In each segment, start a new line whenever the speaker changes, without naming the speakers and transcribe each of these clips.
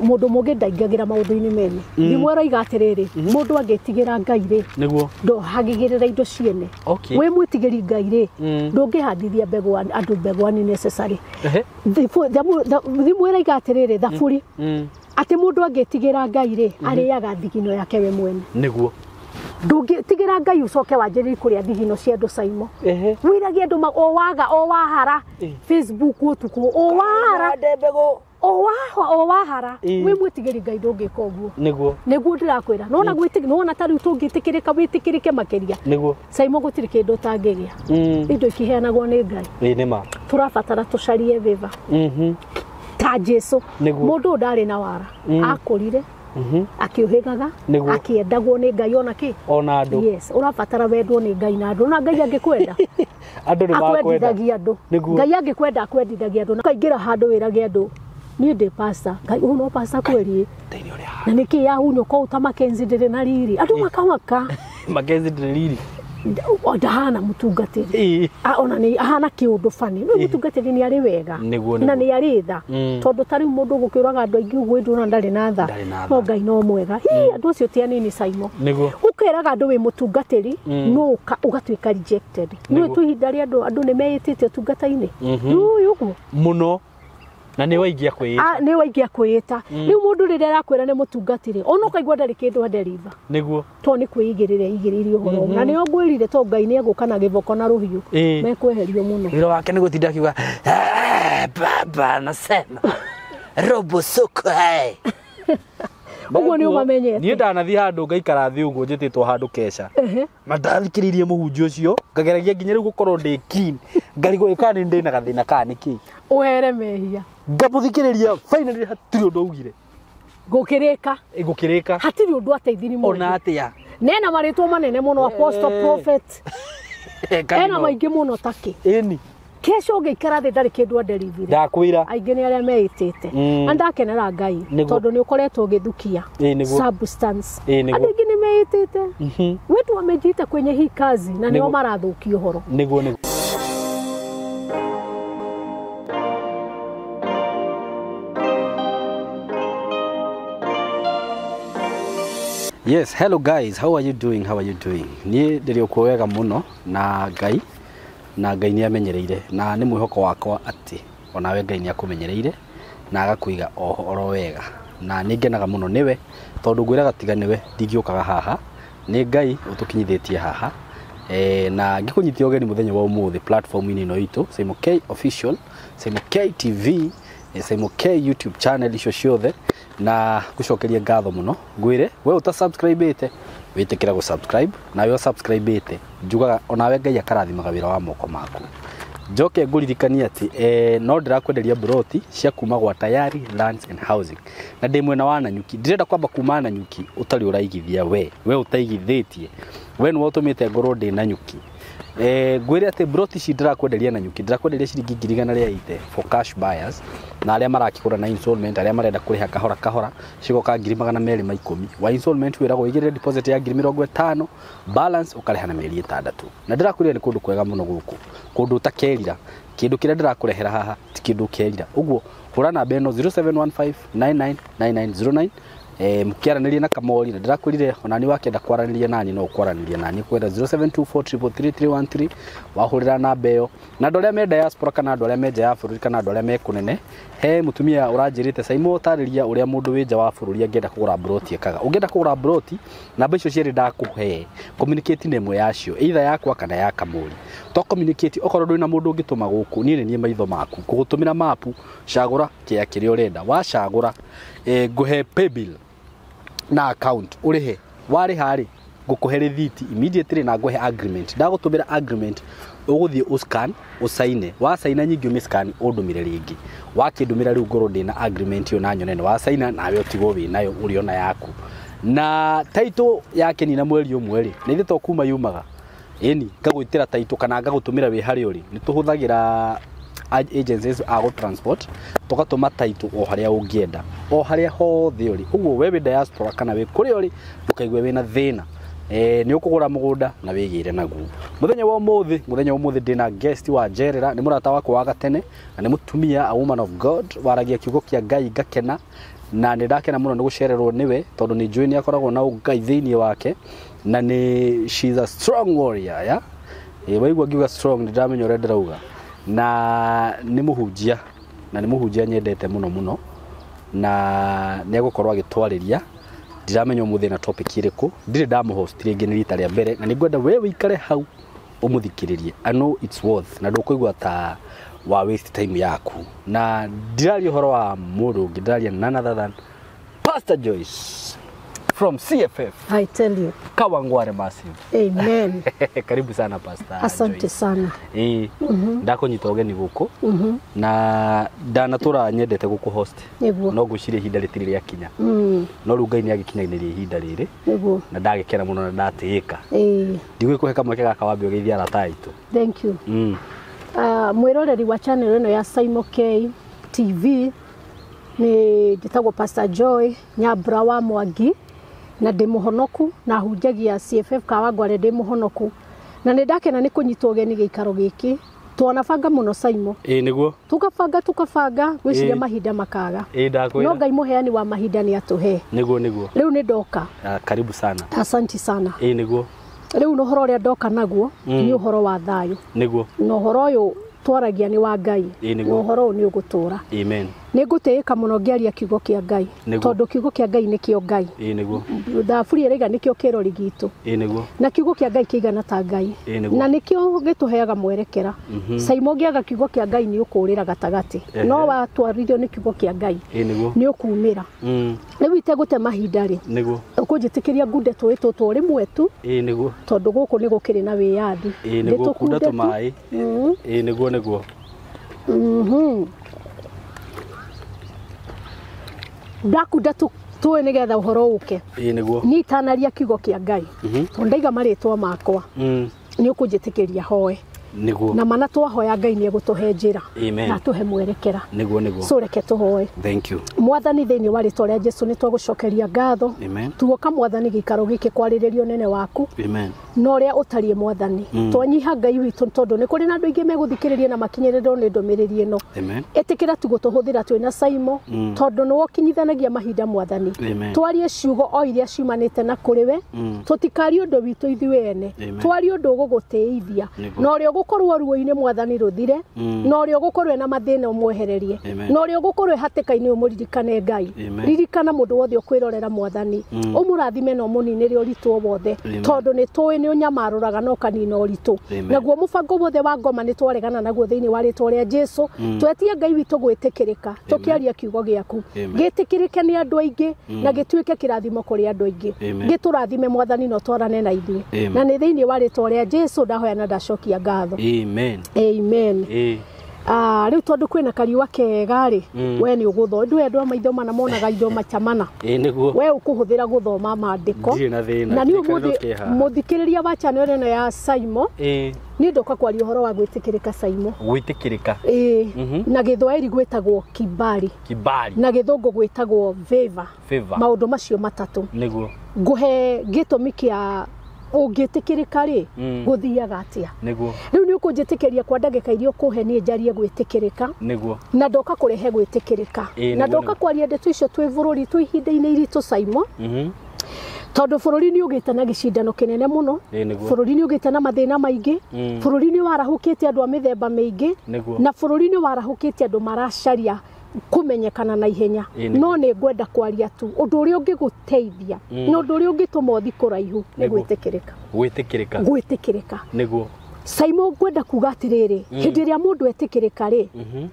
Mundu mungi ndaingagira maundu-ini mene. Thimũ ĩroiga atĩrĩrĩ, mũndũ angĩtigĩra Ngai rĩ,
Nĩguo.
ndohagĩgĩrĩra indo ciene.
Okay.
Wĩ mwĩtigĩri Ngai rĩ, ndũngĩhandithia mbegũ andũ mbegũ unnecessary.
Ehe.
Thimũ ĩroiga atĩrĩrĩ, thaburi, atĩ mũndũ angĩtigĩra Ngai rĩ, arĩaga thigino yake we mwene.
Nĩguo.
Ndũngĩtigĩra Ngai ũcoke wanjĩrĩrie kũrĩa thigino cia andũ Saimo.
Ehe.
Wĩragie andũ o waga o wahara Facebook ũtukũ o wahara
Hande mbegũ.
o wahara.
Ĩĩ.
Wĩ mwĩtigĩri Ngai ndũngĩka ũguo.
Nĩguo.
Nĩguo ndĩrakwĩra. Nona gwĩtigĩra, nona ta rĩu tũngĩtĩkĩrĩka wĩtĩkĩrĩke makĩria.
Nĩguo.
Saimo gũtirĩ kĩndũ ũtangĩgĩa. Indo ikiheanagwo nĩ Ngai.
Ĩĩ nĩ ma.
Tũrabatara tũcarie favor ta Jesu.
Nĩguo.
Mũndũ ũyũ ndarĩ na wara. Akũrire. Akĩũhĩgaga.
Nĩguo.
Akĩendagwo nĩ Ngai ona kĩ.
Ona andũ.
Yes, ũrabatara wendwo nĩ Ngai na andũ. Na Ngai angĩkwenda.
Andũ nĩ makwenda.
Akwendithagia andũ.
Nĩguo.
Ngai angĩkwenda akwendithagia andũ. Na ũkaingĩra handũ wĩrage andũ, niĩ ndĩ pastor. Ngai ũyũ no pastor kweli.
Thĩinĩ ũrĩa.
Na nĩkĩ yahunyũka ũũ ta Mackenzie ndĩrĩ na riri. Andũ makamaka.
Mackenzie ndĩrĩ riri.
Ndahana mũtungatĩri.
Ĩĩ.
Ona nĩ ahana kĩũndũ bani. No mũtungatĩri nĩ arĩ wega.
Nĩguo,
Na
nĩguo.
nĩ arĩ tha. Tondũ ta rĩu mũndũ gũkĩũraga andũ aingĩ ũguo ndũrona ndarĩ na tha.
Ndarĩ na tha.
No Ngai no mwega. Hii andũ acio ti anini Saimo.
Nĩguo.
Ũkeraga andũ wĩ mũtungatĩri no ũgatuĩka rejected. Nĩ
Nĩguo.
twĩ ihinda rĩa andũ andũ nĩ meĩtĩte ũtungata-inĩ. Nĩ ũguo.
Mũno. Na nĩ waingia kwĩĩta.
Nĩ waingia kwĩĩta. Rĩu mũndũ rĩrĩa arakwĩra nĩ mũtungatĩri, ona ũkaigua ndarĩ kĩndũ aderiva.
Nĩguo.
To nĩ kwĩigĩrĩra igĩrĩire ũhoro. Na nĩo ngwĩrire to Ngai nĩ egũka na gĩboko na rũhiũ.
Ĩĩ.
Mekweherio mũno.
Wĩra wake nĩ gũtinda akiuga "Eh, baba nasema robo soko hai."
Ũguo nĩ ũmamenyete.
Niĩ ndanathiĩ handũ ngaikara thĩ ũguo njĩtĩtwo handũ keca.
Ehe.
Na ndathikĩrĩirie mũhunjia ũcio ngageragia nginya rĩu gũkorwo ndĩ keen. Ngarigwo ĩ kana nĩ ndĩ na gathĩna kana nĩkĩ.
Ũhere mehia.
Ngamũthikĩrĩria finally hatirĩ ũndũ augire.
Gũkĩrĩka.
Gũkĩrĩka.
Hatirĩ ũndũ ateithirie mũndũ.
Ona atĩa.
Nena marĩtwa manene mũno apostle, prophet. Ena maingĩ mũno takĩ.
Ĩni.
Kesho ũngĩikara thĩ ndarĩ kĩndũ anderithire.
Ndakwĩra.
Aingĩ nĩ arĩa meĩtĩte. Na ndakenera Ngai
Nĩguo.
tondũ nĩ ũkoretwo ũgĩthukia
Ĩĩ, nĩguo.
substance.
Ĩĩ, nĩguo.
Andũ aingĩ nĩ meĩtĩte. Wetu wamejiita kwenye hii kazi na nĩo
Nĩguo.
marathũkia ũhoro.
Nĩguo nĩguo. Yes, hello guys, how are you doing? How are you doing? Niĩ ndĩrĩ okuo wega mũno na Ngai, na Ngai nĩ amenyereire, na nĩ mwĩhoko wakwa atĩ onawe Ngai nĩ akũmenyereire na agakũiga oro wega. Na nĩ ngenaga mũno nĩwe tondũ ngwĩraga tiga nĩwe ndingĩũkaga haha, nĩ Ngai ũtũkinyithĩtie haha. Na ngĩkũnyitia ũgeni mũthenya wa ũmũthĩ platform-inĩ ĩno itũ Saimo K Official, Saimo K TV, Saimo K YouTube channel icio ciothe, na ngũcokerie ngatho mũno ngwĩre we ũta subscribe-ĩte wĩtĩkĩra gũ subscribe, nawe ũsubscribe-ĩte njugaga onawe Ngai akarathimaga wĩra wa moko maku. Njoke ngũririkanie atĩ no ndĩrakwenderia broti cia kuma gwa Tayari Lands and Housing na ndĩ mwena wa Nanyuki. Ndĩrenda kwamba kuma Nanyuki ũtarĩ ũraigithia we ũtaigithĩtie we nĩwe ũtũmĩte ngorwo ndĩ Nanyuki. Ngwĩre atĩ broti ici ndĩrakwenderia Nanyuki ndĩrakwenderia ciringi ngiri igana rĩa ite for cash buyers na arĩa marakĩgũra na installment, arĩa marenda kũrĩha kahora kahora cigoka ngiri magana merĩ ma ikũmi. Wa installment wĩragwo ũigĩrĩre deposit ya ngiri mĩrongo ĩtano, balance ũkarĩha na mĩeri ĩtandatũ. Na ndĩrakwĩrire nĩ kũndũ kwega mũno gũkũ, kũndũ ũtakerira. Kĩndũ kĩrĩa ndĩrakũrehera haha ti kĩndũ ũkerira. Ũguo hũra namba ĩno 0715999909 mũkĩaranĩria na Kamori, na ndĩrakwĩrire ona nĩ wakĩenda kwaranĩria nani no ũkwaranĩria nani kwenda 0724333313 wahũrĩra namba ĩyo. Na andũ arĩa me diaspora kana andũ arĩa me nja ya bũrũri kana andũ arĩa me kũnene, he mũtumia ũranjĩrĩte Saimo ũtarĩria ũrĩa mũndũ wĩ nja wa bũrũri angĩenda kũgũra broti ekaga. Ũngĩenda kũgũra broti namba icio cierĩ ndakũhe, communicate na ĩmwe yacio, either yakwa kana ya Kamori. To communicate okorwo ndũrĩ na mũndũ ũngĩtũma gũkũ, niĩ nĩ niĩ maitho maku ngũgũtũmĩra mapu, cagũra kĩa kĩrĩa ũrenda. Wacagũra ngũhe paybill na account ũrĩhe. Warĩha rĩ ngũkũhe rĩthiti immediately na ngũhe agreement. Ndagũtũmĩra agreement ũgũthiĩ ũscan ũcaine, wacaina nyingĩ ũmĩscan ũndũmĩre rĩngĩ. Wakĩndũmĩra rĩu ngorwo ndĩna agreement ĩyo na nyone nĩ wacaina, nawe ũtigwo wĩnayo ũrĩ ona yaku. Na title yakĩnina mweri ũmwe rĩ, na ithuĩ to kuma yumaga ĩni ngagwĩtĩra title kana ngagũtũmĩra wĩ harĩa ũrĩ. Nĩ tũhũthagĩra agencies a gũ transport tũgatũma title o harĩa ũngĩenda, o harĩa hothe ũrĩ. Ũguo we wĩ diaspora kana wĩ kũrĩa ũrĩ ndũkaigue wĩna thĩna. Nĩ ũkũgũra mũgũnda na wĩgĩre naguo. Mũthenya wa ũmũthĩ, mũthenya wa ũmũthĩ ndĩna guest wa njerera, nĩ mũrata wakwa wa gatene na nĩ mũtumia, a woman of God, waragia kiugo kĩa Ngai ngakena. Na nĩ ndakena mũno nĩ gũcererwo nĩwe tondũ nĩ njũĩ nĩ akoragwo na ũngai thĩinĩ wake na nĩ she's a strong warrior ya waigua ngiuga strong nĩ ndĩramenya ũrĩa ndĩrauga na nĩ mũhunjia na nĩ mũhunjia nyendete mũno mũno na nĩ egũkorwo agĩtwarĩria ndiramenya ũmũthĩ na topic ĩrĩkũ ndirĩ ndamũhost rĩngĩ nĩ rita rĩa mbere na nĩngwenda we wĩikare hau ũmũthikĩrĩrie. I know it's worth na ndũkũigua ta wa waste time yaku na ndiraria ũhoro wa mũndũ ũngĩ ndiraria none other than Pastor Joyce from CFF
I tell you.
Kawangware Massive.
Amen.
Karibu sana Pastor
Asante
Joyce.
sana.
Ndakũnyita ũgeni gũkũ na ndanatũra nyendete gũkũ host
Nĩguo.
no ngwĩciria ihinda rĩtirĩ rĩakinya no rĩu Ngai nĩ agĩkinyanĩria ihinda rĩrĩ
Nĩguo.
na ndagĩkena mũno na ndatĩĩka.
Ĩĩ.
Ndigũkũhe kamweke gaka wambe ũgeithie arata aitũ.
Thank you. Mwĩroreri wa channel ĩno ya Saimo K TV nĩ njĩtagwo Pastor Joy Nyambura wa Mwangi na ndĩ mũhonoku na hunjagia CFF Kawangware ndĩ mũhonoku na nĩ ndakena nĩ kũnyitwo ũgeni gĩikaro gĩkĩ twanabanga mũno Saimo.
Ĩĩ nĩguo.
Tukabanga ngwĩciria
Ĩĩ.
mahinda makaga.
Ĩĩ
No
ndakwĩra.
Ngai mũheani wa mahinda nĩ atũhe.
Nĩguo nĩguo.
Rĩu nĩ ndoka.
Karibu sana.
Asanti sana.
Ĩĩ nĩguo.
Rĩu na ũhoro ũrĩa ndoka naguo nĩ ũhoro wa thayũ.
Nĩguo.
Na ũhoro ũyũ twaragia nĩ wa Ngai.
Ĩĩ nĩguo.
Na ũhoro ũyũ nĩ ũgũtũra.
Amen.
Nĩ ngũtĩĩka mũno ngĩaria kiugo kĩa Ngai.
Nĩguo.
Tondũ kiugo kĩa Ngai nĩkĩo Ngai.
Ĩĩ nĩguo.
Thaburi ĩraiga nĩkĩo kĩrori gitũ.
Ĩĩ nĩguo.
Na kiugo kĩa Ngai kĩigana ta Ngai.
Ĩĩ nĩguo.
Na nĩkĩo gĩtũheaga mwerekera. Saimo ũngĩaga kiugo kĩa Ngai nĩ ũkũũrĩra gatagatĩ.
Ehe.
No watwarithio nĩ kiugo kĩa Ngai
Ĩĩ nĩguo.
nĩ ũkumĩra. Rĩu itegũte mahinda rĩ,
Nĩguo.
ũkũnjĩtĩkĩria ngunde tũĩ tũtũ rĩmwe tu
Ĩĩ nĩguo.
tondũ gũkũ nĩ gũkĩrĩ na wĩyathi.
Ĩĩ nĩguo kunda
Ndĩtũkunde tu.
tũmaĩ. Ĩĩ nĩguo nĩguo.
Ndakunda tũĩ nĩgetha ũhoro ũke.
Ĩĩ nĩguo.
Niĩ itanaria kiugo kĩa Ngai tondũ ndaiga marĩtwa makwa nĩ ũkũnjĩtĩkĩria hoe.
Nĩguo.
Na mana twahoya Ngai nĩ egũtũhe njĩra
Amen.
na atũhe mwerekera.
Nĩguo nĩguo.
So reke tũhoe.
Thank you.
Mwathani thĩinĩ wa rĩtwa rĩa Jesu nĩ twagũcokeria ngatho.
Amen.
Tuoka Mwathani gĩikaro gĩkĩ kwarĩrĩria ũnene waku
Amen.
na ũrĩa ũtariĩ Mwathani. Twanyiha Ngai witũ tondũ nĩ kũrĩ na andũ aingĩ megũthikĩrĩria na makinyĩrĩrwo nĩ ndũmĩrĩri ĩno.
Amen.
Ĩtĩkĩra tu gũtũhũthĩra twĩna Saimo tondũ nĩwe ũkinyithanagia mahinda Mwathani.
Amen.
Twarie ciugo o iria ciumanĩte na kũrĩ we. Tũtikarie ũndũ witũ ithuĩ ene.
Amen.
Twarie ũndũ ũgũgũtĩithia
Nĩguo.
na ũrĩa ũgũkorwo ruo-inĩ Mwathani rũthire na ũrĩa ũgũkorwo ena mathĩna ũmwehererie
Amen.
na ũrĩa ũgũkorwo hatĩka-inĩ ũmũririkane Ngai.
Amen.
Ririkana mũndũ wothe ũkwĩrorera Mwathani ũmũrathime na ũmũninĩre ũritũ o wothe
Amen.
tondũ nĩ tũĩ nĩ ũnyamarũraga na ũkanina ũritũ.
Amen.
Naguo mũbango wothe wa ngoma nĩ twaregana naguo thĩinĩ wa rĩtwa rĩa Jesu. Twetie Ngai witũ gwĩtĩkĩrĩka tũkĩaria kiugo gĩaku
Amen.
gĩtĩkĩrĩke nĩ andũ aingĩ na gĩtuĩke kĩrathimo kũrĩ andũ aingĩ.
Amen.
Gĩtũrathime Mwathani na ũtwarane na ithuĩ.
Amen.
Na nĩ thĩinĩ wa rĩtwa rĩa Jesu ndahoya na ndacokia ngatho.
Amen.
Amen.
Ĩĩ.
Rĩu tondũ kwĩna kariũa kega rĩ, we nĩ ũgũthoma ndũĩ andũ a maitho mana monaga indo maita mana.
Ĩĩ nĩguo.
We ũkũhũthĩra gũthoma maandĩko.
Ndirĩ na thĩna.
Na niĩ
Kĩrĩkanĩro
ũmũthĩ
kĩ haha.
mũthikĩrĩria wa channel ĩno ya Saimo
Ĩĩ.
niĩ ndoka kwaria ũhoro wa gwĩtĩkĩrĩka Saimo.
Gwĩtĩkĩrĩka.
Ĩĩ. Na gĩthwaĩri gwĩtagwo kibali.
Kibali.
Na gĩthũngũ gwĩtagwo favor.
Favor.
Maũndũ macio matatũ.
Nĩguo.
Ngũhe gĩtũmi kĩa ũngĩtĩkĩrĩka rĩ gũthiaga atĩa.
Nĩguo.
Rĩu nĩ ũkũnjĩtĩkĩria kwa ndagĩka iria ũkũhe niĩ njarie gwĩtĩkĩrĩka.
Nĩguo.
Na ndoka kũrehe gwĩtĩkĩrĩka.
Ĩĩ,
Na
nĩguo,
ndoka
nĩguo.
kwaria ndeto icio twĩ bũrũri twĩ ihinda-inĩ iritũ Saimo. Tondũ bũrũri nĩ ũgĩte na gĩcindano kĩnene mũno.
Ĩĩ nĩguo.
Bũrũri nĩ ũgĩte na mathĩna maingĩ. Bũrũri nĩ warahũkĩte andũ a mĩthemba mĩingĩ.
Nĩguo.
Na bũrũri nĩ warahũkĩte andũ maracaria kũmenyekana na ihenya.
Ĩĩ nĩguo.
No nĩ ngwenda kwaria tu ũndũ ũrĩa ũngĩgũteithia na ũndũ ũrĩa ũngĩtũma ũthiĩ kũraihu nĩ
Nĩguo.
gwĩtĩkĩrĩka.
Gwĩtĩkĩrĩka.
Gwĩtĩkĩrĩka.
Nĩguo.
Saimo ngwenda kuga atĩrĩrĩ, hĩndĩ ĩrĩa mũndũ etĩkĩrĩka rĩ,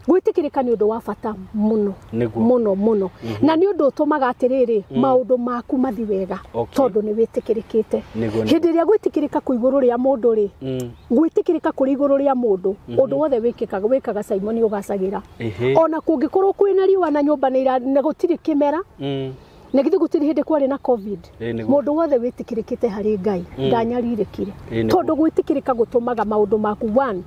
gwĩtĩkĩrĩka nĩ ũndũ wa bata mũno.
Nĩguo.
Mũno mũno. Na nĩ ũndũ ũtũmaga atĩrĩrĩ, maũndũ maku mathi wega
Okay.
tondũ nĩ wĩtĩkĩrĩkĩte.
Nĩguo, nĩguo.
Hĩndĩ ĩrĩa gwĩtĩkĩrĩka kwĩ igũrũ rĩa mũndũ rĩ, gwĩtĩkĩrĩka kũrĩ igũrũ rĩa mũndũ, ũndũ wothe wĩkaga Saimo nĩ ũgacagĩra.
Ĩhĩ.
Ona kũngĩkorwo kwĩna riũa na nyũmba na gũtirĩ kĩmera, na githĩ gũtirĩ hĩndĩ kwarĩ na COVID.
Ĩĩ nĩguo.
Mũndũ wothe wĩtĩkĩrĩkĩte harĩ Ngai ndanyarirĩkire.
Ĩĩ nĩguo.
Tondũ gwĩtĩkĩrĩka gũtũmaga maũndũ maku one.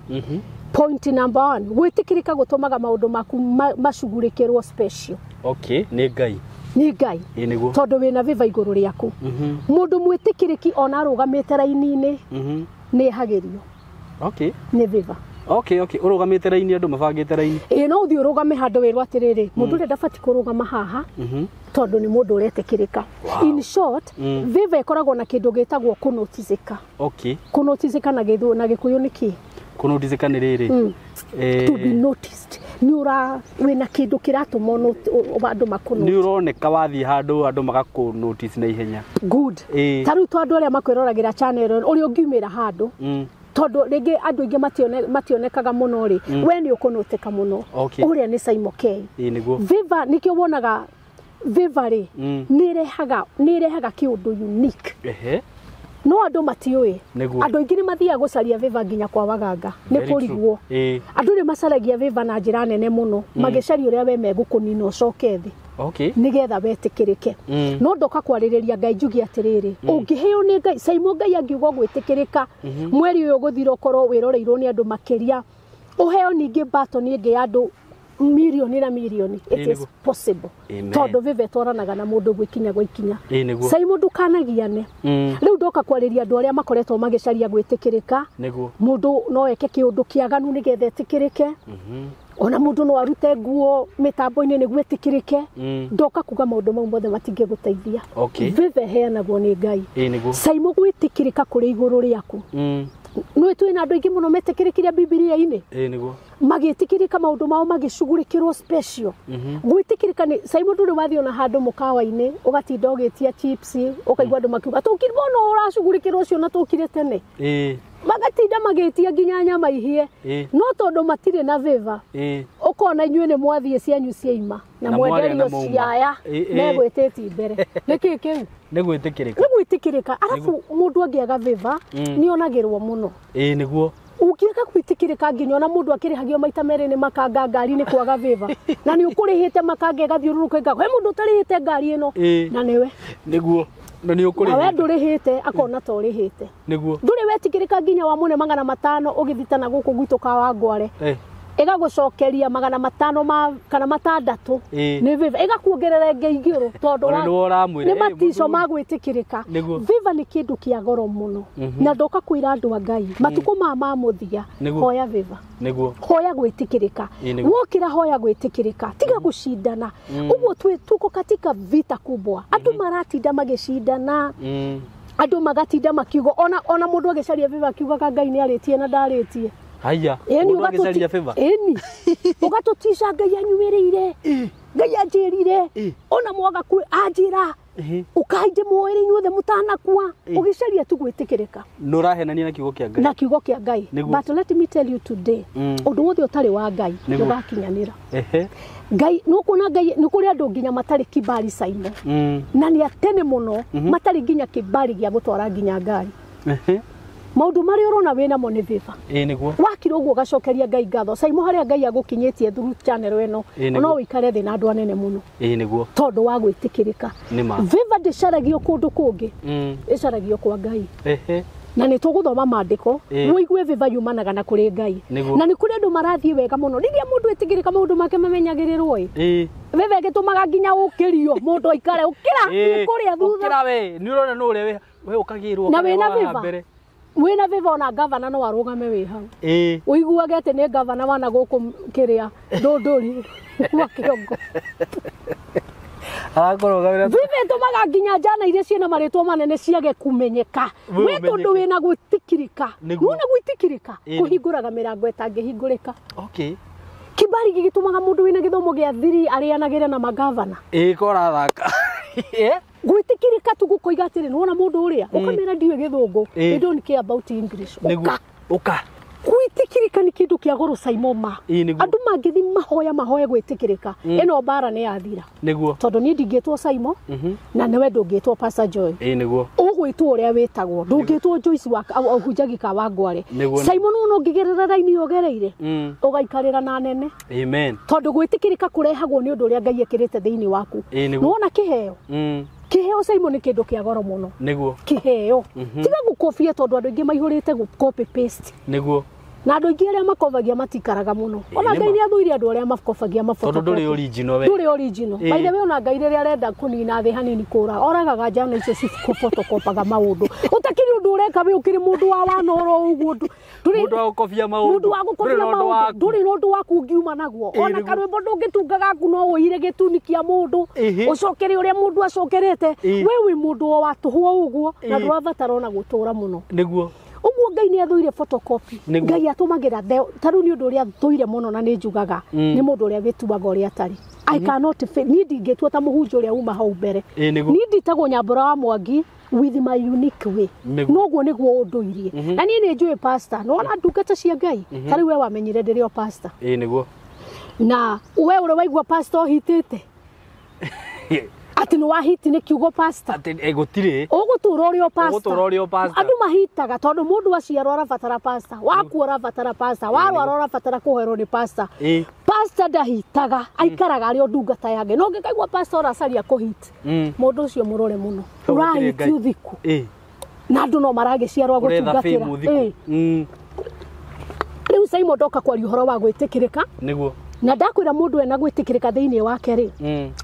Point number one, gwĩtĩkĩrĩka gũtũmaga maũndũ maku macugurĩkĩrwo special.
Okay, nĩ Ngai.
Nĩ Ngai.
Ĩĩ nĩguo.
Tondũ wĩna vĩva igũrũ rĩaku. Mũndũ mwĩtĩkĩrĩki ona arũgamĩte raini-inĩ nĩ ehagĩrio.
Okay.
Nĩ vĩva.
Okay, okay. Ũrũgamĩte raini andũ mabangĩte raini.
Ĩĩ no ũthiĩ ũrũgame handũ wĩrwo atĩrĩrĩ, mũndũ ũrĩa ndabatiĩ kũrũgama haha. Tondũ nĩ mũndũ ũretĩkĩrĩka.
Wow.
In short, favor ĩkoragwo na kĩndũ gĩtagwo kũnoticĩka. Kũnoticĩka na gĩthũ na Gĩkũyũ nĩ kĩ?
Kũnoticĩka nĩ rĩrĩ.
To be noticed, nĩ ũra wĩna kĩndũ kĩratũma andũ makũnotice.
Nĩ ũroneka wathiĩ handũ andũ magakũ notice na ihenya.
Good. Ta rĩu to andũ arĩa makwĩroragĩra channel ũrĩa ũngiumĩra handũ, tondũ rĩngĩ andũ aingĩ mationekaga mũno rĩ, we nĩ ũkũnotĩka mũno. Ũrĩa nĩ Saimo K.
Ĩĩ nĩguo.
Favor nĩkĩo wonaga favor rĩ, nĩ ĩrehaga kĩũndũ unique. No andũ matiũĩ. Andũ aingĩ nĩ mathiaga gũcaria favor nginya kwa waganga. Nĩ kũrigwo. Andũ nĩ macaragia favor na njĩra nene mũno, magĩcaria ũrĩa we megũkũnina ũcoke thĩ. Nĩgetha wetĩkĩrĩke. No ndoka kwarĩrĩria Ngai njuge atĩrĩrĩ, ũngĩheo nĩ Ngai, Saimo Ngai angiuga gwĩtĩkĩrĩka, mweri ũyũ ũgũthira ũkorwo wĩroreirwo nĩ andũ makĩria, ũheo ningĩ batoni ĩngĩ ya andũ mirioni na mirioni. It is possible. Tondũ favor ĩtwaranaga na mũndũ gwĩkinya gwa ikinya. Saimo ndũkanagiane. Rĩu ndoka kwarĩria andũ arĩa makoretwo magĩcaria gwĩtĩkĩrĩka. Mũndũ no eke kĩũndũ kĩaganu nĩgetha etĩkĩrĩke. Ona mũndũ no arute nguo mĩtambo-inĩ nĩguo etĩkĩrĩke. Ndoka kuga maũndũ mau mothe matingĩgũteithia. Favor ĩheanagwo nĩ Ngai. Saimo gwĩtĩkĩrĩka kũrĩ igũrũ rĩaku. Nĩ twĩna andũ aingĩ mũno metĩkĩrĩkire Bibilia-inĩ.
Nĩguo.
Magĩtĩkĩrĩka maũndũ mao magĩcugurĩkĩrwo special. Gwĩtĩkĩrĩka nĩ Saimo ndũrĩ wathiĩ ona handũ mũkawa-inĩ ũgatinda ũgĩtia chips ũkaigua andũ makiuga tũkire mũno ũracugurĩkĩrwo ũcio na tũkire tene. Magatinda magĩtia nginya nyama ihĩe. No tondũ matirĩ na favor. Ũkona inyuĩ nĩ mwathiĩ cianyu ciaima na mwenderio ciaya megwĩtĩti mbere. Nĩkĩ kĩu?
Nĩ gwĩtĩkĩrĩka.
Nĩ gwĩtĩkĩrĩka. Arabu mũndũ angĩaga favor nĩ onagĩrwo mũno.
Nĩguo.
Ũngĩaga gwĩtĩkĩrĩka nginya ona mũndũ akĩrĩhagio maita merĩ nĩ makanga ngari nĩ kwaga favor. Na nĩ ũkũrĩhĩte makanga ĩgathiũrũrũka ĩkauga, he mũndũ ũtarĩhĩte ngari ĩno. Na nĩwe.
Nĩguo. Na nĩ ũkũrĩhĩte.
Na we ndũrĩhĩte akona ta ũrĩhĩte.
Nĩguo.
Ndũrĩ wetĩkĩrĩka nginya wa mũne 500 ũgĩthitana gũkũ gwitũ ka Wangware. Ĩgagũcokeria 500 ma kana 600. Nĩ favor ĩgakuongerera ĩngĩ igũrũ tondũ nĩ matico ma gwĩtĩkĩrĩka. Favor nĩ kĩndũ kĩa goro mũno. Na ndoka kwĩra andũ a Ngai matukũ ma mũthia hoya favor. Hoya gwĩtĩkĩrĩka. Wokĩra hoya gwĩtĩkĩrĩka. Tiga gũcindana. Ũguo tuko katika vita kubwa. Andũ maratinda magĩcindana. Andũ magatinda makiuga ona mũndũ agĩcaria favor akiugaga Ngai nĩ arĩtie na ndarĩtie.
Haya, mũndũ agĩcaria favor.
Ĩni. Ũgatũtica Ngai anyuĩrĩire. Ngai anjĩrire. Ona mwaga anjĩra. Ũkai ndĩmwoere inyuothe mũtanakua. Ũgĩcaria tu gwĩtĩkĩrĩka.
Nĩ ũrahenania na kiugo kĩa Ngai.
Na kiugo kĩa Ngai. But let me tell you today, ũndũ wothe ũtarĩ wa Ngai ndũgakinyanĩra. Ngai nĩ ũkuona Ngai nĩ kũrĩ andũ nginya matarĩ kibali Saimo. Na nĩ atene mũno matarĩ nginya kibali gĩa gũtwara nginya ngari. Maũndũ marĩa ũrona wĩna mo nĩ favor.
Nĩguo.
Wakira ũguo ũgacokeria Ngai ngatho. Saimo harĩa Ngai agũkinyĩtie through channel ĩno, no ũikare thĩ na andũ anene mũno.
Nĩguo.
Tondũ wa gwĩtĩkĩrĩka. Favor ndĩcaragio kũndũ kũngĩ. Ĩcaragio kwa Ngai. Na nĩ tũgũthoma maandĩko, ũigue favor yumanaga na kũrĩ Ngai. Na nĩ kũrĩ andũ marathiĩ wega mũno. Rĩrĩa mũndũ etĩkĩrĩka maũndũ make mamenyagĩrĩrwo ĩ. Favor ĩgĩtũmaga nginya ũkĩrio mũndũ aikare ũkĩra kũrĩa thutha.
Ũkĩra we, nĩ ũrona nũ ũrĩa we ũkagĩrwo
Na wĩna favor. Wĩna favor ona gavana no arũgame wĩ hau. Ũiguage atĩ nĩ gavana wana gũkũ kĩrĩa ndũndũri wa kĩongo.
Arakũrũgamĩra.
Favor ĩtũmaga nginya njana iria ciĩna marĩtwa manene ciage kũmenyeka. We tondũ wĩna gwĩtĩkĩrĩka. Wona gwĩtĩkĩrĩka kũhingũraga mĩrango ĩtangĩhingũrĩka. Kibali gĩgĩtũmaga mũndũ wĩna gĩthomo gĩa thiri arĩanagĩre na magavana.
Korathaka.
Gwĩtĩkĩrĩka tu gũkoiga atĩrĩ nĩwona mũndũ ũrĩa ũkamĩra ndiũĩ gĩthũngũ. They don't care about English. Ũka.
Ũka.
Gwĩtĩkĩrĩka nĩ kĩndũ kĩa goro Saimo ma. Andũ mangĩthiĩ mahoya mahoe gwĩtĩkĩrĩka. Ĩno mbara nĩ yathira.
Nĩguo.
Tondũ niĩ ndingĩtwo Saimo na nĩwe ndũngĩtwo Pastor Joy.
Nĩguo.
Ũgwĩtwo ũrĩa wĩtagwo. Ndũngĩtwo Joyce wa ũhunjagi ka Wangware. Saimo nĩwona ũngĩgerera raini ĩyo ũgereire. Ũgaikarĩra na nene.
Amen.
Tondũ gwĩtĩkĩrĩka kũrehagwo nĩ ũndũ ũrĩa Ngai ekĩrĩte thĩinĩ waku. Nĩwona kĩheo. Kĩheo Saimo nĩ kĩndũ kĩa goro mũno.
Nĩguo.
Kĩheo. Tiga gũkobia tondũ andũ aingĩ maihũrĩte gũ copy paste.
Nĩguo.
Na andũ aingĩ arĩa makobagia matikaraga mũno. Ona Ngai nĩ athũire andũ arĩa makobagia
Tondũ ndũrĩ original we.
Ndũrĩ original. By the way ona Ngai rĩrĩa arenda kũnina thĩ hanini kũra oragaga njana icio cifotokopaga maũndũ. Ũtakĩrĩ ũndũ ũreka we ũkĩrĩ mũndũ wa wanoro ũguo.
Mũndũ wa gũkobia maũndũ.
Mũndũ wa gũkobia maũndũ. Ndũrĩ na ũndũ waku ũngiuma naguo. Ona karwĩmbo ndũngĩtunga gaku no ũire gĩtuni kĩa mũndũ. Ũcokere ũrĩa mũndũ acokerete. We wĩ mũndũ wa tũhũ ũguo na ndũrabatara ona gũtũra mũno.
Nĩguo.
Ũguo Ngai nĩ athũire photocopy. Ngai atũmagĩra ta rĩu nĩ ũndũ ũrĩa thũire mũno na nĩ njugaga nĩ mũndũ ũrĩa wĩtuaga ũrĩa atarĩ. I cannot fail. Niĩ ndingĩtua ta mũhunjia ũrĩa uma hau mbere. Niĩ nditagwo Nyambura wa Mwangi with my unique way. Noguo nĩguo ũndũirie. Na niĩ nĩ njũĩ pastor. Nĩwona ndungata cia Ngai. Ta rĩu we wamenyire ndĩrĩ o pastor.
Nĩguo.
Na we ũrĩa waigua pastor ũhitĩte. Atĩ nĩ wahiti nĩ kiugo pastor.
Atĩ gũtirĩ.
Ũgũtũra ũrĩ o pastor.
Ũgũtũra ũrĩ o pastor.
Andũ mahitaga tondũ mũndũ aciarwo arabatara pastor. Wakua ũrabatara pastor. Warwara ũrabatara kũhoerwo nĩ pastor. Pastor ndahitaga, aikaraga arĩ o ndungata ya Ngai. No ũngĩkaigua pastor ũracaria kũhit, mũndũ ũcio mũrore mũno. Ũrahiti ũthiku. Na andũ no maragĩciarwo gũtungatĩra. Rĩu Simon ndoka kwaria ũhoro wa gwĩtĩkĩrĩka.
Nĩguo.
Na ndakwĩra mũndũ ena gwĩtĩkĩrĩka thĩinĩ wake rĩ,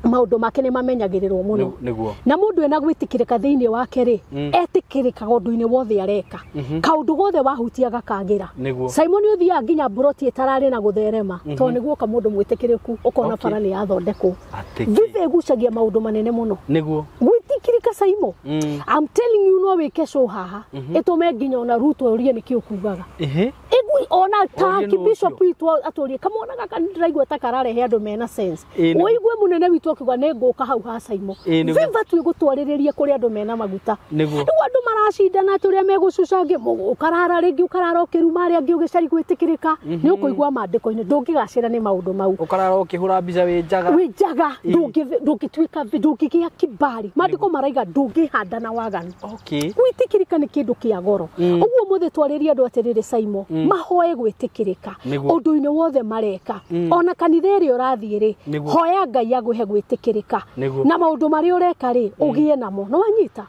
maũndũ make nĩ mamenyagĩrĩrwo mũno.
Nĩguo.
Na mũndũ ena gwĩtĩkĩrĩka thĩinĩ wake rĩ, etĩkĩrĩkaga ũndũ-inĩ wothe areka. Kaũndũ gothe wahutia gakagĩra. Simon ũthiaga nginya mburoti ĩtararĩ na gũtherema, tondũ nĩguo oka mũndũ mwĩtĩkĩrĩku ũkona bara nĩ yathondekwo. Viva ĩgucagia maũndũ manene mũno.
Nĩguo.
Gwĩtĩkĩrĩka Simon. I'm telling you no wĩke show haha. Ĩtũme nginya ona Ruto ũrie nĩkĩ ũkugaga. Ĩgui ona ta Bishop witũ atũrie kamwana gaka ndĩraigua ta kararehe andũ mena sense. Ũigue mũnene witũ akiuga nĩ ngũka hau ha Simon. Viva twĩgũtwarĩrĩrie kũrĩ andũ mena maguta. Rĩu andũ maracindana atĩ ũrĩa megũcuca angĩ, ũkarara rĩngĩ ũkarara ũkĩruma arĩa angĩ ũgĩcaria gwĩtĩkĩrĩka. Nĩ ũkũigua maandĩko-inĩ ndũngĩgacĩra nĩ maũndũ mau.
Ũkarara ũkĩhũra mbica wĩ njaga.
Wĩ njaga, ndũngĩtuĩka, ndũngĩgĩa kibali. Maandĩko maraiga ndũngĩhanda na waganu. Gwĩtĩkĩrĩka nĩ kĩndũ kĩa goro. Ũguo mũthĩ twarĩrie andũ atĩrĩrĩ Simon, mahoe gwĩtĩkĩrĩka ũndũ-inĩ wothe mareka. Ona kanitha ĩrĩa ũrathiĩ rĩ, hoya Ngai agũhe gwĩtĩkĩrĩka. Na maũndũ marĩa ũreka rĩ, ũgĩe namo. Nĩ wanyita?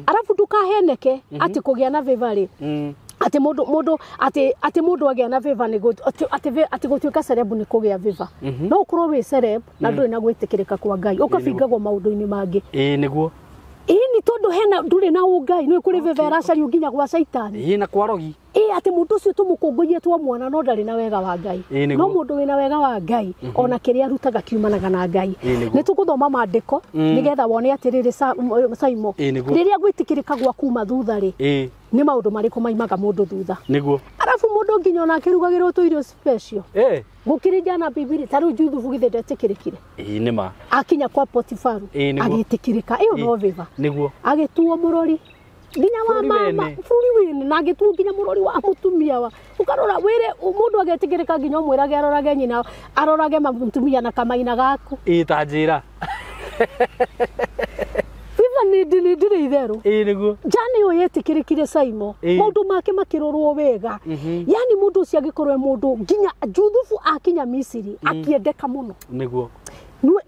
Arabu ndũkaheneke atĩ kũgĩa na favor rĩ, atĩ mũndũ atĩ mũndũ agĩa na favor nĩ atĩ gũtuĩka celeb nĩ kũgĩa favor. No ũkorwo wĩ celeb na ndũrĩ na gwĩtĩkĩrĩka kwa Ngai, ũkabingagwo maũndũ-inĩ mangĩ.
Nĩguo.
Ĩni tondũ hena ndũrĩ na ũngai, nĩ kũrĩ favor ĩracario nginya gwa caitani.
Na kwa rogi.
Atĩ mũndũ ũcio tũmũkũngũiye twa mwana no ndarĩ na wega wa Ngai. No mũndũ wĩna wega wa Ngai ona kĩrĩa arutaga kiumanaga na Ngai. Nĩ tũgũthoma maandĩko nĩgetha wone atĩrĩrĩ Simon, rĩrĩa gwĩtĩkĩrĩka gwa kuma thutha rĩ, nĩ maũndũ marĩkũ maimaga mũndũ thutha.
Nĩguo.
Arabu mũndũ nginya ona akĩrugagĩrwo tũirio special. Gũkĩrĩ njana Bibiri ta rĩu Juthubu githĩ ndetĩkĩrĩkire.
Nĩ ma.
Akinya kwa Potifaru agĩtĩkĩrĩka. Ĩyo no favor.
Nĩguo.
Agĩtuo mũrori nginya wa mama bũrũri wene na agĩtuo nginya mũrori wa mũtumia wa ũkarora wĩre mũndũ agetĩkĩrĩka nginya ũmwĩrage arorage nyina arorage mũtumia na kamaina gaku.
Ta njĩra.
Viva nĩ ndĩrĩ itherũ.
Nĩguo.
Njana ĩyo yetĩkĩrĩkire Simon, maũndũ make makĩrorwo wega. Yani mũndũ ũcio agĩkorwo mũndũ nginya Juthubu akinya Misiri akĩendeka mũno.
Nĩguo.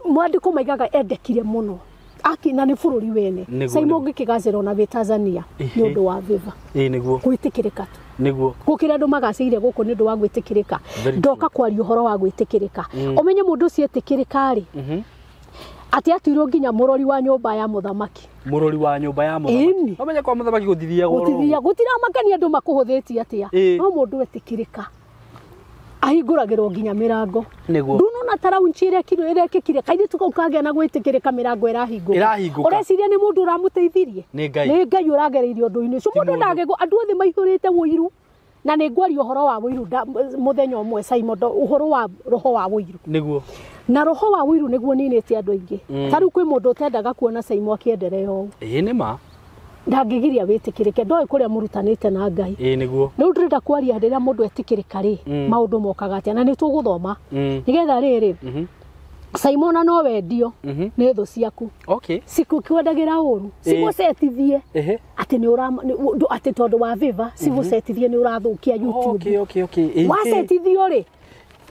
Mwandĩko maigaga endekire mũno. Akina nĩ bũrũri wene. Simon ngĩkĩgacĩra ona wĩ Tanzania nĩ ũndũ wa favor.
Nĩguo.
Gwĩtĩkĩrĩka tu.
Nĩguo.
Gũkĩra andũ magacĩire gũkũ nĩ ũndũ wa gwĩtĩkĩrĩka. Ndoka kwaria ũhoro wa gwĩtĩkĩrĩka. Ũmenye mũndũ ũcio etĩkĩrĩka rĩ, atĩ atuirwo nginya mũrori wa nyũmba ya mũthamaki.
Mũrori wa nyũmba ya mũthamaki. Ũmenye kwa mũthamaki gũtithiagwo.
Gũtithiagwo. Gũtiramakania andũ makũhũthĩtie atĩa. No mũndũ etĩkĩrĩka ahingũragĩrwo nginya mĩrango.
Nĩguo.
Ndunona ta raunchi ĩrĩa ĩrekĩkire kairĩtu kau kagĩa na gwĩtĩkĩrĩka mĩrango ĩrahingũka. Ũreciria nĩ mũndũ ũramũteithirie?
Nĩ Ngai.
Nĩ Ngai ũragereirie ũndũ-inĩ ũcio. Mũndũ ndangĩgũ, andũ othe maihũrĩte ũiru. Na nĩ ngwaria ũhoro wa ũiru mũthenya ũmwe Simon, ũhoro wa roho wa ũiru.
Nĩguo.
Na roho wa ũiru nĩguo ninĩte andũ aingĩ. Ta rĩu kwĩ mũndũ ũtendaga kuona Simon akĩenderea ũũ.
Nĩ ma.
Ndangĩgiria wĩtĩkĩrĩke, ndoĩ kũrĩa mũrutanĩte na Ngai.
Nĩguo.
Rĩu ndĩrenda kwaria rĩrĩa mũndũ etĩkĩrĩka rĩ, maũndũ mokaga atĩa, na nĩ tũgũthoma. Nĩgetha rĩrĩ, Simon no wendio nĩ thũ ciaku. Cikũkwendagĩra ũru, cigũcetithie atĩ nĩ ũra atĩ tondũ wa favor, cigũcetithie nĩ ũrathũkia YouTube. Wacetithio rĩ,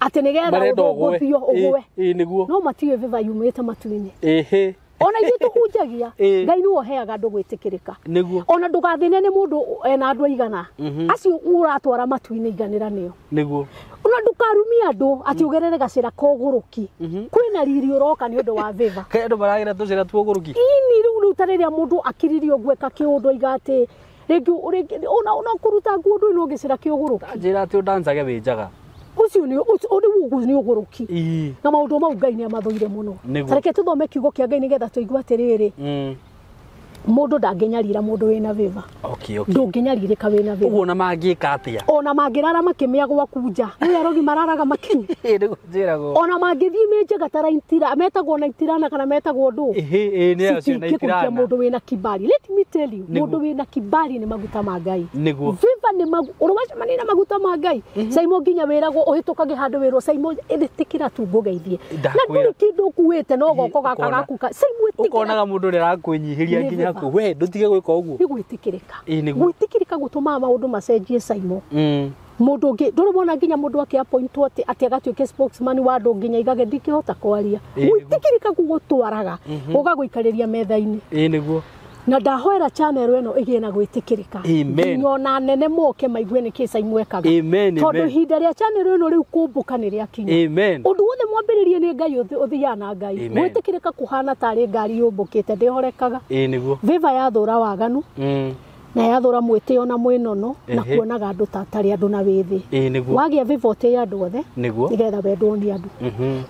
atĩ nĩgetha ũthũthio ũgwe.
Nĩguo.
No matiũĩ favor yumĩte matu-inĩ. Ona ithuĩ tũhunjagia
Ĩĩ.
Ngai nĩwe ũheaga andũ gwĩtĩkĩrĩka.
Nĩguo.
Ona ndũgathĩne nĩ mũndũ ena andũ aigana acio ũratwara matu-inĩ iganĩra nĩo.
Nĩguo.
Ona ndũkarumie andũ atĩ ũgerere gacĩra ka ũgũrũki. Kwĩna riri ũroka nĩ ũndũ wa favor.
Kaĩ andũ maragera tũcĩra twa ũgũrũki?
Ini rĩu ta rĩrĩa mũndũ akiririe ũguo eka kĩũndũ aiga atĩ rĩngĩ ona kũruta nguo ndũrĩ no gĩcĩra kĩa ũgũrũki.
Njĩra atĩ ũndancage wĩ njaga.
Ũcio nĩ ũcio nĩ ũgũrũki.
Ii.
Na maũndũ mau Ngai nĩ amathũire mũno.
Nĩguo.
Ta reke tũthome kiugo kĩa Ngai nĩgetha tũigue atĩrĩrĩ, mũndũ ndangĩnyarira mũndũ wĩna favor.
Okay, okay.
Ndũngĩnyarirĩka wĩna favor.
Ũguo ona mangĩka atĩa?
Ona mangĩrara makĩmĩa gwaku nja, nĩ arogi mararaga makĩmĩa.
Ĩĩ nĩguo njĩragwo.
Ona mangĩthiĩ mĩnjaga ta raitira, metagwo na itirana kana metagwo ndũ.
Ĩhĩ, ĩĩ nĩ acio na
Citingĩkũrutia
itirana.
mũndũ wĩna kibali. Let me tell you,
Nĩguo.
mũndũ wĩna kibali nĩ maguta ma Ngai.
Nĩguo.
Favor nĩ ũrĩ wacemania na maguta ma Ngai. Saimo nginya wĩragwo ũhĩtũkage handũ wĩrwo Saimo ĩtĩkĩra tu ngũgeithie. Na
Ndakwĩra.
ndũrĩ kĩndũ ũkuĩte no goko gaka
Ũkona.
gaku ka. Saimo ĩtĩkĩra.
Ũkonaga mũndũ ũrĩa arakwĩnyihĩria
Nĩ
nginya
favor.
haku we ndũtige gwĩka ũguo.
Nĩ gwĩtĩkĩrĩka.
Ĩĩ nĩguo.
Gwĩtĩkĩrĩka gũtũmaga maũndũ macenjie Saimo. Mũndũ ũngĩ ndũrĩ wona nginya mũndũ akĩappointwo atĩ atĩ agatuĩke spokesman wa andũ nginya aigage ndingĩhota kwaria.
Ĩĩ nĩguo.
Gwĩtĩkĩrĩka gũgũtwaraga ũgagũikarĩria metha-inĩ.
Ĩĩ nĩguo.
Na ndahoera channel ĩno ĩgĩe na gwĩtĩkĩrĩka.
Amen.
Nginya ona anene moke maigue nĩkĩ Saimo ekaga.
Amen,
Tondũ
amen.
ihinda rĩa channel ĩno rĩu kũmbũka nĩ rĩakinya.
Amen.
Ũndũ wothe mwambĩrĩrie nĩ Ngai ũthiaga na Ngai.
Amen.
Gwĩtĩkĩrĩka kũhana tarĩ ngari yũmbũkĩte ndĩhorekaga.
Ĩĩ nĩguo.
Favor yathũra waganu na yathũra mwĩtĩo na mwĩnono na
Ehe.
kuonaga andũ ta atarĩ andũ na wĩthĩ.
Ĩĩ nĩguo.
Wagĩa favor ũtĩe andũ othe
Nĩguo.
nĩgetha wendwo nĩ andũ.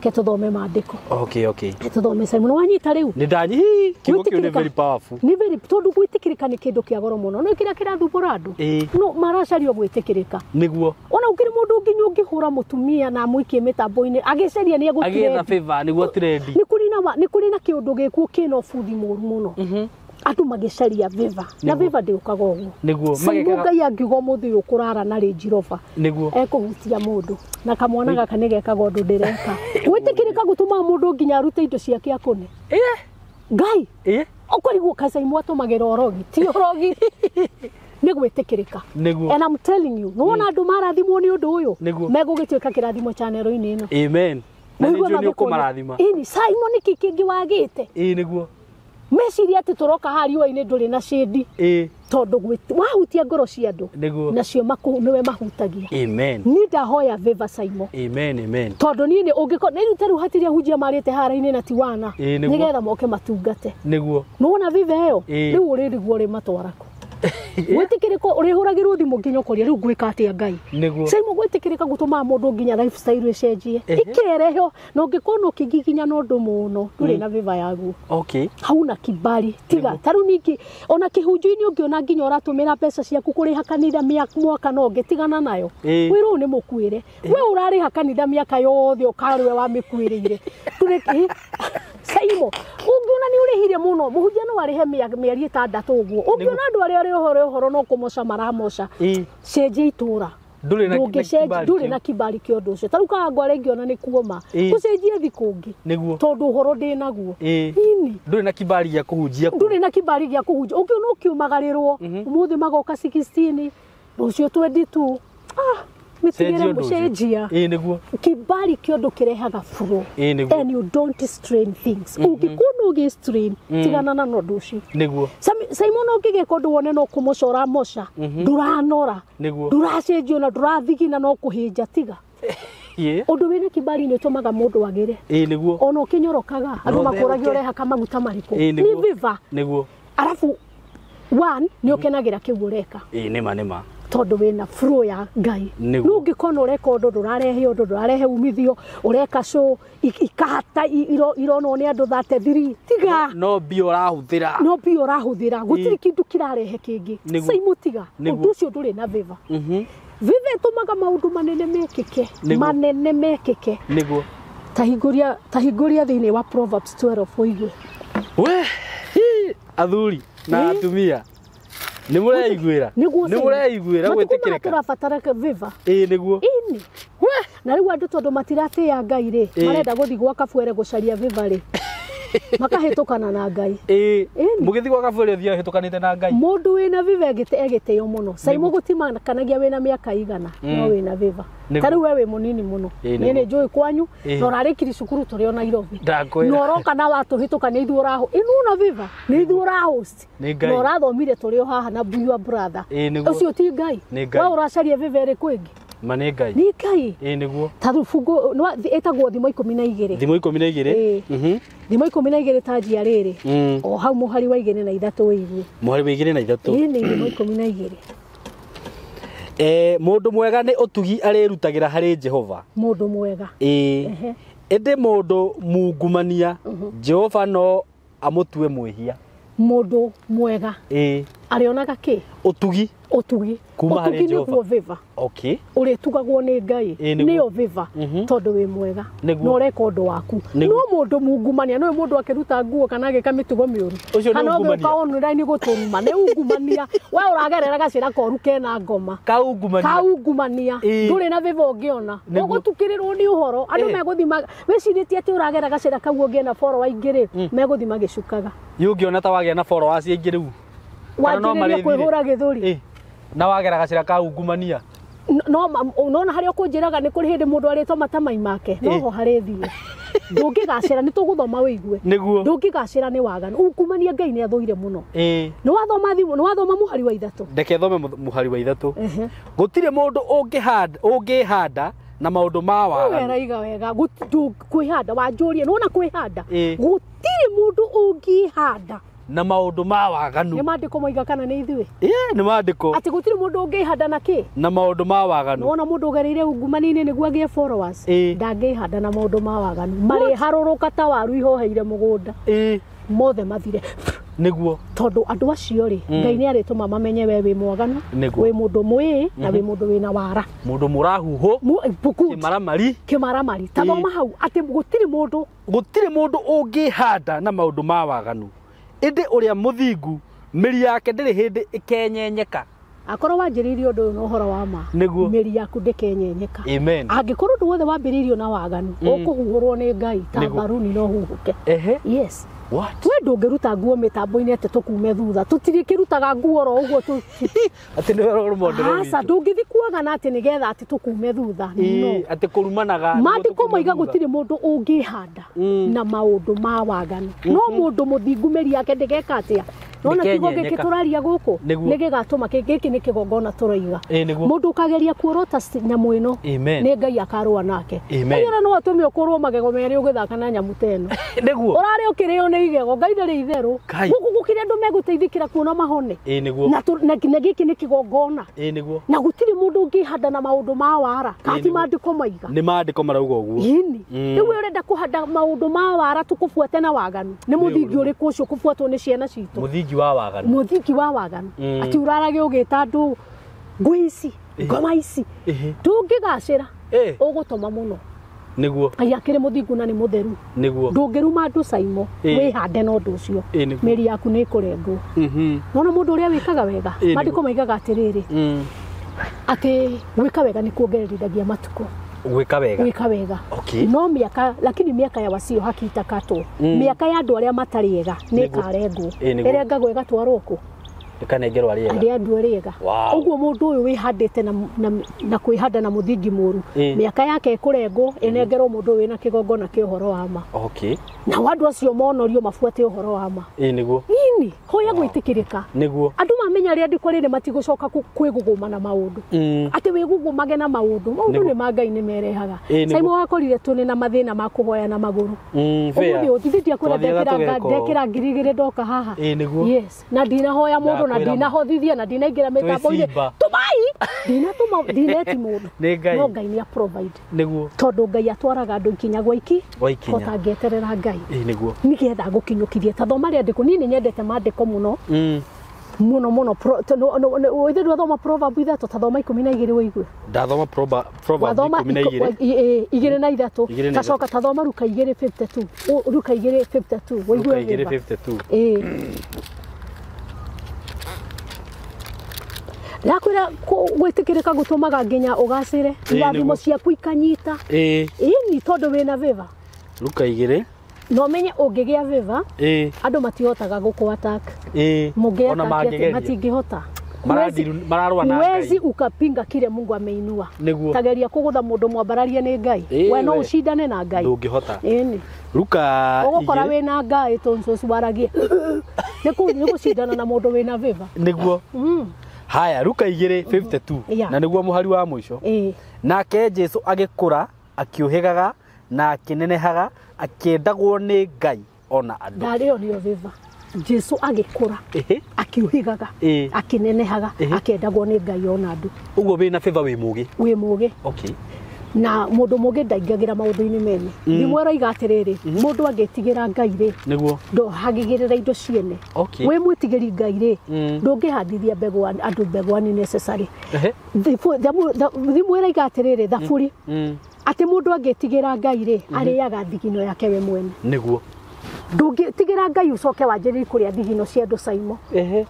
Ke tũthome maandĩko.
Okay, okay.
Ke tũthome Simon wanyita rĩu.
Nĩ ndanyi kiugo kĩu nĩ
Gwĩtĩkĩrĩka-
very powerful.
Nĩ very tondũ gwĩtĩkĩrĩka nĩ kĩndũ kĩa goro mũno. No kĩrĩa kĩrathumbũra andũ.
Ĩĩ.
No maracario gwĩtĩkĩrĩka.
Nĩguo.
Ona ũkĩrĩ mũndũ nginya ũngĩhũra mũtumia na amũikie mĩtambo-inĩ agĩcaria nĩ
Agĩetha
egũtrend.
favor nĩguo trendi.
Nĩ kũrĩ na nĩ kũrĩ na kĩũndũ gĩkuo kĩna ũbuthi mũru mũno. Andũ magĩcaria favor. Na
Nĩguo.
favor ndĩũkaga ũguo.
Nĩguo.
Saimo
Magekaga
Ngai angiuga ũmũthĩ ũyũ ũkũrara na Range Rover
nĩguo.
ekũhutia mũndũ na kamwana gaka nĩ gekaga ũndũ ndĩreka. Gwĩtĩkĩrĩka gũtũmaga mũndũ nginya arute indo ciake akũne.
Ĩĩ.
Ngai
Ĩĩ.
ũkũrigwo kaĩ Saimo atũmagĩra ũrogi ti ũrogi nĩ gwĩtĩkĩrĩka.
Nĩguo.
And I'm telling you, nĩwona andũ marathimwo nĩ ũndũ ũyũ
Nĩguo.
megũgĩtuĩka kĩrathimo channel-inĩ ĩno.
Amen. Na nĩ
Mũigue
njũĩ nĩ
magĩkũria,
ũkũmarathima.
Ĩni Saimo nĩkĩ kĩngĩ wagĩte?
Ĩĩ nĩguo.
Meciria atĩ tũroka haha riũa-inĩ ndũrĩ na shade
Ĩĩ.
tondũ wahutia ngoro cia andũ
Nĩguo.
nacio nĩwe mahutagia.
Amen.
Niĩ ndahoya favor Saimo.
Amen, amen.
Tondũ niĩ nĩ ũngĩko nĩ rĩu ta rĩu hatirĩ ahunjia marĩte hara-inĩ na tiwana
Ĩĩ, nĩguo.
nĩgetha moke matungate.
Nĩguo.
Nĩwona favor ĩyo
Ĩĩ.
rĩu ũrĩrigwo ũrĩmatwara kũ? Gwĩtĩkĩrĩka ũrĩhũragĩrwo thimũ nginya ũkoria rĩu ngwĩka atĩa Ngai.
Nĩguo.
Saimo gwĩtĩkĩrĩka gũtũmaga mũndũ nginya lifestyle ĩcenjie.
Ehe.
Ikereho na ũngĩkorwo na ũkĩngiginya na ũndũ mũno ndũrĩ na favor yaguo.
Okay.
Hauna kibali tiga ta rĩu ningĩ ona kĩhunjio-inĩ ũngĩona nginya ũratũmĩra mbeca ciaku kũrĩha kanitha mwaka no ũngĩ tigana nayo.
Ĩĩ.
Wĩra ũyũ nĩ mũkuĩre. We ũrarĩha kanitha mĩaka yothe ũkarĩwe wamĩkuĩrĩire. Ndũrĩ Saimo ũngĩona nĩ ũrĩhire mũno mũhunjia no arĩhe mĩeri ĩtandatũ ũguo. Ũngĩona andũ arĩa arĩ ũhoro ũhoro no kũmoca maramoca.
Ĩĩ.
Cenjia itũra.
Ndũrĩ na
Ndũngĩcenjia
kibali
ndũrĩ
kĩu.
na kibali kĩa ũndũ ũcio. Ta rĩu Kawangware ingĩona nĩ kuoma.
Ĩĩ.
Ũcenjie thi kũngĩ.
Nĩguo.
Tondũ ũhoro ndĩnaguo.
Ĩĩ.
Ini.
Ndũrĩ na kibali gĩa kũhunjia kũu.
Ndũrĩ na kibali gĩa kũhunjia. Ũngĩona ũkiumagarĩrwo ũmũthĩ magoka 16 rũciũ 22. Ah,
Cenjia
mĩtigĩre
ũndũ ũcio.
cenjia.
Ĩĩ nĩguo.
Kibali kĩa ũndũ kĩrehaga flow.
Ĩĩ nĩguo.
And you don't strain things. Ũngĩkuona ũgĩ strain tigana na ũndũ ũcio.
Nĩguo.
Simon ũngĩgĩka ũndũ wone no kũmoca ũramoca ndũranora
Nĩguo.
ndũracenjio na ndũrathigina no kũhĩnja tiga.
Ĩĩ.
Ũndũ wĩna kibali nĩ ũtũmaga mũndũ agĩre.
Ĩĩ nĩguo.
Ona ũkĩnyorokaga andũ
No
makũragia
ũtherũke.
ũrehaka maguta marĩkũ.
Ĩĩ
Nĩ
nĩguo.
favor.
Nĩguo.
Arabu one nĩ ũkenagĩra kĩu ũreka.
Ĩĩ nĩma nĩma.
Tondũ wĩna flow ya Ngai.
Nĩguo.
No ũngĩkona ũreka ũndũ ndũrarehe ũndũ ndũrarehe umithio ũreka show ikahata ironwo nĩ andũ 33 tiga.
No mbia ũrahũthĩra.
No mbia ũrahũthĩra gũtirĩ kĩndũ kĩrarehe kĩngĩ.
Nĩguo.
Saimo tiga.
Nĩguo.
Ũndũ ũcio ndũrĩ na favor. Favor ĩtũmaga maũndũ manene mekĩke.
Nĩguo.
Manene mekĩke.
Nĩguo.
Ta hingũria thĩinĩ wa Proverbs 12 ũigue.
We hi, athuri na atumia nĩ mũreiguĩra.
Nĩguo
Nĩ mũreiguĩra
Matukũ maya
gwĩtĩkĩrĩka.
tũrabatara favor.
Ĩĩ nĩguo.
Ini. Na rĩu andũ tondũ matiratĩĩa Ngai rĩ,
Ĩĩ.
marenda gũthiĩ gwa kabwere gũcaria favor rĩ. Makahĩtũkana na Ngai.
Ĩĩ.
Ĩni.
Mũgĩthiĩ gwa kaburi ũthiaga ũhĩtũkanĩte na Ngai.
Mũndũ wĩna viva egĩtĩo mũno. Saimo gũtimakanagia wĩna mĩaka igana, no wĩna viva.
Nĩguo.
Ta rĩu we wĩ mũnini mũno.
Ĩĩ,
Niĩ
nĩguo.
nĩ njũĩ kwanyu
Ĩĩ.
na ũrarĩkirie cukuru tũrĩ o Nairobi.
Ndakwĩra.
Na ũroka na watũhĩtũka nĩ ithuĩ ũraho. Ĩno na viva nĩ ithuĩ ũrahost.
Nĩ Ngai.
Na ũrathomire tũrĩ o haha na your brother.
Ĩĩ, nĩguo.
Ũcio ti Ngai.
Nĩ Ngai.
We ũracaria viva ĩrĩkũ ĩngĩ?
Ma nĩ Ngai.
Nĩ Ngai.
Ĩĩ nĩguo.
Ta rĩu bungu ĩtagwo thimo 12.
Thimo 12.
Ĩĩ.
Mhm.
Thimo 12 ta njia rĩrĩ.
Mm.
O hau mũhari wa 2 na 3 wĩigue.
Mũhari wa 2 na 3.
Ĩĩ nĩ thimo 12.
Mũndũ mwega nĩ ũtugi arĩrutagĩra harĩ Jehova.
Mũndũ mwega.
Ĩĩ.
Ehe.
Ĩndĩ mũndũ mungumania Jehova no amũtue mwĩhia.
Mũndũ mwega
Ĩĩ.
arĩonaga kĩ?
Ũtugi.
Ũtugi.
Kuma harĩ
Ũtugi
Jehova.
nĩguo viva.
Okay.
Ũrĩtugagwo nĩ Ngai.
Ĩĩ, nĩguo.
Nĩyo viva
Mhm.
tondũ wĩ mwega
Nĩguo.
na ũreka ũndũ waku.
Nĩguo.
No mũndũ mungumania nĩwe mũndũ akĩruta nguo kana agĩka mĩtugo mĩũru.
Ũcio nĩ
Kana ũgĩũka
ungumania.
online gũtũruma nĩ ungumania. We ũragerera gacĩra koru kena ngoma.
Kaungumania.
Kaungumania.
Ĩĩ.
Ndũrĩ na viva ũngĩona.
Nĩguo.
Ũgũtukĩrĩrwo nĩ ũhoro. Andũ
Ĩĩ.
megũthima wĩcirĩtie atĩ ũragera gacĩra kau ũngĩona follower aingĩ rĩ, megũthiĩ magĩcukaga.
Yũngĩona ta wagĩa na followers aingĩ rĩu. Kana no
Wanjĩrĩrie
marĩthire.
kwĩhũra gĩthũri.
Ĩĩ. Na wagera gacĩra kaungumania.
No nona harĩa ũkũnjĩraga nĩ kũrĩ hĩndĩ mũndũ arĩtwo matamai make
Ĩĩ.
noho harĩ thiĩ ndũngĩgacĩra nĩ tũgũthoma wĩigue.
Nĩguo.
Ndũngĩgacĩra nĩ waganu ungumania Ngai nĩ athũire mũno.
Ĩĩ.
Nĩ wathoma thimũ nĩ wathoma mũhari wa 3.
Ndeke thome mũhari wa 3.
Ehe.
Gũtirĩ mũndũ ũngĩhanda na maũndũ ma waganu.
Weraiga wega kwĩhanda wanjũrie nĩwona kwĩhanda
Ĩĩ.
gũtirĩ mũndũ ũngĩhanda
Na maũndũ ma waganu.
nĩ maandĩko moiga kana nĩ ithuĩ
Ĩĩ nĩ maandĩko.
atĩ gũtirĩ mũndũ ũngĩhanda na kĩ
Na maũndũ ma waganu.
nĩwona mũndũ ũgereire ungumania-inĩ nĩguo agĩe followers
Ĩĩ.
ndangĩhanda na maũndũ ma waganu marĩharũrũka ta waru ihoheire mũgũnda
Ĩĩ.
mothe mathire
Nĩguo.
tondũ andũ acio rĩ Ngai nĩ arĩtũma mamenye we wĩ mwaganu
Nĩguo.
wĩ mũndũ mwĩĩ na wĩ mũndũ wĩna wara.
Mũndũ mũrahuhũ.
Bukut.
Kĩmaramari.
Kĩmaramari ta thoma hau atĩ gũtirĩ mũndũ
Gũtirĩ mũndũ ũngĩhanda na maũndũ ma waganu. Ĩndĩ ũrĩa mũthingu mĩri yake ndĩrĩ hĩndĩ ĩkenyenyeka.
Akorwo wanjĩrĩirie ũndũ ũyũ na ũhoro wa ma
Nĩguo.
mĩri yaku ndĩkenyenyeka.
Amen.
Angĩkorwo ũndũ wothe wambĩrĩirio na waganu ũkũhuhũrwo nĩ Ngai ta
Nĩguo.
mbaruni no huhũke.
Ehe.
Yes.
What?
We ndũngĩruta nguo mĩtambo-inĩ atĩ tũkume thutha tũtirĩkĩrutaga nguo oro ũguo
Atĩ nĩwe role model
aca
witũ.
ndũngĩthi kuagana atĩ nĩgetha atĩ tũkume thutha no.
Ĩĩ, atĩ kũrumanaga. nĩguo
Maandĩko
tũkume
moiga
thutha.
gũtirĩ mũndũ ũngĩhanda na maũndũ ma waganu no mũndũ mũthingu mĩri yake ndĩgeka atĩa nona kiugo gĩkĩ
Ndĩkenyenyeka.
tũraria gũkũ
Nĩguo.
nĩ gĩgatũma gĩkĩ nĩ kĩgongona tũraiga.
Ĩĩ, nĩguo.
Mũndũ ũkageria kuorota nyamũ ĩno
Amen.
nĩ Ngai akarũa nake.
Amen.
Ona no atũme ũkũrwo magego merĩ ũgĩthaka na nyamũ ta ĩno.
Nĩguo.
Ũrarĩ ũkĩrĩo nĩ igego Ngai ndarĩ itherũ
Ngai.
gũkũ gũkĩrĩ andũ megũteithĩkĩra kuona mahone.
Ĩĩ nĩguo.
Na gĩkĩ nĩ kĩgongona
Ĩĩ nĩguo.
na gũtirĩ mũndũ ũngĩhanda na maũndũ ma wara kati
nĩguo.
maandĩko maiga.
Nĩ maandĩko marauga ũguo.
Ĩni
Mm.
rĩu we ũrenda kũhanda maũndũ ma wara tũkũbuate na waganu nĩ mũthingi ũrĩkũ ũcio ũkũbuatwo nĩ ciana citũ?
Mũthingi wa waganu.
Mũthingi wa waganu
Mm.
atĩ ũrarage ũgĩta andũ ngui ici ngoma ici
Ĩhĩ.
ndũngĩgacĩra
Ĩĩ.
ũgũtoma mũno.
Nĩguo.
Ngai akĩrĩ mũthingu na nĩ mũtheru.
Nĩguo.
Ndũngĩruma andũ caimo
Ĩĩ.
wĩhande na ũndũ ũcio
Ĩĩ, nĩguo.
mĩri yaku nĩ ĩkũrengwo.
Mhm.
Nona mũndũ ũrĩa wĩkaga wega
Ĩĩ, nĩguo.
maandĩko maigaga atĩrĩrĩ
Mm.
atĩ gwĩka wega nĩ kuongererithagia matukũ.
Gwĩka wega.
Gwĩka wega.
Okay.
No mĩaka lakini mĩaka ya wacio haki itakatwo mĩaka ya andũ arĩa matarĩ ega nĩ
Nĩguo.
ĩkarengwo.
Ĩĩ, nĩguo.
Ĩrengagwo ĩgatwarwo kũ?
Ĩkanengerwo arĩa ega.
Arĩa andũ arĩa ega.
Wow.
Ũguo mũndũ ũyũ wĩhandĩte na kwĩhanda na mũthingi mũru
Ĩĩ.
mĩaka yake ĩkũrengwo ĩnengerwo mũndũ ũyũ wĩna kĩgongona kĩa ũhoro wa ma.
Okay.
Nao andũ acio monorio mabuate ũhoro wa ma.
Ĩĩ nĩguo.
Nini hoya gwĩtĩkĩrĩka.
Nĩguo.
Andũ mamenya rĩandĩko rĩrĩ matigũcoka kwĩgũgũma na maũndũ
Mm.
atĩ wĩgũgũmage na maũndũ maũndũ
Nĩguo.
nĩ ma Ngai nĩ merehaga.
Ĩĩ, nĩguo.
Caimo wakorire tũnĩ na mathĩna ma kũhoya na magũrũ.
Mm, fair.
Ũmũthĩ ũtithĩ ndiakwĩra
Twathiaga
ndekĩra
tũgeka ũũ.
ndekĩra 2000 ndoka haha.
Ĩĩ nĩguo.
Yes na ndinahoya mũndũ na
Ndakwĩra ma.
ndinahothithia na ndinaingĩra mĩtambo-inĩ
Twĩ simba.
tũmai ndinatũma ndineti mũndũ.
Nĩ Ngai.
No Ngai nĩ a provide
Nĩguo.
tondũ Ngai atwaraga andũ ikinya gwa iki
Gwa ikinya.
ũtangĩeterera Ngai
Ĩĩ nĩguo.
nĩgetha gũkinyũkithie ta thoma rĩandĩko niĩ nĩ nyendete maandĩko mũno
Mm.
mũno mũno ithe ndwathoma proverb 3 ta thoma 12 wĩigue.
Ndathoma proverb
Wathoma
12.
2 na 3
Igĩrĩ na
tacoka ta thoma Ruka 2:52 Ruka 2:52
Luka
wĩigue
igĩrĩ
wĩva.
52.
Ĩĩ ndakwĩra gwĩtĩkĩrĩka gũtũmaga nginya ũgacĩre
Ĩĩ,
irathimo
nĩguo.
ciaku ikanyita.
Ĩĩ.
Ĩni tondũ wĩna favor.
Luka 2.
No menye ũngĩgĩa favor andũ matihotaga gũkũ attack. Mũngĩ attack matingĩhota.
Mararũa na Ngai.
Huwezi ukapinga kile Mungu ameinua. Tageria kũgũtha mũndũ mwambararie nĩ Ngai. We no ũcindane na Ngai.
Ndũngĩhota.
Ĩni.
Ruka
ũgũkora wĩna Ngai tonsils waragie. Nĩ gũcindana na mũndũ wĩna favor.
Nĩguo. Haya Ruka 2:52 na nĩguo mũhari wa mũico. Nake Jesu agĩkũra akiũhĩgaga na akĩnenehaga akĩendagwo nĩ Ngai ona andũ.
Ndarĩo nĩyo favor. Jesu agĩkũra akiuhigaga akĩnenehaga akĩendagwo nĩ Ngai ona andũ.
Ũguo wĩna favor wĩ mũgĩ.
Wĩ mũgĩ.
Okay.
Na mũndũ mũgĩ ndaingagĩra maũndũ-inĩ mene. Thimũ ĩroiga atĩrĩrĩ, mũndũ angĩtigĩra Ngai rĩ,
nĩguo
ndohagĩgĩrĩra indo ciene. Wĩ mwĩtigĩri Ngai rĩ, ndũngĩhandithia mbegũ andũ mbegũ unnecessary. Thimũ ĩroiga atĩrĩrĩ, thaburi atĩ mũndũ angĩtigĩra Ngai rĩ, arĩaga thigino yake we mwene.
Nĩguo.
Ndũngĩtigĩra Ngai ũcoke wanjĩrĩrie kũrĩa thigino cia andũ Saimo.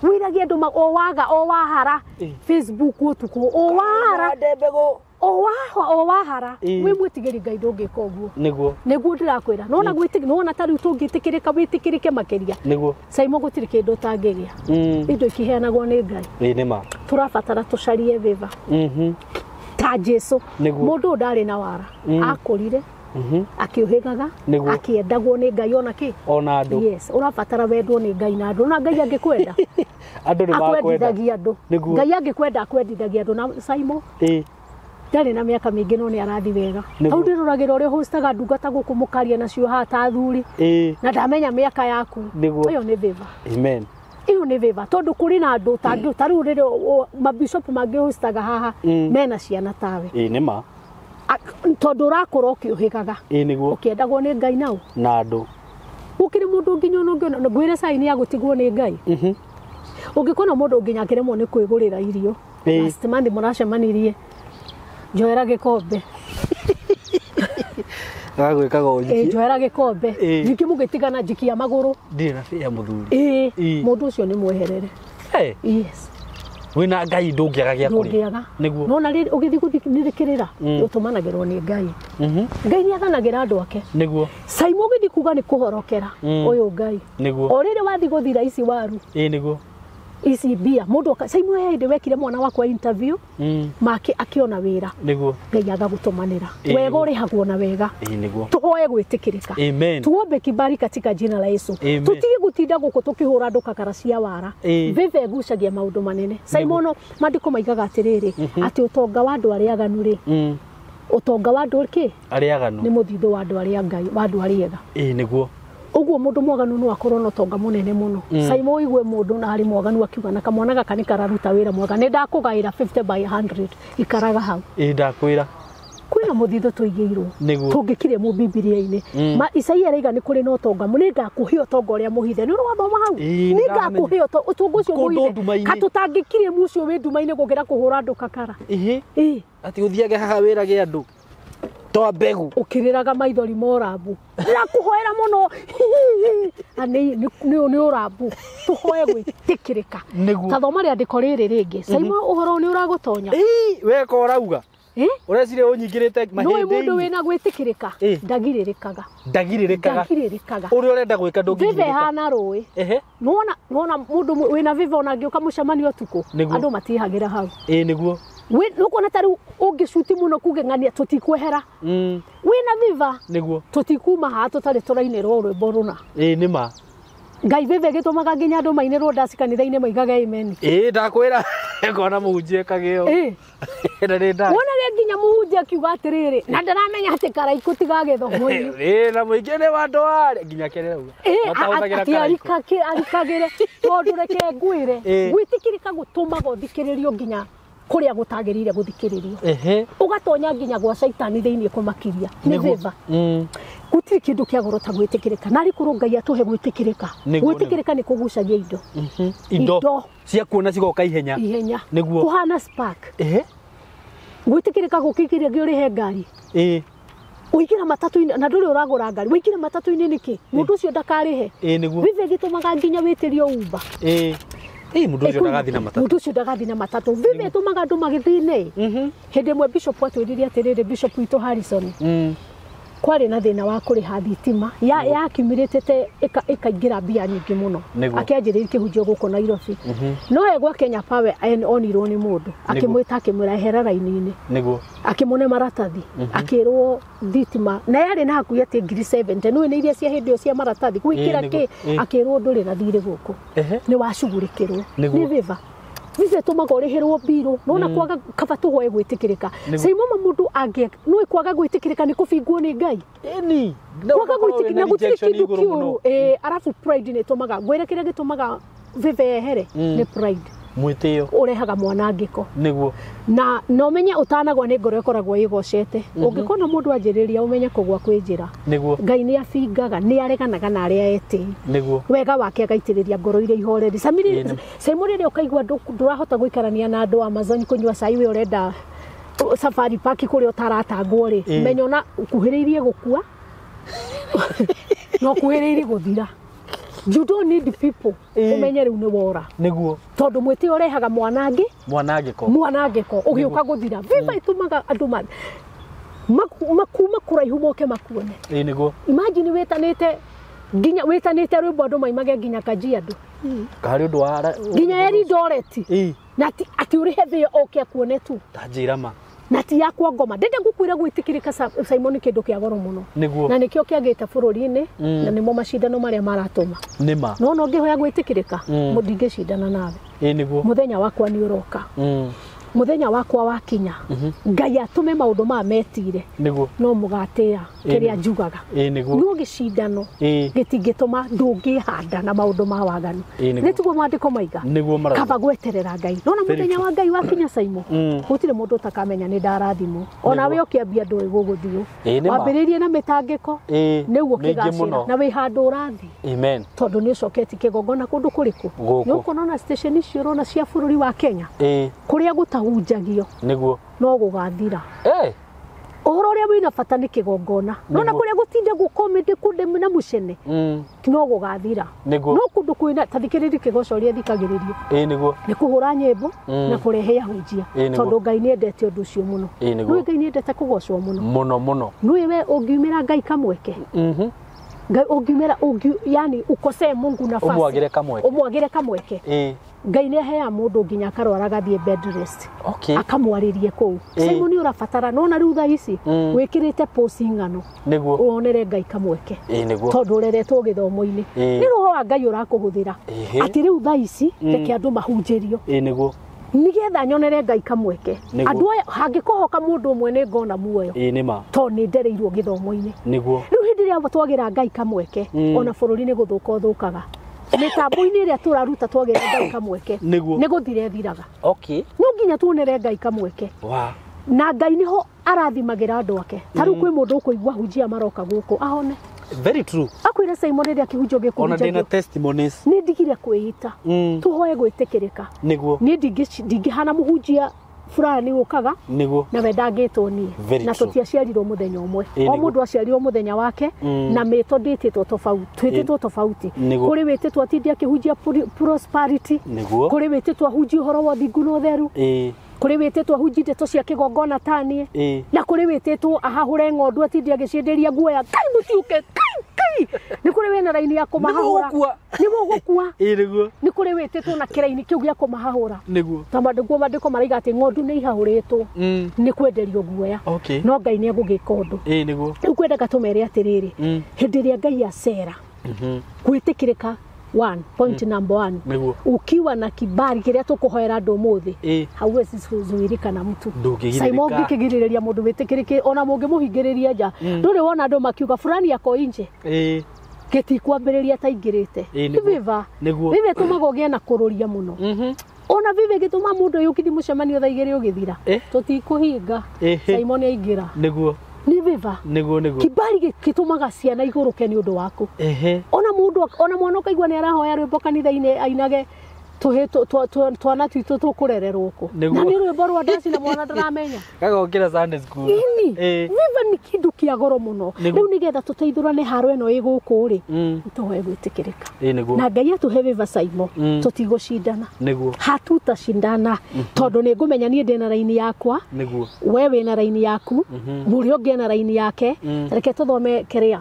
Wĩragie andũ o waga o wahara Facebook ũtukũ o wahara o wahara wĩ mwĩtigĩri Ngai ndũngĩka ũguo.
Nĩguo.
Nĩguo ndĩrakwĩra. Nĩwona gwĩtigĩra, nĩwona ta rĩu tũngĩtĩkĩrĩka wĩtĩkĩrĩke makĩria.
Nĩguo.
Saimo gũtirĩ kĩndũ ũtangĩgĩa. Indo ikiheanagwo nĩ Ngai.
Ĩĩ nĩ ma.
Tũrabatara tũcarie favor. Ta Jesu. Mũndũ ndarĩ na wara. Akũrire. Akiuhigaga akiendagwo nĩ Ngai ona kĩ
ona andũ.
Yes, ũrabatara wendwo nĩ Ngai na andũ. Na Ngai angĩkwenda
andũ nĩ makwenda.
Akwendithagia andũ. Ngai angĩkwenda akwendithagia andũ. Na Saimo ndarĩ na mĩaka mĩingĩ no nĩ arathi wega. Hau ndĩroragĩra ũrĩa hostaga ndungata gũkũ mũkaria nacio haha ta athuri. Na ndamenya mĩaka yaku. Ĩyo nĩ favor.
Amen.
Ĩyo nĩ favor tondũ kũrĩ na andũ tangĩ ta rĩu rĩrĩa mabishop mangĩhostaga haha mena ciana tawe.
Ĩĩ nĩ ma.
Tondũ ũrakũra ũkĩũhĩgaga.
Ĩĩ nĩguo.
Ũkĩendagwo nĩ Ngai nao.
Na andũ.
Gũkĩrĩ mũndũ nginya ona ũngĩona ngwĩre saini ya gũtigwo nĩ Ngai. Ũngĩkona mũndũ nginya akĩremwo nĩ kwĩgũrĩra irio. Last month mũracemanirie. Njoera gĩkombe.
Agagwĩkaga o njiki.
Njoera gĩkombe. Njiki mũgĩtigana njiki ya magũrũ.
Ndirĩ na bĩa mũthuri.
Mũndũ ũcio nĩ mweherere. Yes.
Wĩna Ngai ndũngĩaga gĩa kũrĩa.
Ndũngĩaga.
Nĩguo.
Nona rĩrĩ ũgĩthiĩ gũthikĩrĩra ũtũmanagĩrwo nĩ Ngai. Ngai nĩ athanagĩra andũ ake.
Nĩguo.
Saimo ũgĩthiĩ kuga nĩ kũhorokera ũyũ Ngai.
Nĩguo.
O rĩrĩ wathiĩ gũthira ici waru.
Ĩĩ nĩguo.
Ici mbia mũndũ Saimo hĩndĩ wekire mwana wakwa interview make akĩona wĩra.
Nĩguo.
Ngai agagũtũmanĩra. Wega ũrĩhagwo na wega.
Ĩĩ nĩguo.
Tũhoe gwĩtĩkĩrĩka.
Amen.
Tuombe kibali katika jina la Yesu. Tutige gutinda gũkũ tũkĩhũra andũ kakara cia wara. Favor ĩgucagia maũndũ manene. Saimono maandĩko maigaga atĩrĩrĩ atĩ ũtonga wa andũ arĩa aganu rĩ. Ũtonga wa andũ kĩ?
Arĩa aganu.
Nĩ mũthithũ wa andũ arĩa Ngai wa andũ arĩa ega.
Ĩĩ nĩguo.
Ũguo mũndũ mwaganu no akorwo na ũtonga mũnene mũno. Saimo ũigue mũndũ na harĩ mwaganu akiuga na kamwana gaka nĩ kararuta wĩra mwega. Nĩ ndakũgaĩra 50 by 100 ikaraga hau.
Ĩĩ ndakwĩra.
Kwĩna mũthithũ tũigĩirwo. Tũngĩkire mu Bibilia-inĩ. Ma Isaia araiga nĩ kũrĩ na ũtonga. Nĩ ngakũhe ũtonga ũrĩa mũhithe. Nĩ ũrathoma hau? Nĩ ngakũhe ũtonga ũcio mũhithe. Katũtangĩkire mu ũcio wĩ nduma-inĩ gũkĩra kũhũra andũ kakara.
Ĩĩ. Atĩ ũthiage haha wĩrage andũ. Toa mbegũ.
Ũkĩrĩraga maithori ma ũrambu. Ndĩrakũhoera mũno. Nĩ ũrambu. Tũhoe gwĩtĩkĩrĩka.
Nĩguo.
Ta thoma rĩandĩko rĩrĩ rĩngĩ. Saimo ũhoro nĩ ũragũtonya.
Weka ũrauga. Ũreciria ũnyingĩrĩte mahĩndĩ-inĩ.
Nĩũĩ mũndũ wĩna gwĩtĩkĩrĩka ndagirĩrĩkaga.
Ndagirĩrĩkaga.
Ndagirĩrĩkaga.
Ũrĩa ũrenda gwĩka ndũngĩgirĩrĩka.
Favor ĩhana rũĩ. Nĩwona mũndũ wĩna favor ona angĩũka mũcemanio ũtukũ andũ matihagĩra hau.
Ĩĩ nĩguo.
Nĩũkuona ta rĩu ũngĩcuti mũno kuge ng'ania tũtikwehera. Wĩna favor.
Nĩguo.
Tũtikuma haha tũtarĩ tũrainĩrwo rwĩmbo rũna.
Ĩĩ nĩ ma.
Ngai favor ĩgĩtũmaga nginya andũ mainĩrwo ndaci kanitha-inĩ maigage amen.
Ĩĩ ndakwĩra. Ngona mũhunjia ekage ũũ. Na nĩ nda.
Wonage nginya mũhunjia akiuga atĩrĩrĩ na ndĩramenya atĩ karaikũ tigagĩthomo-inĩ.
Ĩĩ na mũingĩ nĩ wa andũ arĩa nginya kerera uga. Matahũthagĩra karaikũ.
Arikagĩre tondũ reke ngwĩre gwĩtĩkĩrĩka gũtũmaga ũthikĩrĩrio nginya kũrĩa gũtagĩrĩire gũthikĩrĩrio. Ũgatonya nginya gwa caitani thĩinĩ kũmakiria. Nĩ favor. Gũtirĩ kĩndũ kĩa goro ta gwĩtĩkĩrĩka. Na rĩkorwo Ngai atũhe gwĩtĩkĩrĩka. Gwĩtĩkĩrĩka nĩ kũgucagia indo.
Indo cia kuona cigoka ihenya.
Ihenya.
Nĩguo.
Kũhana spark. Gwĩtĩkĩrĩka gũkĩingĩria ũrĩhe ngari. Ũingĩra matatũ-inĩ na ndũrĩ ũragũra ngari. Ũingĩra matatũ-inĩ nĩkĩ? Mũndũ ũcio ndakarĩhe.
Ĩĩ nĩguo.
Favor ĩgĩtũmaga nginya wĩtĩrio Uber.
Ĩĩ mũndũ ũcio ndagathiĩ na matatũ.
Mũndũ ũcio ndagathiĩ na matatũ. Favor ĩtũmaga andũ magĩthĩne. Hĩndĩ ĩmwe bishop atwĩrire atĩrĩrĩ, bishop witũ Harrison. Kwarĩ na thĩna wa kũrĩha thitima yakiumĩrĩte ĩkaingĩra mbia nyingĩ mũno. Akĩanjĩrĩria kĩhunjio gũkũ Nairobi. No ye gwa Kenya Power onirwo nĩ mũndũ akĩmwĩta akĩmwĩra ehera raini-inĩ.
Nĩguo.
Akĩmũne maratathi akĩrwo thitima na yarĩ na hakuhĩ atĩ 70,000 nĩ nĩ iria cia hĩndĩ ĩyo cia maratathi gwĩkĩra kĩ akĩrwo ndũrĩ na thirĩ gũkũ nĩ wacugurĩkĩrwo nĩ viva Visa tũmaga ũrĩhĩrwo mbirũ nona kwaga kaba tũhoe gwĩtĩkĩrĩka Saimo mũndũ angĩ no kwaga gwĩtĩkĩrĩka nĩ kũbingwo nĩ Ngai
ĩni
kwaga gwĩtĩkĩrĩka na gũtirĩ kĩndũ kĩũru arabu pride nĩ ĩtũmaga ngwĩre kĩrĩa gĩtũmaga viva yehere nĩ pride
mwĩtĩo
ũrehaga mwanangĩko
nĩguo
na no menye ũtanagwa nĩ ngoro ĩkoragwo ĩgocete ũngĩkona mũndũ anjĩrĩria ũmenye kũgwa kwĩ njĩra
nĩguo
Ngai nĩ abingaga nĩ areganaga na arĩa etĩi
nĩguo
wega wake agaitĩrĩria ngoro iria ihoreri Saimo rĩrĩa ũkaigua ndũrahota gũikarania na andũ Amazon kũnyua cai we ũrenda Safari Park kũrĩa ũtaratangwo rĩ menya ona ũkuhĩrĩirie gũkua na ũkuhĩrĩirie gũthira. You don't need people umenye riu ni wora
niguo
tondu mwiti urehaga mwanangiko ugiuka guthira viva itumaga andu makuma kuraihu moke makuone
niguo
imagine witanite nginya witanite rwimbo andu maimage nginya Kajiado
kari undu wa
nginya Eldoret na ati urihe thio oke akuone tu
ta njira ma
na ti yakwa ngoma ndende ngukwira gwitikirika Simon kindu kia goro muno na nikio kiagite bururi-ini na nimo macindano maria maratuma
nima
no no ngihoya gwitikirika ndingicindana nawe
niguo
muthenya wakwa ni uroka muthenya wakwa wakinya Ngai atume maundu ma metire
niguo
no mugatia kiria njugaga no gicindano gitingituma ndungihanda na maundu ma waganu nitiguo mandiko maiga kaba gweterera Ngai nona muthenya wa Ngai wakinya Saimo gutire mundu utakamenya ni ndarathimwo ona we ukiambia ndui guguthio wambiririe na mitangiko niguo kigacira na wi handu urathi
amen
tondu ni ucoketi kigongona kundu kuriku ni ukonona station icio urona cia bururi wa Kenya kuria gutahunjagio
niguo
no gugathira uhoro uria wina bata ni kigongona nona kuria gutinda gukomete kunde na mucene no gugathira no kundu kwina tathikiriri kigoco ria thikagiririo
niguo
ni kuhura nyimbo na kurehe ahunjia tondu Ngai ni endete undu ucio muno no Ngai ni endete kugocwo muno
muno muno
nui we ungiumira Ngai kamweke Ngai ungiumira yani ukosee Mungu nafasi umwagire kamweke Ngai nĩ aheaga mũndũ nginya akarwara agathiĩ bed rest akamwarĩrie kũu Simon nĩ ũrabatara nona rĩu thaa ici wĩkĩrĩte post ng'ano
nĩguo
wonere Ngai kamweke tondũ ũreretwo gĩthomo-inĩ nĩ roho wa Ngai ũrakũhũthĩra atĩ rĩu thaa ici reke andũ mahunjĩrio
nĩguo
nigetha nyonere Ngai kamweke andũ aya hangĩkohoka mũndũ ũmwe nĩ ngona muoyo tondũ nĩ ndereirwo gĩthomo-inĩ
nĩguo
rĩu hĩndĩ ĩrĩa twagĩra Ngai kamweke ona bũrũri nĩ gũthũka ũthũkaga mitambo-inĩ ĩrĩa tũraruta twagĩra Ngai kamweke nĩ gũthira ĩthiraga no nginya tuonere Ngai kamweke na Ngai nĩho arathimagĩra andũ ake ta rĩu kwĩ mũndũ ũkũigua hunjia maroka gũkũ ahone
very true
akwĩre Simon rĩrĩa kĩhunjio
gĩkũhunjagio ona ndĩna testimonies
nĩ ndigire kwĩita tũhoe gwĩtĩkĩrĩka
nĩguo
niĩ ndingĩhana mũhunjia fulani ukaga
niguo
na we ndangĩtwo niĩ na tũtiaciarirwo mũthenya ũmwe o mũndũ aciarirwo mũthenya wake na mĩto ndĩtĩtwo tofauti twĩtĩtwo tofauti kũrĩ wĩtĩtwo atinde akĩhunjia prosperity kũrĩ wĩtĩtwo ahunjie ũhoro wa ũthingu na ũtheru kũrĩ wĩtĩtwo ahunjie ndeto cia kĩgongona tanie na kũrĩ wĩtĩtwo ahahũre ng'ondu atinde agĩcienderia guoya kai mũtiũke kai kai nĩ kũrĩ wĩna raini ya kũmahahũra nĩ mũgũkua nĩ kũrĩ wĩtĩtwo na kĩraini kĩu gĩa kũmahahũra
nĩguo
ta mandĩko mandĩko maraiga atĩ ng'ondu nĩ ihahũrĩtwo nĩ kwenderio guoya no Ngai nĩ egũgĩka ũndũ
nĩguo
rĩu kwendaga tũmere atĩrĩrĩ hĩndĩ ĩrĩa Ngai acera gwĩtĩkĩrĩka one point number one ukiwa na kibali kiria tukuhoera andu umuthi hauwezi zuirika na mtu Simon ngikigiriria mundu witikirike ona mungimuhingiriria nja nduri wona andu makiuga fulani ako inje gitikwambiriria ta ingirite viva viva tumaga ugie na kururia muno ona viva gituma mundu uyu kithi mucemanio thaa igiri ugithira tutikuhinga Simon aingira
niguo
ni viva
niguo niguo
kibali gitumaga ciana iguruke ni undu waku ona mundu ona mwana ukaigua ni arahoya rwimbo kanitha-ini ainage Twana twitũ tũkũrererwo kũ? Na nĩ rwĩmbo rwa ndaci na mwana ndaramenya.
Gagokĩra Sunday school.
Ini. Viva nĩ kĩndũ kĩa goro mũno. Rĩu nĩgetha tũteithũrane haro ĩno ĩ gũkũ rĩ, tũhoe gwĩtĩkĩrĩka. Na Ngai atũhe viva Saimo, tũtigũcindana. Hatutacindana tondũ nĩ ngũmenya niĩ ndĩ na raini yakwa, we wĩna raini yaku, mũrĩa ũngĩ ena raini yake. Reke tũthome kĩrĩa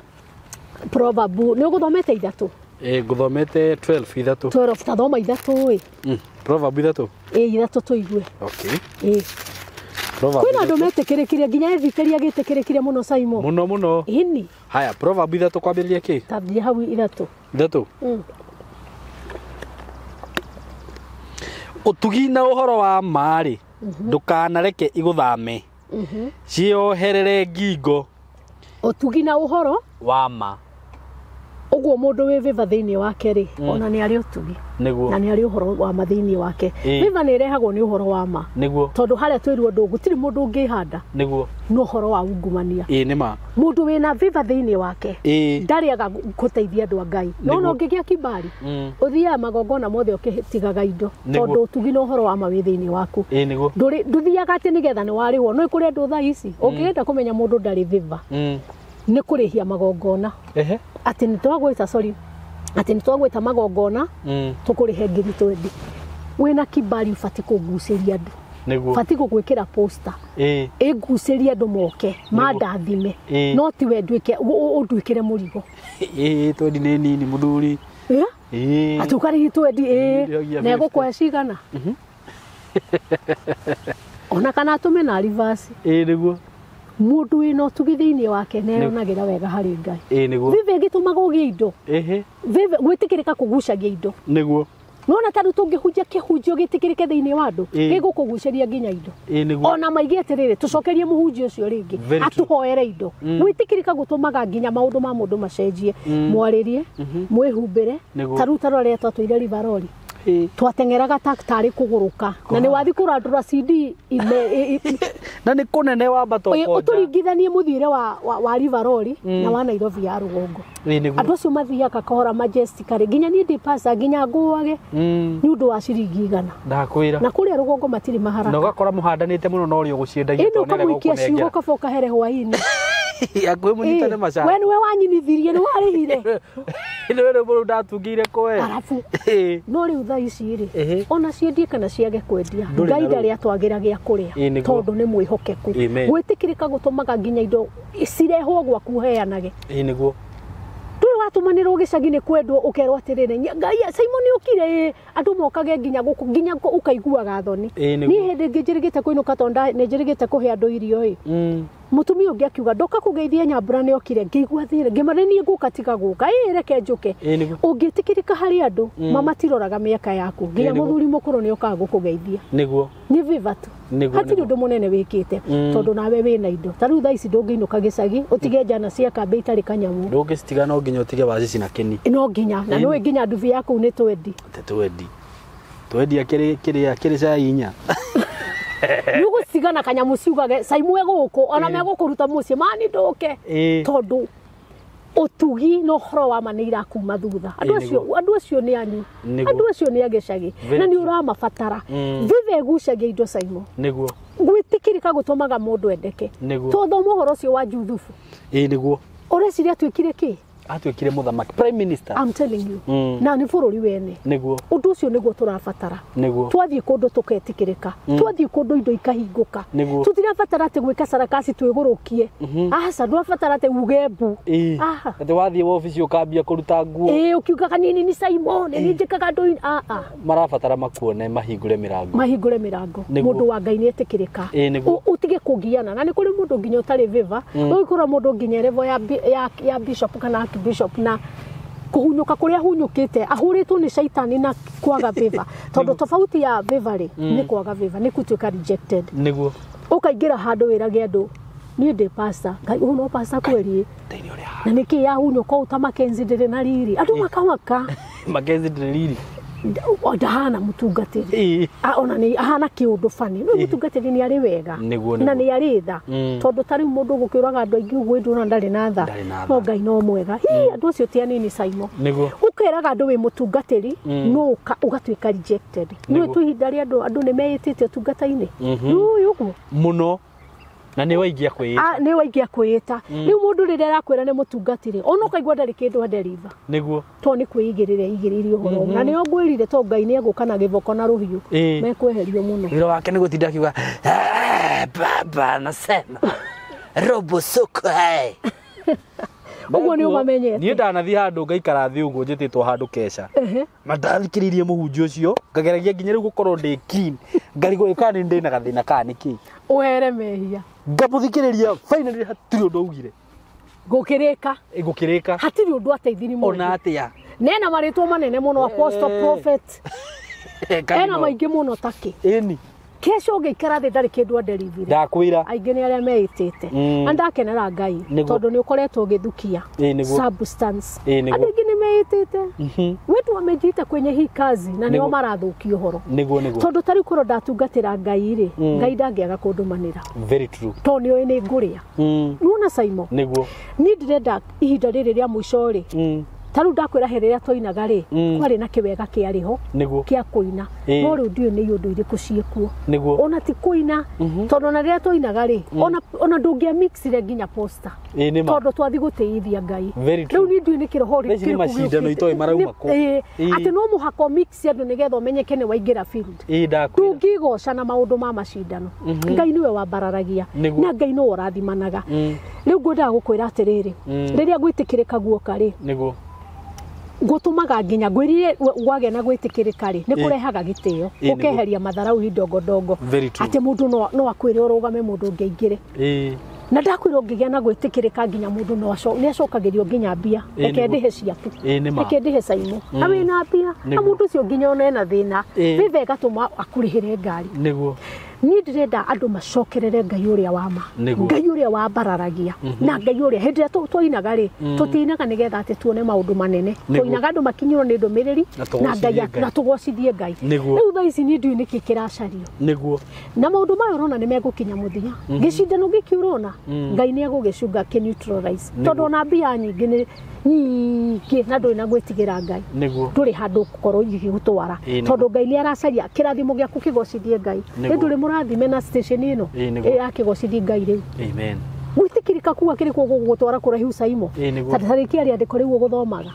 proverb nĩ ũgũthomete ithatũ.
Ngũthomete 12 ithatũ.
12 tathoma ithatũ ĩ.
Proverb ithatũ.
Ithatũ tũigue.
Okay. Proverb.
Kwĩna andũ metĩkĩrĩkire nginya Ethikeri agĩtĩkĩrĩkire mũno Saimo.
Mũno mũno.
Ĩni.
Haya, proverb ithatũ kwambĩrĩria kĩ?
Tambia hau ithatũ.
Ithatũ. Ũtugi na ũhoro wa ma rĩ, ndũkanareke igũthame. Cioherere ngingo.
Ũtugi na ũhoro
wa ma.
Ũguo mũndũ wĩ viva thĩinĩ wake rĩ, ona nĩ arĩ ũtugi. Na nĩ arĩ ũhoro wa ma thĩinĩ wake. Viva nĩ ĩrehagwo nĩ ũhoro wa ma. Tondũ harĩa twĩrwo ndũ gũtirĩ mũndũ ũngĩhanda. No ũhoro wa ungumania.
Nĩ ma.
Mũndũ wĩna viva thĩinĩ wake ndarĩaga gũteithia andũ a Ngai. No no ũngĩgĩa kibali, ũthiaga magongona mothe ũkĩtigaga indo. Tondũ ũtugi na ũhoro wa ma wĩ thĩinĩ waku. Ndũthiaga atĩ nĩgetha nĩ warĩhwo. No kũrĩ andũ thaa ici ũngĩenda kũmenya mũndũ ndarĩ viva nĩ kũrĩhia magongona. Atĩ nĩ twagwĩta sorry, atĩ nĩ twagwĩta magongona tũkũrĩhe ngiri 20. Wĩna kibali ũbatiĩ kũgucĩria andũ. Ũbatiĩ gũgwĩkĩra poster. Ĩgucĩrie andũ moke mandathime. No tiwe nduĩke ũnduĩkĩre mũrigo.
Twendi nĩ nini mũthuri.
Atĩ ũkarĩhi twendi na egũkũhe cigana. Ona kana atũme na reverse.
Nĩguo.
Mũndũ wĩna ũtugi thĩinĩ wake nĩeyonagĩra wega harĩ Ngai. Viva ĩgĩtũmaga ũgĩe indo. Viva gwĩtĩkĩrĩka kũgucagia indo.
Nĩguo.
Nĩwona ta rĩu tũngĩhunjia kĩhunjio gĩtĩkĩrĩke thĩinĩ wa andũ, gĩgũkũgucĩria nginya indo. Ona maige atĩrĩrĩ, tũcokerie mũhunjia ũcio rĩngĩ, atũhoere indo. Gwĩtĩkĩrĩka gũtũmaga nginya maũndũ ma mũndũ macenjie. Mwarĩrie, mwĩhumbĩre, ta rĩu ta rũrĩa twatũire Rivaroli. Twateng'eraga tarĩ kũgũrũka. Na nĩ wathi kũrandũra CD
na nĩ kũnene wambata ũkonja.
Ũtũringithanie mũthiĩre wa Rivaroli na wa Nairobi ya rũgongo. Andũ acio mathiaga kahora majestically nginya niĩ ndĩ pasa nginya ngũage nĩ ũndũ wa ciringi 100.
Ndakwĩra.
Na kũrĩa rũgongo matirĩ maharaka.
Na ũgakora mũhandanĩte mũno na ũrĩa ũgũciendagia
tondũ nĩ ũkamũikia ciugo kaba ũkahere hwaĩ-inĩ.
Hakuhĩ mũnyitane maca.
We nĩwe wanyinithirie nĩ warĩhire.
Nĩwe rĩu mũndũ ndatungĩire kwe.
Arabu. No rĩu thaa ici rĩ, ona ciendie kana ciage kwendia, Ngai ndarĩ atwagĩra gĩa kũrĩa tondũ nĩ mwĩhokeku. Gwĩtĩkĩrĩka gũtũmaga nginya indo cirehwo gwaku ũheanage.
Nĩguo.
Ndũrĩ watũmanĩrwo gĩcagi nĩ kwendwo ũkerwo atĩrĩrĩ, Ngai Simon ũkire, andũ mokage nginya gũkũ nginya ũkaiguaga thoni. Niĩ hĩndĩ ĩngĩ njĩrĩgĩte kũinũka tondũ nĩ njĩrĩgĩte kũhe andũ irio ĩ. Mũtumia ũngĩ akiuga ndoka kũgeithia Nyambura nĩ okire, ngĩigua thĩna, ngĩmara niĩ ngũka tiga gũka, reke njũke. Ũngĩtĩkĩrĩka harĩ andũ, matiroraga mĩaka yaku, nginya mũthuri mũkũrũ nĩ okaga gũkũgeithia.
Nĩguo.
Nĩ viva tu. Hatirĩ ũndũ mũnene wĩkĩte tondũ nawe wĩna indo. Ta rĩu thaa ici ndũngĩinũka gĩcagi ũtige njana cia kambĩ itarĩ kanyamũ.
Ndũngĩcitiga no nginya ũtige wacici na kĩni.
No nginya, na nĩũĩ nginya ndubi yaku nĩ twendi.
Twendi. Twendi akĩrĩ kĩrĩ cai inya.
Nĩ ũgũcigana kanyamũ ciugage Saimwe gũkũ ona megũkũruta mũciĩ mani ndũke tondũ ũtugi na ũhoro wa ma nĩ irakuma thutha. Andũ acio nĩ anyu, andũ acio nĩ a gĩcagi na nĩ ũramabatara. Viva ĩgucagia indo Saimo.
Nĩguo.
Gwĩtĩkĩrĩka gũtũmaga mũndũ endeke. Tũthoma ũhoro ũcio wa Juthubu.
Nĩguo.
Ũreciria atuĩkire kĩ?
Atuĩkire mũthamaki, prime minister.
I'm telling you. Na nĩ bũrũri wene.
Nĩguo.
Ũndũ ũcio nĩguo tũrabatara.
Nĩguo.
Twathiĩ kũndũ tũketĩkĩrĩka. Twathiĩ kũndũ indo ikahingũka. Tũtirabatara atĩ gwĩka sarakasi twĩgũrũkie. Aca, ndũrabatara atĩ uge mbu.
Atĩ wathiĩ wabici ũkambia kũruta nguo.
Ũkiugaga niĩ nĩ Simon, nĩ njĩkaga andũ
Marabatara makuone mahingũre mĩrango.
Mahingũre mĩrango. Mũndũ wa Ngai nĩ etĩkĩrĩka. Ũtige kũgiana. Na nĩ kũrĩ mũndũ nginya ũtarĩ viva. Ũgĩkora mũndũ nginya level ya bishop kana bishop na kũhunyũka kũrĩa ahunyũkĩte ahũrĩtwo nĩ caitani na kwaga viva. Tondũ tofauti ya viva rĩ nĩ kwaga viva nĩ gũtuĩka rejected.
Nĩguo.
Ũkaingĩra handũ wĩrage andũ niĩ ndĩ pastor, Ngai ũyũ no pastor kweri. Na nĩkĩ yahunyũka ũũ ta Mackenzie ndĩrĩ na riri. Andũ makamaka.
Mackenzie ndĩrĩ riri.
Ndahana mũtungatĩri. Ona nĩ ahana kĩũndũ bani. No mũtungatĩri nĩ arĩ wega. Na nĩ arĩ tha. Tondũ ta rĩu mũndũ gũkĩũraga andũ aingĩ ũguo ndũrona ndarĩ na tha. No Ngai no mwega. Hi andũ acio ti anini Saimo. Ũkeraga andũ wĩ mũtungatĩri no ũgatuĩka rejected. Nĩ tu ihinda rĩa andũ nĩ meĩtĩte ũtungata-inĩ. Nĩ ũguo.
Mũno. Na nĩ waingia kwĩĩta.
Nĩ waingia kwĩĩta. Rĩu mũndũ rĩrĩa arakwĩra nĩ mũtungatĩri, ona ũkaigua ndarĩ kĩndũ aderiva.
Nĩguo.
Tondũ nĩ kwĩigĩrĩra igĩrĩire ũhoro. Na nĩo ngwĩrire tondũ Ngai nĩ egũka na gĩboko na rũhiũ. Mekweherio mũno.
Wĩra wake nĩ gũtinda akiuga, baba nasema robo soko hai.
Ũguo nĩ ũmamenyete.
Niĩ ndanathiĩ handũ ngaikara thĩ ũguo njĩtĩtwo handũ keca. Na ndathikĩrĩirie mũhunjia ũcio, ngageragia nginya rĩu gũkorwo ndĩ clean. Ngarigwo ĩ kana nĩ ndĩ na gathĩna kana nĩ kĩ.
Ũhere mehia.
Ngamũthikĩrĩria finally hatirĩ ũndũ augire.
Gũkĩrĩka.
Gũkĩrĩka.
Hatirĩ ũndũ ateithirie mũndũ.
Ona atĩa.
Nena marĩtwa manene mũno apostle, prophet. Ena maingĩ mũno takĩ.
Ĩni.
Kesho ũngĩikara thĩ ndarĩ kĩndũ anderivire.
Ndakwĩra.
Aingĩ nĩ arĩa meĩtĩte. Na ndakenera Ngai tondũ nĩ ũkoretwo ũgĩthukia substance. Andũ aingĩ nĩ meĩtĩte. Wetu wamejiita kwenye hii kazi na nĩo marathũkia ũhoro.
Nĩguo.
Tondũ ta rĩu korwo ndatungatĩra Ngai rĩ, Ngai ndangĩaga kũndũmanĩra.
Very true.
Tondũ nĩoĩ nĩ ngũrĩa. Nĩwona Saimo?
Nĩguo.
Niĩ ndĩrenda ihinda rĩrĩ rĩa mũico rĩ, ta rĩu ndakwĩra hĩndĩ ĩrĩa twainaga rĩ, kwarĩ na kĩwega kĩarĩ ho kĩa kũina. No rĩu ndiũĩ nĩ iũndũ irĩkũ ciĩkuo. Ona ti kũina, tondũ ona rĩrĩa twainaga rĩ, ona ndũngĩa mixire nginya poster. Tondũ twathi gũtĩithia Ngai. Rĩu niĩ ndiũĩ nĩ kĩroho
kĩrĩkũ macindano itoĩ marauma kũ.
Atĩ no mũhaka mix andũ nĩgetha ũmenyeke nĩ waingĩra field. Ndũngĩgoca na maũndũ ma macindano. Ngai nĩwe wambararagia na Ngai nĩwe ũrathimanaga. Rĩu ngwendaga gũkwĩra atĩrĩrĩ, rĩrĩa gwĩtĩkĩrĩka guoka rĩ,
nĩguo
gũtũmaga nginya ngwĩrire gwagĩa na gwĩtĩkĩrĩka rĩ, nĩ kũrehaga gĩtĩo, ũkeheria matharau ndongo. Atĩ mũndũ no akwĩre ũrũgame mũndũ ũngĩ aingĩre. Na ndakwĩra ũngĩgĩa na gwĩtĩkĩrĩka nginya mũndũ no nĩ acokagĩrio nginya mbia. Reke ndĩhe ciaku. Reke ndĩhe Saimo. Na wĩna mbia, na mũndũ ũcio nginya ona ena thĩna, thĩtha ĩgatũma akũrĩhĩre ngari.
Nĩguo.
Niĩ ndĩrenda andũ macokerere Ngai ũrĩa wa ma. Ngai ũrĩa wambararagia. Na Ngai ũrĩa hĩndĩ ĩrĩa twainaga rĩ, tũtiinaga nĩgetha atĩ tuone maũndũ manene. Twainaga andũ makinyĩrwo nĩ ndũmĩrĩri na Ngai na tũgocithie Ngai. Rĩu thaa ici niĩ ndiũĩ nĩkĩ kĩracario.
Nĩguo.
Na maũndũ maya ũrona nĩ megũkinya mũthia. Gĩcindano gĩkĩ ũrona, Ngai nĩ egũgĩcunga kĩ neutralize. Tondũ ona mbia nyingĩ nĩ nyingĩ na ndũrĩ na gwĩtigĩra Ngai. Ndũrĩ handũ ũgũkorwo igĩgũtwara. Tondũ Ngai nĩ aracaria kĩrathimo gĩaku kĩgocithie Ngai. Nĩ ndũrĩ mũrathime na station ĩno ĩrakĩgocithia Ngai rĩu.
Amen.
Gwĩtĩkĩrĩka kuga kĩrĩkũ gũgũtwara kũraihu Saimo. Ta tarĩki rĩandĩko rĩu ũgũthomaga.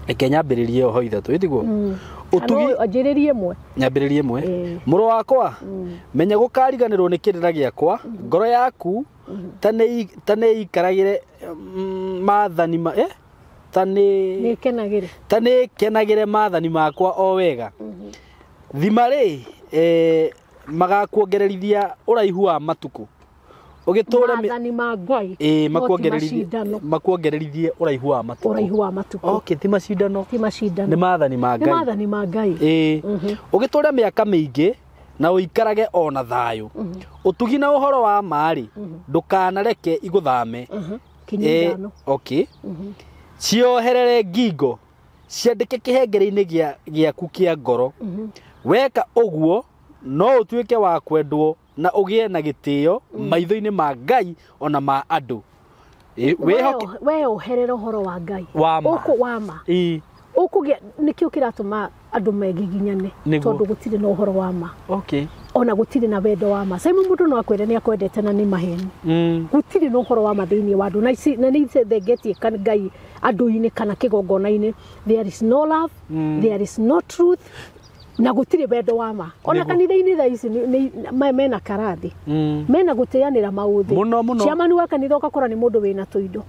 Reke nyambĩrĩrie oho ithatũ ĩtiguo.
Ũtugi anjĩrĩrie ĩmwe.
Nyambĩrĩrie ĩmwe. Mũrũ wakwa, menya gũkariganĩrwo nĩ kĩrĩra gĩakwa, ngoro yaku ta nĩ ikaragĩre maathani ma ta nĩ
kenagĩre.
Ta nĩ kenagĩre maathani makwa o wega. Thima rĩ magakuongererithia ũraihu wa matukũ. Ũgĩtũre
maathani ma Ngai.
Makuongererithie ũraihu wa matukũ.
Ũraihu wa matukũ.
Okay, ti macindano.
Ti macindano.
Nĩ maathani ma Ngai.
Nĩ maathani ma Ngai.
Ũgĩtũre mĩaka mĩingĩ na ũikarage ona thayũ. Ũtugi na ũhoro wa ma rĩ, ndũkanareke igũthame.
Kinya ithano.
Okay. Cioherere ngingo, ciandĩke kĩhengere-inĩ gĩaku kĩa ngoro. Weka ũguo no ũtuĩke wa kwendwo na ũgĩe na gĩtĩo maitho-inĩ ma Ngai ona ma andũ.
We oherere ũhoro wa Ngai.
Wa ma.
Ũkũ wa ma. Ũkũgĩa nĩkĩo kĩratũma andũ megiginyane tondũ gũtirĩ na ũhoro wa ma.
Okay.
Ona gũtirĩ na wendo wa ma. Saimo mũndũ no akwĩre nĩ akwendete na nĩ maheni. Gũtirĩ na ũhoro wa ma thĩinĩ wa andũ. Na ici na nĩ thengetie kan Ngai andũ-inĩ kana kĩgongona-inĩ. There is no love, there is no truth. Na gũtirĩ wendo wa ma. Ona kanitha-inĩ thaa ici mena karathi. Mena gũteanĩra maũthĩ.
Mũno mũno.
Chairman wa kanitha ũgakora nĩ mũndũ wĩna tũindo.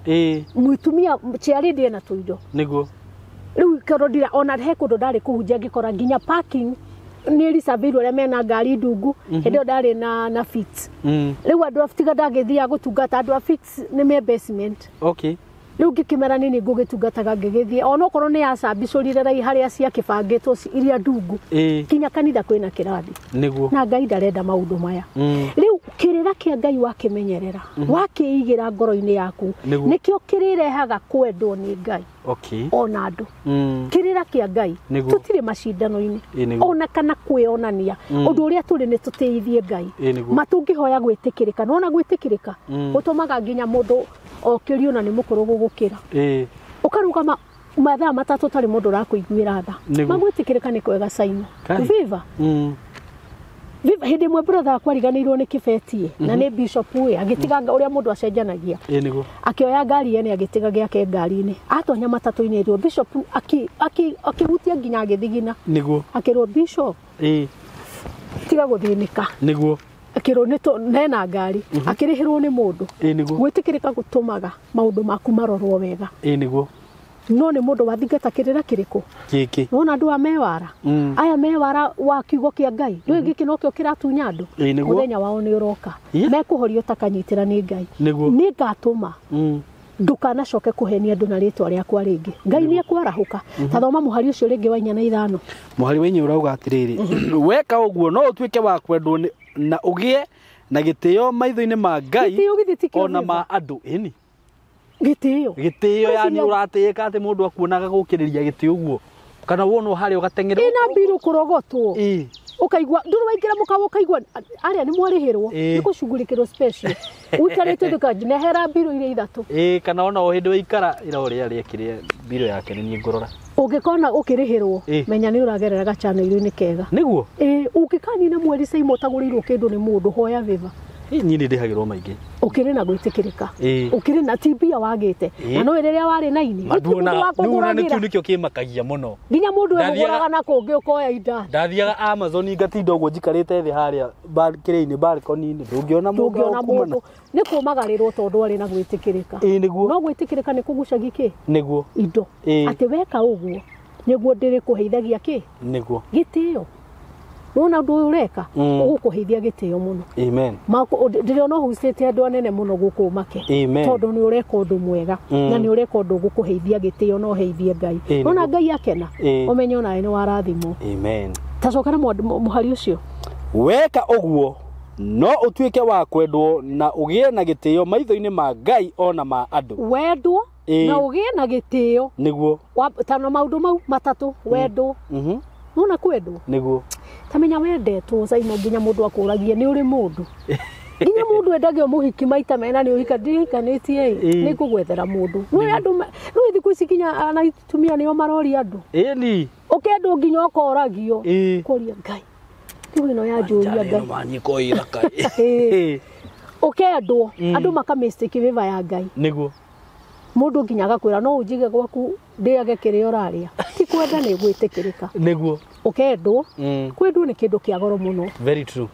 Mũtumia chairlady ena tũindo.
Nĩguo.
Rĩu korwo ndira ona he kũndũ ndarĩ kũhunjia ngĩkora nginya parking nĩ reserve arĩa mena ngari ndungu hĩndĩ ĩyo ndarĩ na fit. Rĩu andũ a tiga ndagĩthiaga gũtungata andũ a fit nĩ me basement.
Okay.
Rĩu ngĩkĩmera nini ngũgĩtungataga ngĩgĩthiĩ onokorwo nĩ yacambicũrire rai harĩa ciakĩbangĩtwo iria ndungu. Kinya kanitha kwĩna kĩrathi.
Nĩguo.
Na Ngai ndarenda maũndũ maya. Rĩu Kĩrĩra kĩa Ngai wakĩmenyerera, wakĩigĩra ngoro-inĩ yaku,
Nĩguo.
nĩkĩo kĩrĩrehaga kwendwo nĩ Ngai
Okay.
ona andũ.
Mm.
Kĩrĩra kĩa Ngai
Nĩguo.
tũtirĩ macindano-inĩ
Ĩ, nĩguo.
ona kana kwĩonania ũndũ ũrĩa tũrĩ nĩ tũtĩithie Ngai.
Ĩ, nĩguo.
Matũngĩhoya gwĩtĩkĩrĩka, nona gwĩtĩkĩrĩka gũtũmaga nginya mũndũ okĩrio na nĩ mũkũrũ gũgũkĩra,
Ĩ.
ũkarũgama mathaa matatũ ũtarĩ mũndũ ũrakũiguĩra tha.
Nĩguo.
Magwĩtĩkĩrĩka nĩ kwega Saimo.
Kai.
Viva
Mm.
Viva hĩndĩ ĩmwe brother akwa ariganĩirwo nĩ kĩbeti na nĩ bishop ĩ agĩtiga ũrĩa mũndũ acenjanagia,
Ĩ, nĩguo.
akĩoya ngari yene agĩtiga gĩake ngari-inĩ, atonya matatũ-inĩ ĩrwo bishop akĩhutia nginya agĩthigina,
Nĩguo.
akĩrwo bishop
Ĩ.
tiga gũthĩnĩka,
Nĩguo.
akĩrwo nĩ nena ngari, akĩrĩhĩrwo nĩ mũndũ.
Ĩ, nĩguo.
Gwĩtĩkĩrĩka gũtũmaga maũndũ maku marorwo wega.
Ĩ, nĩguo.
No nĩ mũndũ wathingata kĩrĩra kĩrĩkũ?
Gĩkĩ.
Wona andũ a mewara, aya mewara wa kiugo kĩa Ngai, ndũĩ gĩkĩ nokĩo kĩratunya andũ.
Ĩ, nĩguo.
Mũthenya wao nĩ ũroka,
Yeah.
mekũhorio ta kanyitĩra nĩ Ngai.
Nĩguo.
Nĩ ngatũma
Mm.
ndũkanacoke kũhenia andũ na rĩtwa rĩakwa rĩngĩ. Ngai nĩ ekwarahũka. Ta thoma mũhari ũcio rĩngĩ wa 4 na 5.
Mũhari wa inya ũrauga atĩrĩrĩ, weka ũguo no ũtuĩke wa kwendwo na ũgĩe na gĩtĩo maitho-inĩ ma Ngai
Gĩtĩo githĩ ti kĩo
ona
Viva?
ma andũ. Ĩni.
Gĩtĩo.
Gĩtĩo yani
Gwĩciria-
ũratĩĩka atĩ mũndũ akuonaga gũkĩrĩria gĩtĩo ũguo, kana wonwo harĩa ũgateng'era
Ĩna mbirũ kũrogotwo,
Ĩ.
ũkaigua ndũrĩ waingĩra mũkawa ũkaigua arĩa nĩ mwarĩhĩrwo,
Ĩ.
nĩ gũcugurĩkĩrwo special ũikarĩte thĩ nehera mbirũ iria ithatũ.
Ĩ, kana ona o hĩndĩ waikara ira ũrĩa arĩekire mbirũ yake nĩ niĩ ngũrora.
Ũngĩkona ũkĩrĩhĩrwo,
Ĩ.
menya nĩ ũragerera gacano-inĩ kega.
Nĩguo.
Ĩ, ũngĩkanina mweri Saimo ũtagũrĩirwo kĩndũ nĩ mũndũ, hoya Viva.
Ĩ, niĩ nĩ ndĩhagĩrwo maingĩ.
Ũkĩrĩ na gwĩtĩkĩrĩka,
Ĩ.
ũkĩrĩ na ti mbia wagĩte,
Ĩ.
na no rĩrĩa warĩ na ini
Ma
gũtirĩ mũndũ
nduona nĩkĩu
wakũgũragĩra,
nĩkĩo kĩmakagia mũno.
nginya mũndũ
Ndathiaga-
egũgũraga na kũngĩ ũkoya inda.
Ndathiaga Amazon ngatinda ũguo njikarĩte thĩ harĩa kĩrĩa-inĩ balcony-inĩ, ndũngĩona mũndũ
Ndũngĩona
wa
mũndũ nĩ kũmagarĩrwo tondũ arĩ na gwĩtĩkĩrĩka.
Ĩ, nĩguo.
No gwĩtĩkĩrĩka nĩ kũgucagia kĩ?
Nĩguo.
Indo.
Ĩ.
Atĩ weka ũguo nĩguo ndĩrĩkũheithagia kĩ?
Nĩguo.
Gĩtĩo. Wona ũndũ ũyũ ũreka,
Mm.
ũgũkũheithia gĩtĩo mũno.
Amen.
Ndĩrona ũhucĩte andũ anene mũno gũkũ make,
Amen.
tondũ nĩ ũreka ũndũ mwega na nĩ ũreka ũndũ ũgũkũheithia gĩtĩo na ũheithie Ngai.
Ĩ,
Wona
nĩguo.
Ngai akena,
Ĩ.
ũmenye onawe nĩ warathimwo.
Amen.
Ta cokera mũhari ũcio.
Weka ũguo no ũtuĩke wa kwendwo na ũgĩe na gĩtĩo maitho-inĩ ma Ngai ona ma andũ.
Wendwo
Ĩ.
na ũgĩe na gĩtĩo.
Nĩguo.
Ta na maũndũ mau matatũ, wendwo.
Mhm.
Nona kwendwo,
Nĩguo.
ta menya wendetwo Saimo nginya mũndũ akũragie nĩ ũrĩ mũndũ. Nginya mũndũ endagio mũhiki maita mena nĩ ũhika ndihikanĩtie ĩ,
Ĩ.
nĩ ngũgwethera mũndũ. Nĩ andũ nĩ thikũ ici nginya ana atumia nĩo maroria andũ,
Ĩni.
ũkendwo nginya ũkoragio.
Ĩ.
Kũria Ngai rĩu ĩno yanjũria Ngai.
Manyiko ĩthaka.
Ĩ. Ũkendwo andũ maka mistake favor ya Ngai.
Nĩguo.
Mũndũ nginya agakwĩra no ũnjige gwaku ndĩage kĩrĩa ũrarĩa, ti kwenda nĩ gwĩtĩkĩrĩka.
Nĩguo.
Ũkendwo,
Mm.
kwendwo nĩ kĩndũ kĩa goro mũno,
Very true.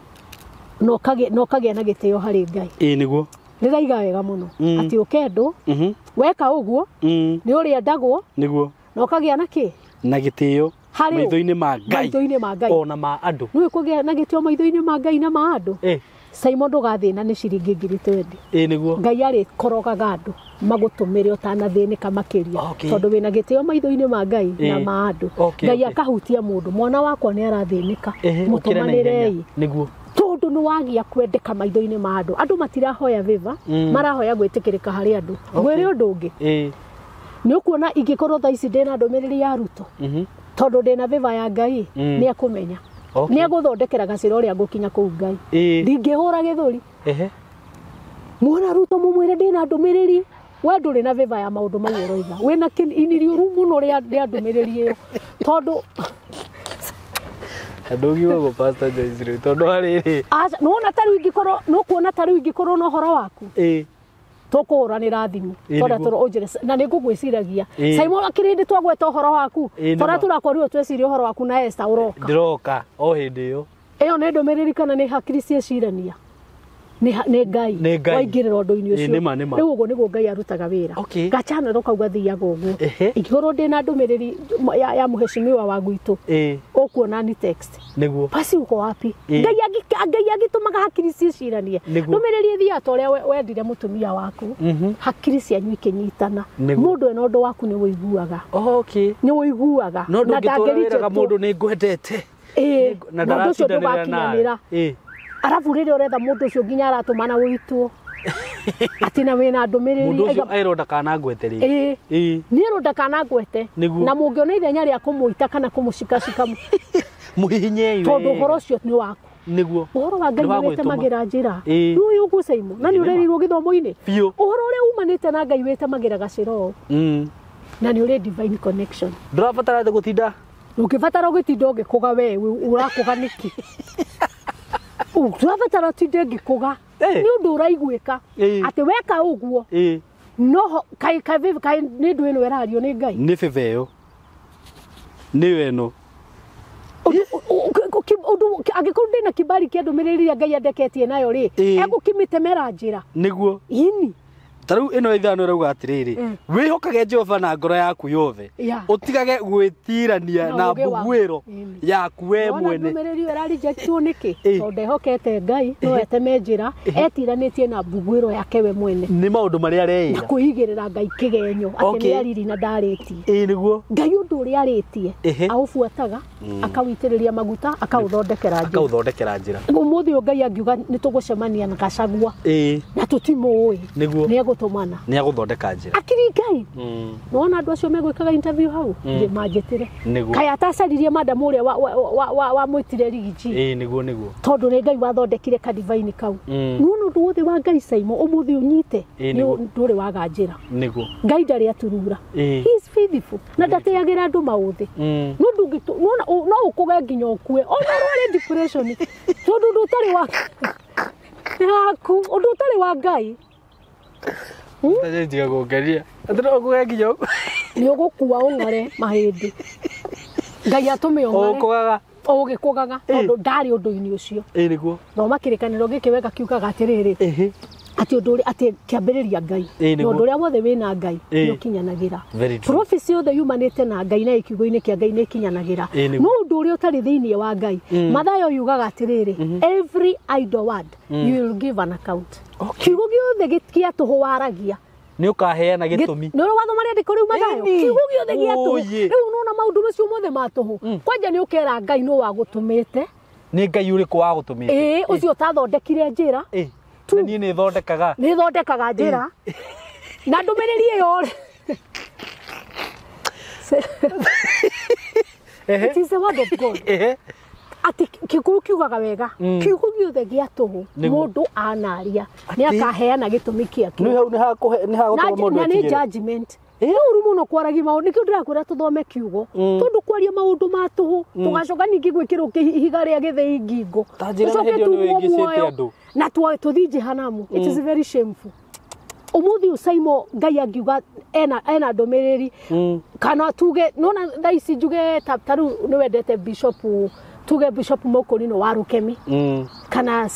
na ũkagĩa na gĩtĩo harĩ Ngai.
Ĩ, nĩguo.
Rĩraiga wega mũno
Mm.
atĩ ũkendwo,
Mhm.
weka ũguo
Mm.
nĩ ũrĩendagwo
Nĩguo.
na ũkagĩa na kĩ?
Na gĩtĩo
Harĩ ũ?
maitho-inĩ ma Ngai
Maitho-inĩ ma Ngai.
ona ma andũ.
Nĩũĩ kũgĩa na gĩtĩo maitho-inĩ ma Ngai na ma andũ?
Ĩ.
Saimo ndũgathĩna nĩ ciringi 20,000.
Ĩ, nĩguo.
Ngai arĩkorogaga andũ magũtũmĩre ũtanathĩnĩka makĩria,
Okay.
tondũ wĩna gĩtĩo maitho-inĩ ma Ngai na
Ĩ.
ma andũ.
Okay,
Ngai
okay.
akahutia mũndũ, mwana wakwa nĩ arathĩnĩka,
Ehe, ũkĩra na ihenya.
mũtũmanĩrei.
Nĩguo.
Tondũ nĩ wagia kwendeka maitho-inĩ ma andũ. Andũ matirahoya favor,
Mm.
marahoya gwĩtĩkĩrĩka harĩ andũ.
Okay.
Ngwĩre ũndũ ũngĩ,
Ĩ.
nĩ ũkuona ingĩkorwo thaa ici ndĩna ndũmĩrĩri ya Ruto,
Mhm.
tondũ ndĩna favor ya Ngai,
Mm.
nĩ ekũmenya,
Okay.
nĩ egũthondekera gacĩra ũrĩa ngũkinya kũu Ngai.
Ĩ.
Ndingĩhũra gĩthũri.
Ehe.
Muona Ruto mũmwĩre ndĩna ndũmĩrĩri, we ndũrĩ na favor ya maũndũ mau ũroiga, wĩna ini rĩũru mũno rĩa ndũmĩrĩri ĩyo, tondũ
Ndũngiuga ũguo Pastor Joyce rĩu tondũ harĩrĩ.
aca nĩwona ta rĩu ingĩkorwo nĩũkuona ta rĩu ingĩkorwo na ũhoro waku,
Ĩ.
tũkũhũranĩra thimũ
Ĩ,
tondũ
nĩguo.
tũro ũnjĩre na nĩ ngũgwĩciragia
Ĩ.
Simon akĩrĩ hĩndĩ twagweta ũhoro waku,
Ĩ, nĩma.
tondũ tũrakorirwo tweciria ũhoro waku na Esther ũroka.
Ndĩroka o hĩndĩ ĩyo.
Ĩyo nĩ ndũmĩrĩri kana nĩ hakiri ciecirania? Nĩ Ngai
Nĩ Ngai.
waingĩrĩra ũndũ-inĩ
Ĩ,
ũcio.
nĩma, nĩma.
Rĩu ũguo nĩguo Ngai arutaga wĩra.
Okay.
Gachanero kau gathiaga ũguo.
Ehe.
Ingĩkorwo ndĩna ndũmĩrĩri ya mũheshimiwa wa gwitũ,
Ĩ.
ũkuona ni text.
Nĩguo.
Basi uko wapi?
Ĩ.
Ngai Ngai agĩtũmaga hakiri ciĩciranie.
Nĩguo.
Ndũmĩrĩri ĩthiaga ta ũrĩa wendire mũtumia waku.
Mhm.
Hakiri cianyu ikĩnyitana.
Nĩguo.
Mũndũ ena ũndũ waku nĩ wĩiguaga.
Okay.
Nĩ wĩiguaga.
No ndũngĩtũra wĩraga
ndangĩrejectwo.
mũndũ nĩ ngwendete.
Ĩ,
Na
na ũndũ ũcio
ndaratindanĩra nawe.
ndũgakinyanĩra.
Ĩ.
Arabu rĩrĩa ũretha mũndũ ũcio nginya aratũmana wĩitwo atĩ na wĩna ndũmĩrĩri.
Mũndũ ũcio erwo ndakanangwete rĩngĩ.
Ĩĩ, niĩ rũ ndakanangwete.
Nĩguo.
Na mũngĩona ithenya rĩa kũmũita kana kũmũcikacika,
Mũhihinyei.
tondũ ũhoro ũcio nĩ waku.
Nĩguo.
Ũhoro wa Ngai
Nĩ wa
nĩ
gwĩtũma.
wĩtemagĩra njĩra.
Ĩĩ.
Nĩ ũyũ ũguo Saimo, na nĩ
Ĩĩ, nĩ ma.
ũrerirwo gĩthomo-inĩ.
Biũ.
Ũhoro ũrĩa umanĩte na Ngai wĩtemagĩra gacĩra ũũ, na nĩ ũrĩ divine connection.
Ndũrabatara atĩ gũtinda.
Ũngĩbatara ũgĩtinda ũgĩkũga, we ũrakũga nĩkĩ? Ũrabatara ũtinde ngĩkũga
Ĩĩ.
nĩ ũndũ ũraiguĩka
Ĩĩ.
atĩ weka ũguo
Ĩĩ.
noho kaĩ kaĩ kaĩ nĩ ndũ ĩno ĩrario nĩ Ngai.
Nĩ bebe ĩyo. Nĩyo ĩno.
Ũndũ angĩkorwo ndĩna kibali kĩa ndũmĩrĩri ĩrĩa Ngai andeketie nayo rĩ,
Ĩĩ.
egũkĩmĩtemera njĩra.
Nĩguo.
Ini.
Ta rĩu ĩno ithano ĩrauga atĩrĩrĩ, wĩhokage Jehova na ngoro yaku yothe,
Yeah.
ũtigage gwĩtirania
Na
na
ũũgĩ waku.
mbuguĩro
Ĩni.
yaku we
Wona
mwene.
ndũmĩrĩri ĩyo ĩrarejectwo nĩkĩ?
Ĩĩ.
Tondũ ndehokete Ngai no eteme njĩra, etiranĩtie na mbuguĩro yake we mwene
Nĩ maũndũ marĩa
na
areĩra.
kwĩigĩrĩra Ngai kĩgenyo atĩ
Okay.
nĩ ariri na ndarĩtie.
Ĩĩ nĩguo.
Ngai ũndũ ũrĩa arĩtie
Ĩhĩ.
aũbuataga, akawĩitĩrĩria maguta, akaũthondekera njĩra.
Akaũthondekera njĩra.
Ũmũthĩ ũyũ Ngai angiuga nĩ tũgũcemania na Gachagua
Ĩĩ
na tũtimũĩ,
nĩguo.
nĩ egũtũmana.
Nĩ agũthondeka njĩra.
Akiri Ngai. Nĩwona andũ acio megwĩkaga interview hau manjĩtĩre.
Nĩguo.
Kaĩ atacaririe madam ũrĩa wamwĩtire rigiji,
Ĩĩ nĩguo nĩguo.
tondũ nĩ Ngai wathondekire kadivaini kau. Nĩwona ũndũ wothe wa Ngai Saimo ũmũthĩ ũnyite,
Ĩĩ,
nĩ
nĩguo.
ndũrĩ waga njĩra.
Nĩguo.
Ngai ndarĩ aturura.
Ĩĩ.
He is faithful na ndateagĩra andũ maũthĩ. No ndũngĩtũ nona no ũkũge nginya ũkue ona ũrware depression, tondũ ũndũ ũtarĩ wa waku, ũndũ ũtarĩ wa Ngai.
Tiga gũngeria. Atĩ no ũkũge nginya ũkue.
Nĩ ũgũkua ũng'are mahĩndĩ, Ngai atũme ũng'are.
Ũkũgaga.
Ũgĩkũgaga, tondũ ndarĩ ũndũ-inĩ ũcio.
Ĩĩ nĩguo.
Thoma kĩrĩkanĩro gĩkĩ wega, kiugaga atĩrĩrĩ,
Ĩhĩ.
atĩ ũndũ ũrĩa atĩ kĩambĩrĩria Ngai,
Ĩĩ,
na
nĩguo.
ũndũ ũrĩa wothe wĩna Ngai
Ĩĩ.
nĩ ũkinyanagĩra.
Very true.
Prophecy yothe yumanĩte na Ngai na ĩkiugo-inĩ kĩa Ngai nĩ ĩkinyanagĩra.
Ĩĩ, nĩguo.
No ũndũ ũrĩa ũtarĩ thĩinĩ wa Ngai, Mathayo yugaga atĩrĩrĩ, every idle word you will give an account.
Okay.
Kiugo gĩothe gĩa tũhũ waragia,
Nĩ ũkaheana gĩtũmi.
nĩ ũrĩ wathoma rĩandĩko rĩu Mathayo?
Ĩni.
Kiugo gĩothe gĩa tũhũ.
Ũyĩ.
Rĩu nona maũndũ macio mothe ma tũhũ, kwanja nĩ ũkera Ngai nũ wagũtũmĩte.
Nĩ Ngai ũrĩkũ wagũtũmĩte?
Ĩĩ, ũcio ũtathondekire njĩra.
Ĩĩ. Na niĩ nĩ thondekaga.
Nĩ thondekaga njĩra na ndũmĩrĩri ĩyo. It is the word of God.
Ĩhĩ.
Atĩ kiugo kiugaga wega, kiugo gĩothe gĩa tũhũ
Nĩguo.
mũndũ anaria nĩ akaheana gĩtũmi
Nĩ
kĩakĩo.
hau nĩ hakũhe nĩ
Na
hagũtũma mũndũ
na nĩ
etigĩre.
judgment. Nĩ ũru mũno kwaragia maũndũ, nĩkĩo ndĩrakwĩra tũthome kiugo, tondũ kwaria maũndũ ma tũhũ tũgacoka ningĩ gwĩkĩrwo ihiga rĩa gĩthĩi ngingo,
Ta njĩra na
tũcoke
hĩndĩ ĩyo nĩ
tumwo
wĩngĩcĩte
muoyo
andũ.
na tũthiĩ jehanamu. It is very shameful. Ũmũthĩ ũyũ Saimo Ngai angiuga ena ndũmĩrĩri, kana tuge nona thaa ici njuge ta rĩu nĩ wendete bishop, tuge Bishop Mokorino wa Rukemi, kana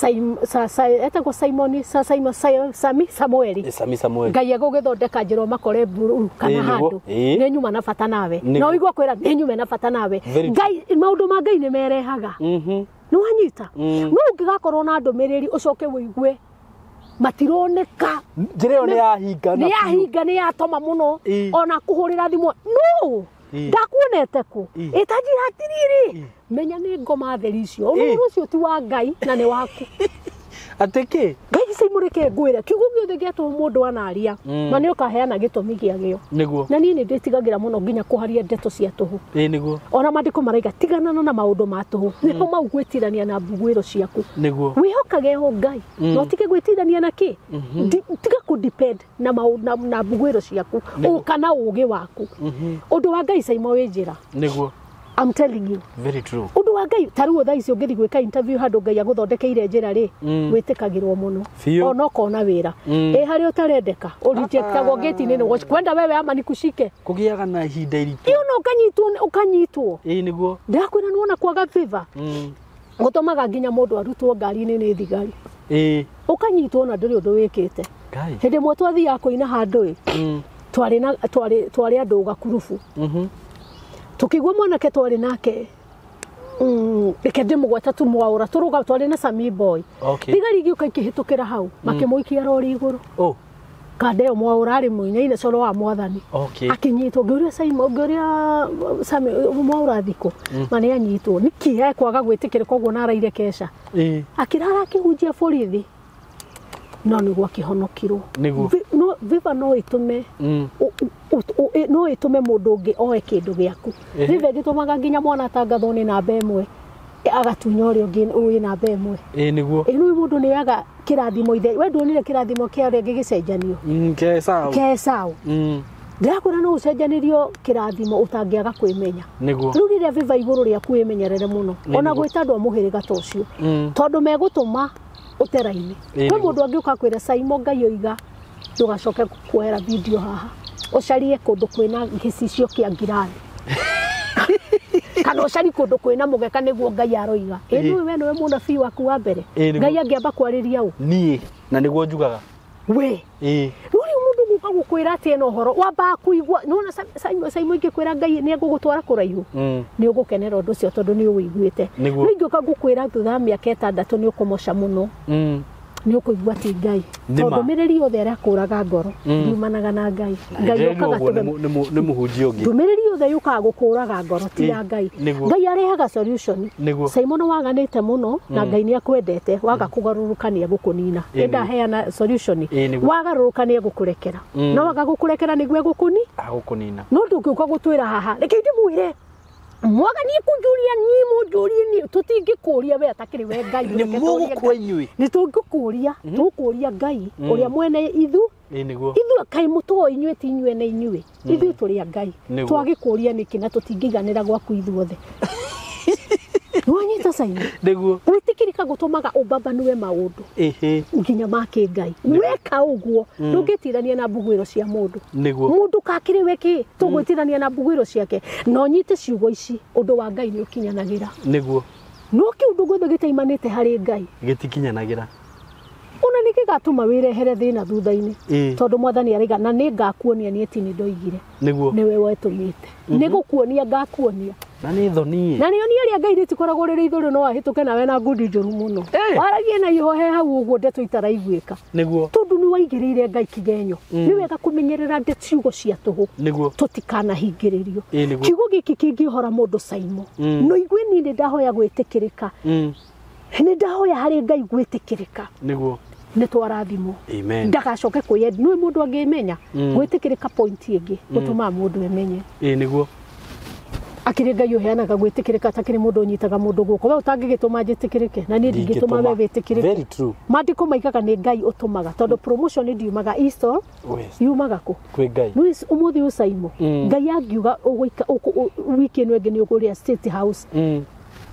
etagwo Simoni sa Simon Sami Samueli.
Ĩ, Sami Samuel.
Ngai egũgĩthondeka njĩra ũmakore mburu kana
Ĩĩ, nĩguo.
handũ,
Ĩĩ.
nĩ nyuma na bata nawe.
Nĩguo.
Na ũigua kwĩra nĩ nyume na bata nawe.
Very true.
Ngai, maũndũ ma Ngai nĩ merehaga. Nĩ wanyita? No ũngĩgakorwo na ndũmĩrĩri ũcoke wĩigue matironeka,
Njĩra ĩyo nĩ yahinga na
nĩ
biũ.
yahinga, nĩ yatoma mũno.
Ĩĩ.
Ona kũhũrĩra thimũ no
Ĩĩ.
ndakuonete kũ,
Ĩĩ.
ĩtanjira atiriri, menya nĩ ngoma theri icio.
Ĩĩ.
Ũndũ ũcio ti wa Ngai na nĩ waku.
Atĩ kĩ?
Ngai ici mũreke ngwĩre, kiugo gĩothe gĩa tũhũ mũndũ anaria, na nĩ ũkaheana gĩtũmi gĩagĩo.
Nĩguo.
Na niĩ nĩ ndĩtigagĩra mũno nginya kũharia ndeto cia tũhũ.
Ĩĩ nĩguo.
Ona maandĩko maraiga tiganana na maũndũ ma tũhũ, nĩho mau gwĩtirania na mbuguĩro ciaku.
Nĩguo.
Wĩhokage o Ngai na ũtige gwĩtirania na kĩ. Tiga kũ depend na na mbuguĩro ciaku kana ũũgĩ waku. Ũndũ wa Ngai Saimo wĩ njĩra.
Nĩguo.
I'm telling you.
Very true.
Ũndũ wa Ngai ta rĩu thaa ici ũngĩthiĩ gwĩka interview handũ Ngai agũthondekeire njĩra rĩ, wĩtĩkagĩrwo mũno.
Biũ.
Ona ũkona wĩra ĩ harĩa ũtarendeka, ũrejectagwo gate-inĩ nĩ kwenda wewe ama nikushike.
Kũgĩaga na ihinda iritũ.
Ĩ, ona ũkanyitwo ũkanyitwo.
Ĩĩ nĩguo.
Ndĩrakwĩra nĩwona kwaga favor gũtũmaga nginya mũndũ arutwo ngari-inĩ nĩ thigari.
Ĩĩ.
Ũkanyitwo ona ndũrĩ ũndũ wĩkĩte.
Ngai.
Hĩndĩ ĩmwe twathiaga kũina handũ ĩ, twarĩ na twarĩ andũ gakurubu, tukigua mwanake twarĩ nake, reke ndĩmũgweta tu mwaũra tũrũga, twarĩ na Sami Boy.
Okay.
Thigari igĩũka ikĩhĩtũkĩra hau, makĩmũikia rori igũrũ.
Oh.
Kanda ĩyo Mwaũra arĩ mũinaine coro wa mwathani.
Okay.
Akinyitwo ngĩũria Simon ngĩũria Sami Mwaũra thikũ ma nĩ anyitwo nĩkĩ ekwaga gwĩtĩkĩrĩka ũguo na araire keca.
Ĩĩ.
Akĩrara akĩhunjia borithi no nĩguo akĩhonokirwo.
Nĩguo.
No viva no ĩtũme no ĩtũme mũndũ ũngĩ oe kĩndũ gĩaku. Viva ĩgĩtũmaga nginya mwana atangathwo nĩ namba ĩmwe agatunya ũrĩa ũngĩ wĩ namba ĩmwe.
Ĩĩ nĩguo.
Ĩ nĩ mũndũ nĩ oyaga kĩrathimo ithe we nduonire kĩrathimo kĩa ũrĩa ũngĩ gĩcenjanio.
Ke Esau.
Ke Esau. Ndĩrakwĩra no ũcenjanĩrio kĩrathimo ũtangĩaga kwĩmenya.
Nĩguo.
Rĩu rĩrĩa viva igũrũ rĩaku wĩmenyerere mũno. Ona gwĩta andũ a mũhĩrĩga ta ũcio. Tondũ megũtũma ũtera-inĩ. Kwĩ mũndũ angĩũka akwĩre Simon Ngai oiga ndũgacoke kuoera video haha. Ũcarie kũndũ kwĩna gĩcicio kĩa ngirathi. Kana ũcarie kũndũ kwĩna mũgeka nĩguo Ngai aroiga. Ĩ nĩwe we nĩwe mũnabii waku wa mbere. Ngai angĩamba kwarĩria ũ?
Niĩ na nĩguo njugaga.
We.
Ĩĩ.
Rĩu mũndũ gũka gũkwĩra atĩ ena ũhoro wambaga kũigua nĩwona Simon ingĩkwĩra Ngai nĩ egũgũtwara kũraihu. Nĩ ũgũkenera ũndũ ũcio tondũ nĩ ũwĩiguĩte.
Nĩguo.
No ingĩũka ngũkwĩra thutha wa mĩaka 6 nĩ ũkũmoca mũno. Nĩ ũkũigua ti Ngai.
Nĩ ma.
Tondũ ndũmĩrĩri yothe ĩrakũraga ngoro ndiumanaga na Ngai. Ngai
Ndĩrerwo
okaga
ũguo
tũge
nĩ mũhunjia ũngĩ.
ndũmĩrĩri yothe yũkaga gũkũraga ngoro ti ya Ngai.
Nĩguo.
Ngai arehaga solution.
Nĩguo.
Simon waganĩte mũno na Ngai nĩ akwendete waga kũgarũrũka nĩ egũkũnina.
Ĩĩ,
Ĩndaheana solution.
Ĩĩ, nĩguo.
Wagarũrũka nĩ egũkũrekera. No waga gũkũrekera nĩguo egũkũni.
Agũkũnina.
No ndũngĩũka gũtwĩra haha reke ndĩmwĩre mwaganie kũnjũria niĩ mũnjũrie niĩ tũtingĩkũria we atakĩrĩ we Ngai.
Nĩ
Reke tũrie
mũgũkua
Ngai.
inyuĩ.
Nĩ tũngĩkũria tũkũria Ngai ũrĩa mwene ithu.
Ĩĩ nĩguo.
Ithuĩ kaĩ mũtũĩ inyuĩ ti inyuĩ na inyuĩ. Ithuĩ tũrĩ a Ngai.
Nĩguo.
Twagĩkũria nĩkĩ na tũtingĩiganĩra gwaku ithuothe. Nĩwanyita Simon?
Nĩguo.
Gwĩtĩkĩrĩka gũtũmaga ũbambanue maũndũ
Ĩhĩ.
nginya ma kĩngai. Weka ũguo ndũngĩtirania na mbuguĩro cia mũndũ.
Nĩguo.
Mũndũ kakĩrĩ we kĩ tũgwĩtirania na mbuguĩro ciake no nyite ciugo ici ũndũ wa Ngai nĩ ũkinyanagĩra.
Nĩguo.
No kĩũndũ guothe gĩtaimanĩte harĩ Ngai
Gĩtikinyanagĩra.
ona nĩ gĩgatũma wĩrehere thĩna thutha-inĩ.
Ĩĩ.
Tondũ mwathani araiga na nĩ ngakuonia niĩ ti nĩ ndoigire.
Nĩguo.
Nĩwe wetũmĩte. Nĩ gũkuonia ngakuonia.
Na nĩ thoni.
Na nĩonia rĩa Ngai rĩtikoragwo rĩrĩ ithũrũ no ahĩtũke nawe na ngundi njũru mũno. Waragie na ihohe hau ũguo ndeto itaraiguĩka.
Nĩguo.
Tondũ nĩ waigĩrĩire Ngai kĩgenyo. Nĩ wega kũmenyerera ciugo cia tũhũ.
Nĩguo.
Tũtikanahingĩrĩrio.
Ĩĩ nĩguo.
Kiugo gĩkĩ kĩngĩhora mũndũ Simon. No igue niĩ nĩ ndahoya gwĩtĩkĩrĩka. Nĩ ndahoya harĩ Ngai gwĩtĩkĩrĩka.
Nĩguo.
Nĩ twarathimwo.
Amen.
Ndagacoke kwĩyenda. Nĩũĩ mũndũ angĩmenya gwĩtĩkĩrĩka point ĩngĩ gũtũmaga mũndũ emenye.
Ĩĩ nĩguo.
Akĩrĩ Ngai ũheanaga gwĩtĩkĩrĩka atakĩrĩ mũndũ ũnyitaga mũndũ guoko. We ũtangĩgĩtũma njĩtĩkĩrĩke na niĩ ndingĩtũma we wĩtĩkĩrĩke.
Very true.
Maandĩko maigaga nĩ Ngai ũtũmaga tondũ promotion ndiumaga East or
West.
yumaga kũ?
Kwĩ Ngai.
Nĩ ũmũthĩ ũyũ Simon Ngai angiuga ũgũika wiki ĩno ĩngĩ nĩ ũkũrĩa State House.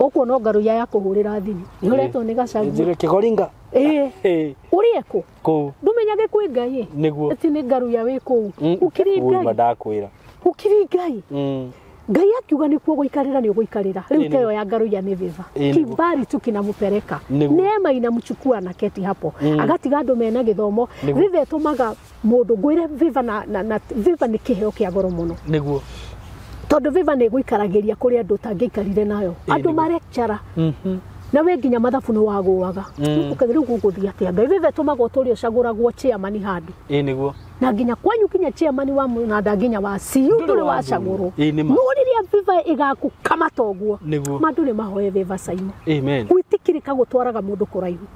Ũkuona ngaruya ya kũhũrĩra thimũ. Nĩ ũretwo nĩ Gachagua.
Njĩre kĩgoringa.
Ĩĩ.
Ĩĩ.
Ũrĩe kũ?
Kũu.
Ndũmenyage kwĩ Ngai.
Nĩguo.
Atĩ nĩ ngaruya wĩ kũu. Ũkiri
Ui
Ngai.
mandakwĩra.
Ũkiri Ngai. Ngai akiuga nĩkuo gũikarĩra nĩ ũgũikarĩra. Rĩu
Ĩĩ,
teyo ya ngaruya nĩ viva.
Ĩĩ, nĩguo.
Kibali tu kinamupeleka.
Nĩguo.
Neema inamchukua na keti hapo. Agatiga andũ mena gĩthomo.
Nĩguo.
Viva ĩtũmaga mũndũ ngwĩre viva na viva nĩ kĩheo kĩa goro mũno.
Nĩguo.
Tondũ viva nĩ ĩgũikaragĩria kũrĩa andũ ũtangĩikarire nayo.
Ĩĩ,
Andũ
nĩguo.
marekchara. Na we nginya mathabu nĩ wagũaga. Ũkathi rĩu gũgũthiĩ atĩa Ngai. Viva ĩtũmaga ũtũre ũcagũragwo chairman handũ.
Ĩĩ nĩguo.
Na nginya kwanyu nginya chairman wa mũnanda nginya wa CU ndũrĩ wacagũrwo.
Ĩĩ nĩ ma.
No rĩrĩa viva ĩgakũkamata ũguo
Nĩguo.
mandũ nĩ mahoe viva Simon.
Amen.
Gwĩtĩkĩrĩka gũtwaraga mũndũ kũraihu.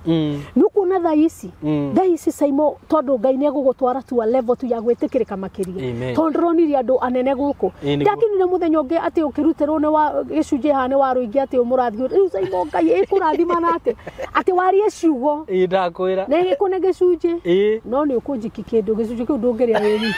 Nĩ ũkuona thaa ici. Thaa ici Simon tondũ Ngai nĩ egũgũtwara tu a level tu ya gwĩtĩkĩrĩka makĩria.
Amen.
Tondũ ndĩronire andũ anene gũkũ.
Ĩĩ nĩguo.
Ndakenire mũthenya ũngĩ atĩ ũkĩrutĩrwo nĩ wa gĩcunjĩ haha nĩ wa rũingĩ atĩ ũmũrathime. Rĩu Simon Ngai ĩkũrathima na atĩ atĩ warie ciugo
Ĩĩ ndakwĩra.
na ĩgĩkũne gĩcunjĩ.
Ĩĩ.
No nĩ ũkũnjiki kĩndũ gĩcunjĩ kĩu ndũngĩrĩa wĩ wiki.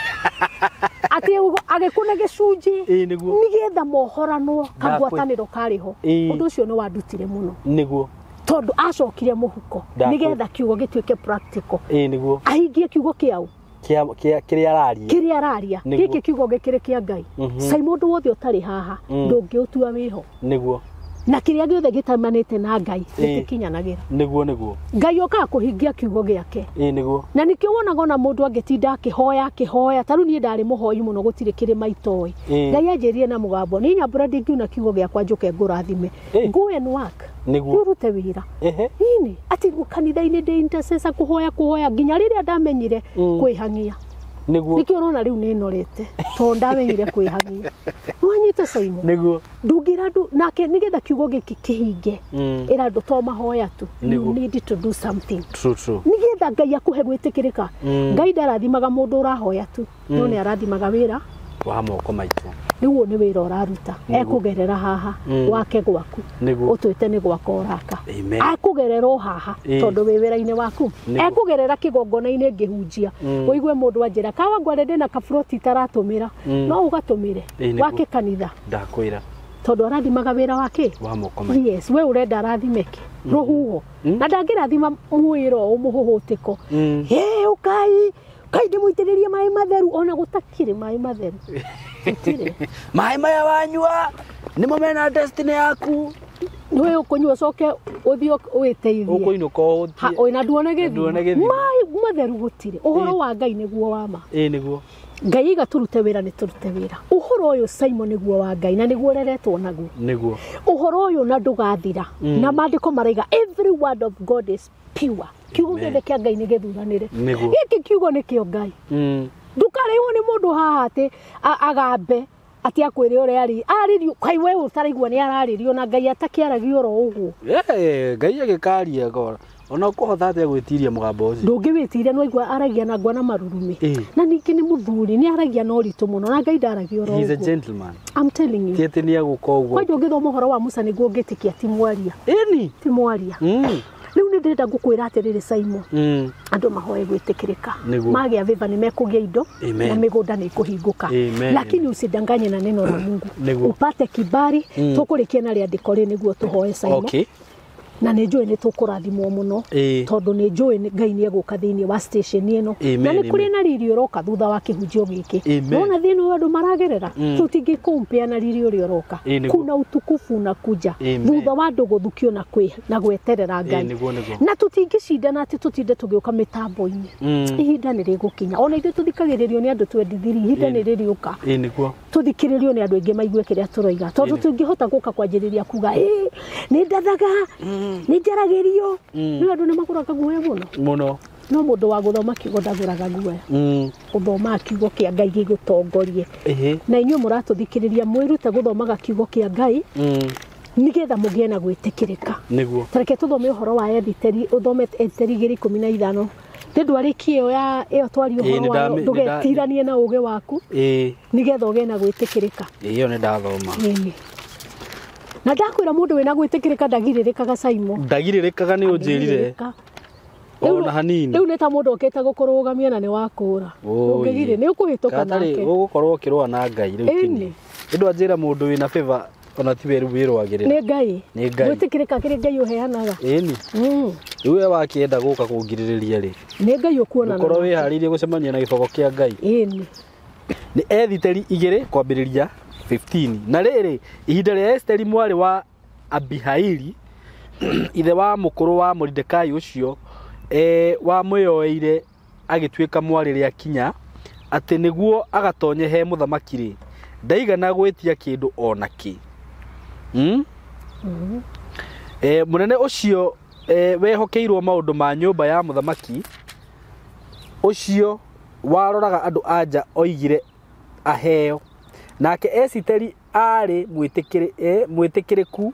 Atĩ agĩkũne gĩcunjĩ
Ĩĩ nĩguo.
nĩgetha mohoranwo kangwatanĩro karĩ ho.
Ĩĩ.
Ũndũ ũcio nĩ wandutire mũno.
Nĩguo.
Tondũ acokire mũhuko nĩgetha kiugo gĩtuĩke practical.
Ĩĩ nĩguo.
Ahingie kiugo kĩau.
Kĩa kĩrĩa araria.
Kĩrĩa araria. Gĩkĩ kiugo gĩkĩrĩ kĩa Ngai. Simon ũndũ wothe ũtarĩ haha ndũngĩũtua wĩho.
Nĩguo.
Na kĩrĩa gĩothe gĩtaimanĩte na Ngai gĩtikinyanagĩra.
Nĩguo nĩguo.
Ngai okaga kũhingia kiugo gĩake.
Ĩĩ nĩguo.
Na nĩkĩo wonaga ona mũndũ angĩtinda akĩhoya akĩhoya ta rĩu niĩ ndarĩ mũhoi mũno gũtirĩ kĩrĩma itoĩ. Ngai anjĩrire na mũgambo niĩ Nyambura ndingiuna kiugo gĩakwa njũke ngũrathime. Go and work.
Nĩguo.
Ũrute wĩra.
Ehe.
Ini ati kanitha-inĩ ndĩ intercessor kũhoya kũhoya nginya rĩrĩa ndamenyire kwĩhang'ia.
Nĩguo.
Nĩkĩo ũrona rĩu nĩ norete tondũ ndamenyire kwĩhang'ia. Nĩwanyita Simon?
Nĩguo.
Ndũngĩra andũ nake nĩgetha kiugo gĩkĩ kĩhinge, ĩra andũ to mahoya tu. You
Nĩguo.
need to do something
True, true.
nĩgetha Ngai akũhe gwĩtĩkĩrĩka. Ngai ndarathimaga mũndũ ũrahoya tu, no nĩ arathimaga wĩra
Wa moko maitũ.
Rĩu ũyũ nĩ wĩra ũraruta, ekũgerera haha wake gwaku.
Nĩguo.
Ũtwĩte nĩ gwaka ũraka.
Amen.
Akũgerera o haha tondũ wĩ wĩra-inĩ waku.
Nĩguo.
Ekũgerera kĩgongona-inĩ ngĩhunjia, ũigue mũndũ anjĩra kawangware ndĩna kaburoti itaratũmĩra, no ũgatũmĩre.
Nĩguo.
Wake kanitha.
Ndakwĩra.
Tondũ arathimaga wĩra wake
Wa moko maitũ.
Yes, we ũrenda arathime kĩ rũhuho, na ndangĩrathima mwĩra ũũ mũhũhũtĩko. Ĩ ũkai kai ndĩmũitĩrĩrie maĩ matheru, ona gũtakĩrĩ maĩ matheru gũtirĩ.
Maĩ maya wanyua nĩmo mena destiny yaku.
Nĩwe ũkũnyua ũcoke ũthiĩ wĩteithie.
Ũkũinũka
Ha,
ũthiĩ.
ĩ, na nduone
Nduone
gĩthima.
gĩthima.
Maĩ matheru gũtirĩ. Ũhoro wa Ngai nĩguo wa ma.
Ĩ nĩguo.
Ngai aiga tũrute wĩra nĩ tũrute wĩra. Ũhoro ũyũ Simon nĩguo wa Ngai na nĩguo ũreretwo naguo.
Nĩguo.
Ũhoro ũyũ na ndũgathira, na maandĩko maraiga every word of God is pure. Kiugo
Amen.
gĩothe kĩa Ngai nĩ gĩthuranĩre.
Nĩguo.
Gĩkĩ kiugo nĩ kĩo Ngai. Ndũkarĩhwo nĩ mũndũ haha atĩ agambe atĩ akwĩre ũrĩa arĩ arĩrio, kai we ũtaraigua nĩ ararĩrio na Ngai atakĩaragia oro ũguo.
Ngai agĩkaria ngora ona ũkũhota atĩa gwĩtiria mũgambo ũcio.
Ndũngĩwĩtiria, no aigua aragia na ngwa na marurumĩ. Na ningĩ nĩ mũthuri, nĩ aragia na ũritũ mũno, na Ngai ndaragia oro
He's a
ũguo.
gentleman.
I'm telling you.
Ti atĩ nĩ agũka ũguo.
Kwanja ũngĩthoma ũhoro wa Musa nĩguo ũngĩtĩkia ti mwaria.
Ĩni.
Ti mwaria. Rĩu nĩ ndĩrenda ngũkwĩra atĩrĩrĩ Simon, andũ mahoe gwĩtĩkĩrĩka.
Nĩguo.
Magĩa favor nĩ mekũgĩa indo
Amen.
na mĩgũnda nĩ ĩkũhingũka.
Amen.
Lakini usidanganye na neno la Mungu.
Nĩguo.
Upate kibali. Tũkũrĩkia na rĩandĩko rĩ nĩguo tũhoe Simon.
Okay.
Na nĩ njũĩ nĩ tũkũrathimwo mũno, tondũ nĩ njũĩ Ngai nĩ egũka thĩinĩ wa station ĩno.
Amen,
Na nĩ kũrĩ
amen.
na riri ũroka thutha wa kĩhunjio gĩkĩ.
Amen.
Nona thĩna ũyũ andũ maragerera, tũtingĩkũmpea na riri ũrĩa ũroka.
Nĩguo.
Kuna utukufu unakuja
Amen.
thutha wa andũ gũthukio na kwĩ na gweterera Ngai.
Nĩguo, nĩguo.
Na tũtingĩcindana atĩ tũtinde tũgĩũka mĩtambo-inĩ. Ihinda nĩ rĩgũkinya, ona ithuĩ tũthikagĩrĩrio nĩ andũ 23, ihinda nĩ rĩrĩũka
Ĩ nĩguo.
tũthikĩrĩrio nĩ andũ aingĩ maigue kĩrĩa tũroiga, tondũ tũngĩhota gũka kwanjĩrĩria kuga ĩ nĩ ndathaga, nĩ njaragĩrio, rĩu andũ nĩ magũraga guoya mũno.
Mũno.
No mũndũ wa gũthoma kiugo ndagũraga guoya. Ũthomaga kiugo kĩa Ngai gĩgũtongorie. Na inyuĩ mũratũthikĩrĩria mwĩrute gũthomaga kiugo kĩa Ngai nĩgetha mũgĩe na gwĩtĩkĩrĩka.
Nĩguo.
Tareke tũthome ũhoro wa Ethiteri, ũthome Ethiteri 2:15. Nĩ ndwarĩkie ĩyo ya ĩyo twaria
Ĩĩ,
ũhoro wayo, ndũgetiranie na ũgĩ waku nĩgetha ũgĩe na gwĩtĩkĩrĩka.
Ĩyo nĩ ndathoma.
Ĩĩ. Na ndakwĩra mũndũ wĩna gwĩtĩkĩrĩka ndagirĩrĩkaga Simon.
Ndagirĩrĩkaga nĩ ũnjĩrire.
Ndagirĩrĩka.
Ona hanini.
Rĩu nĩ ta mũndũ okĩte gũkũrũgamia na nĩ wakũra. Ndũngĩgirĩ, nĩ ũkũhĩtũka
Katarĩ
nake.
ũgũkorwo ũkĩrũa na Ngai rĩu
Ĩni.
tini. Nĩ ndwanjĩra mũndũ wĩna favor ona tiwe rĩu wĩrũagĩrĩra.
Nĩ Ngai.
Nĩ Ngai.
Gwĩtĩkĩrĩka kĩrĩ Ngai ũheanaga.
Ĩni. Rĩu we wakĩenda gũka kũngirĩrĩria rĩ,
Nĩ Ngai ũkuonana.
ũkorwo wĩharĩirie gũcemania na gĩboko kĩa Ngai.
Ĩni.
Nĩ Ethiteri 2 kwambĩrĩria 15. Na rĩrĩ, ihinda rĩa Esiteri mwarĩ wa Abihaili ithe wa mũkũrũ wa Moridekai ũcio wamwĩyoeire agĩtuĩka mwarĩ rĩakinya atĩ nĩguo agatonye he mũthamaki rĩ, ndaigana gwĩtia kĩndũ ona kĩ. Mũnene ũcio wehokeirwo maũndũ ma nyũmba ya mũthamaki ũcio waroraga andũ a nja oigire aheo. Nake Esiteri aarĩ mwĩtĩkĩrĩku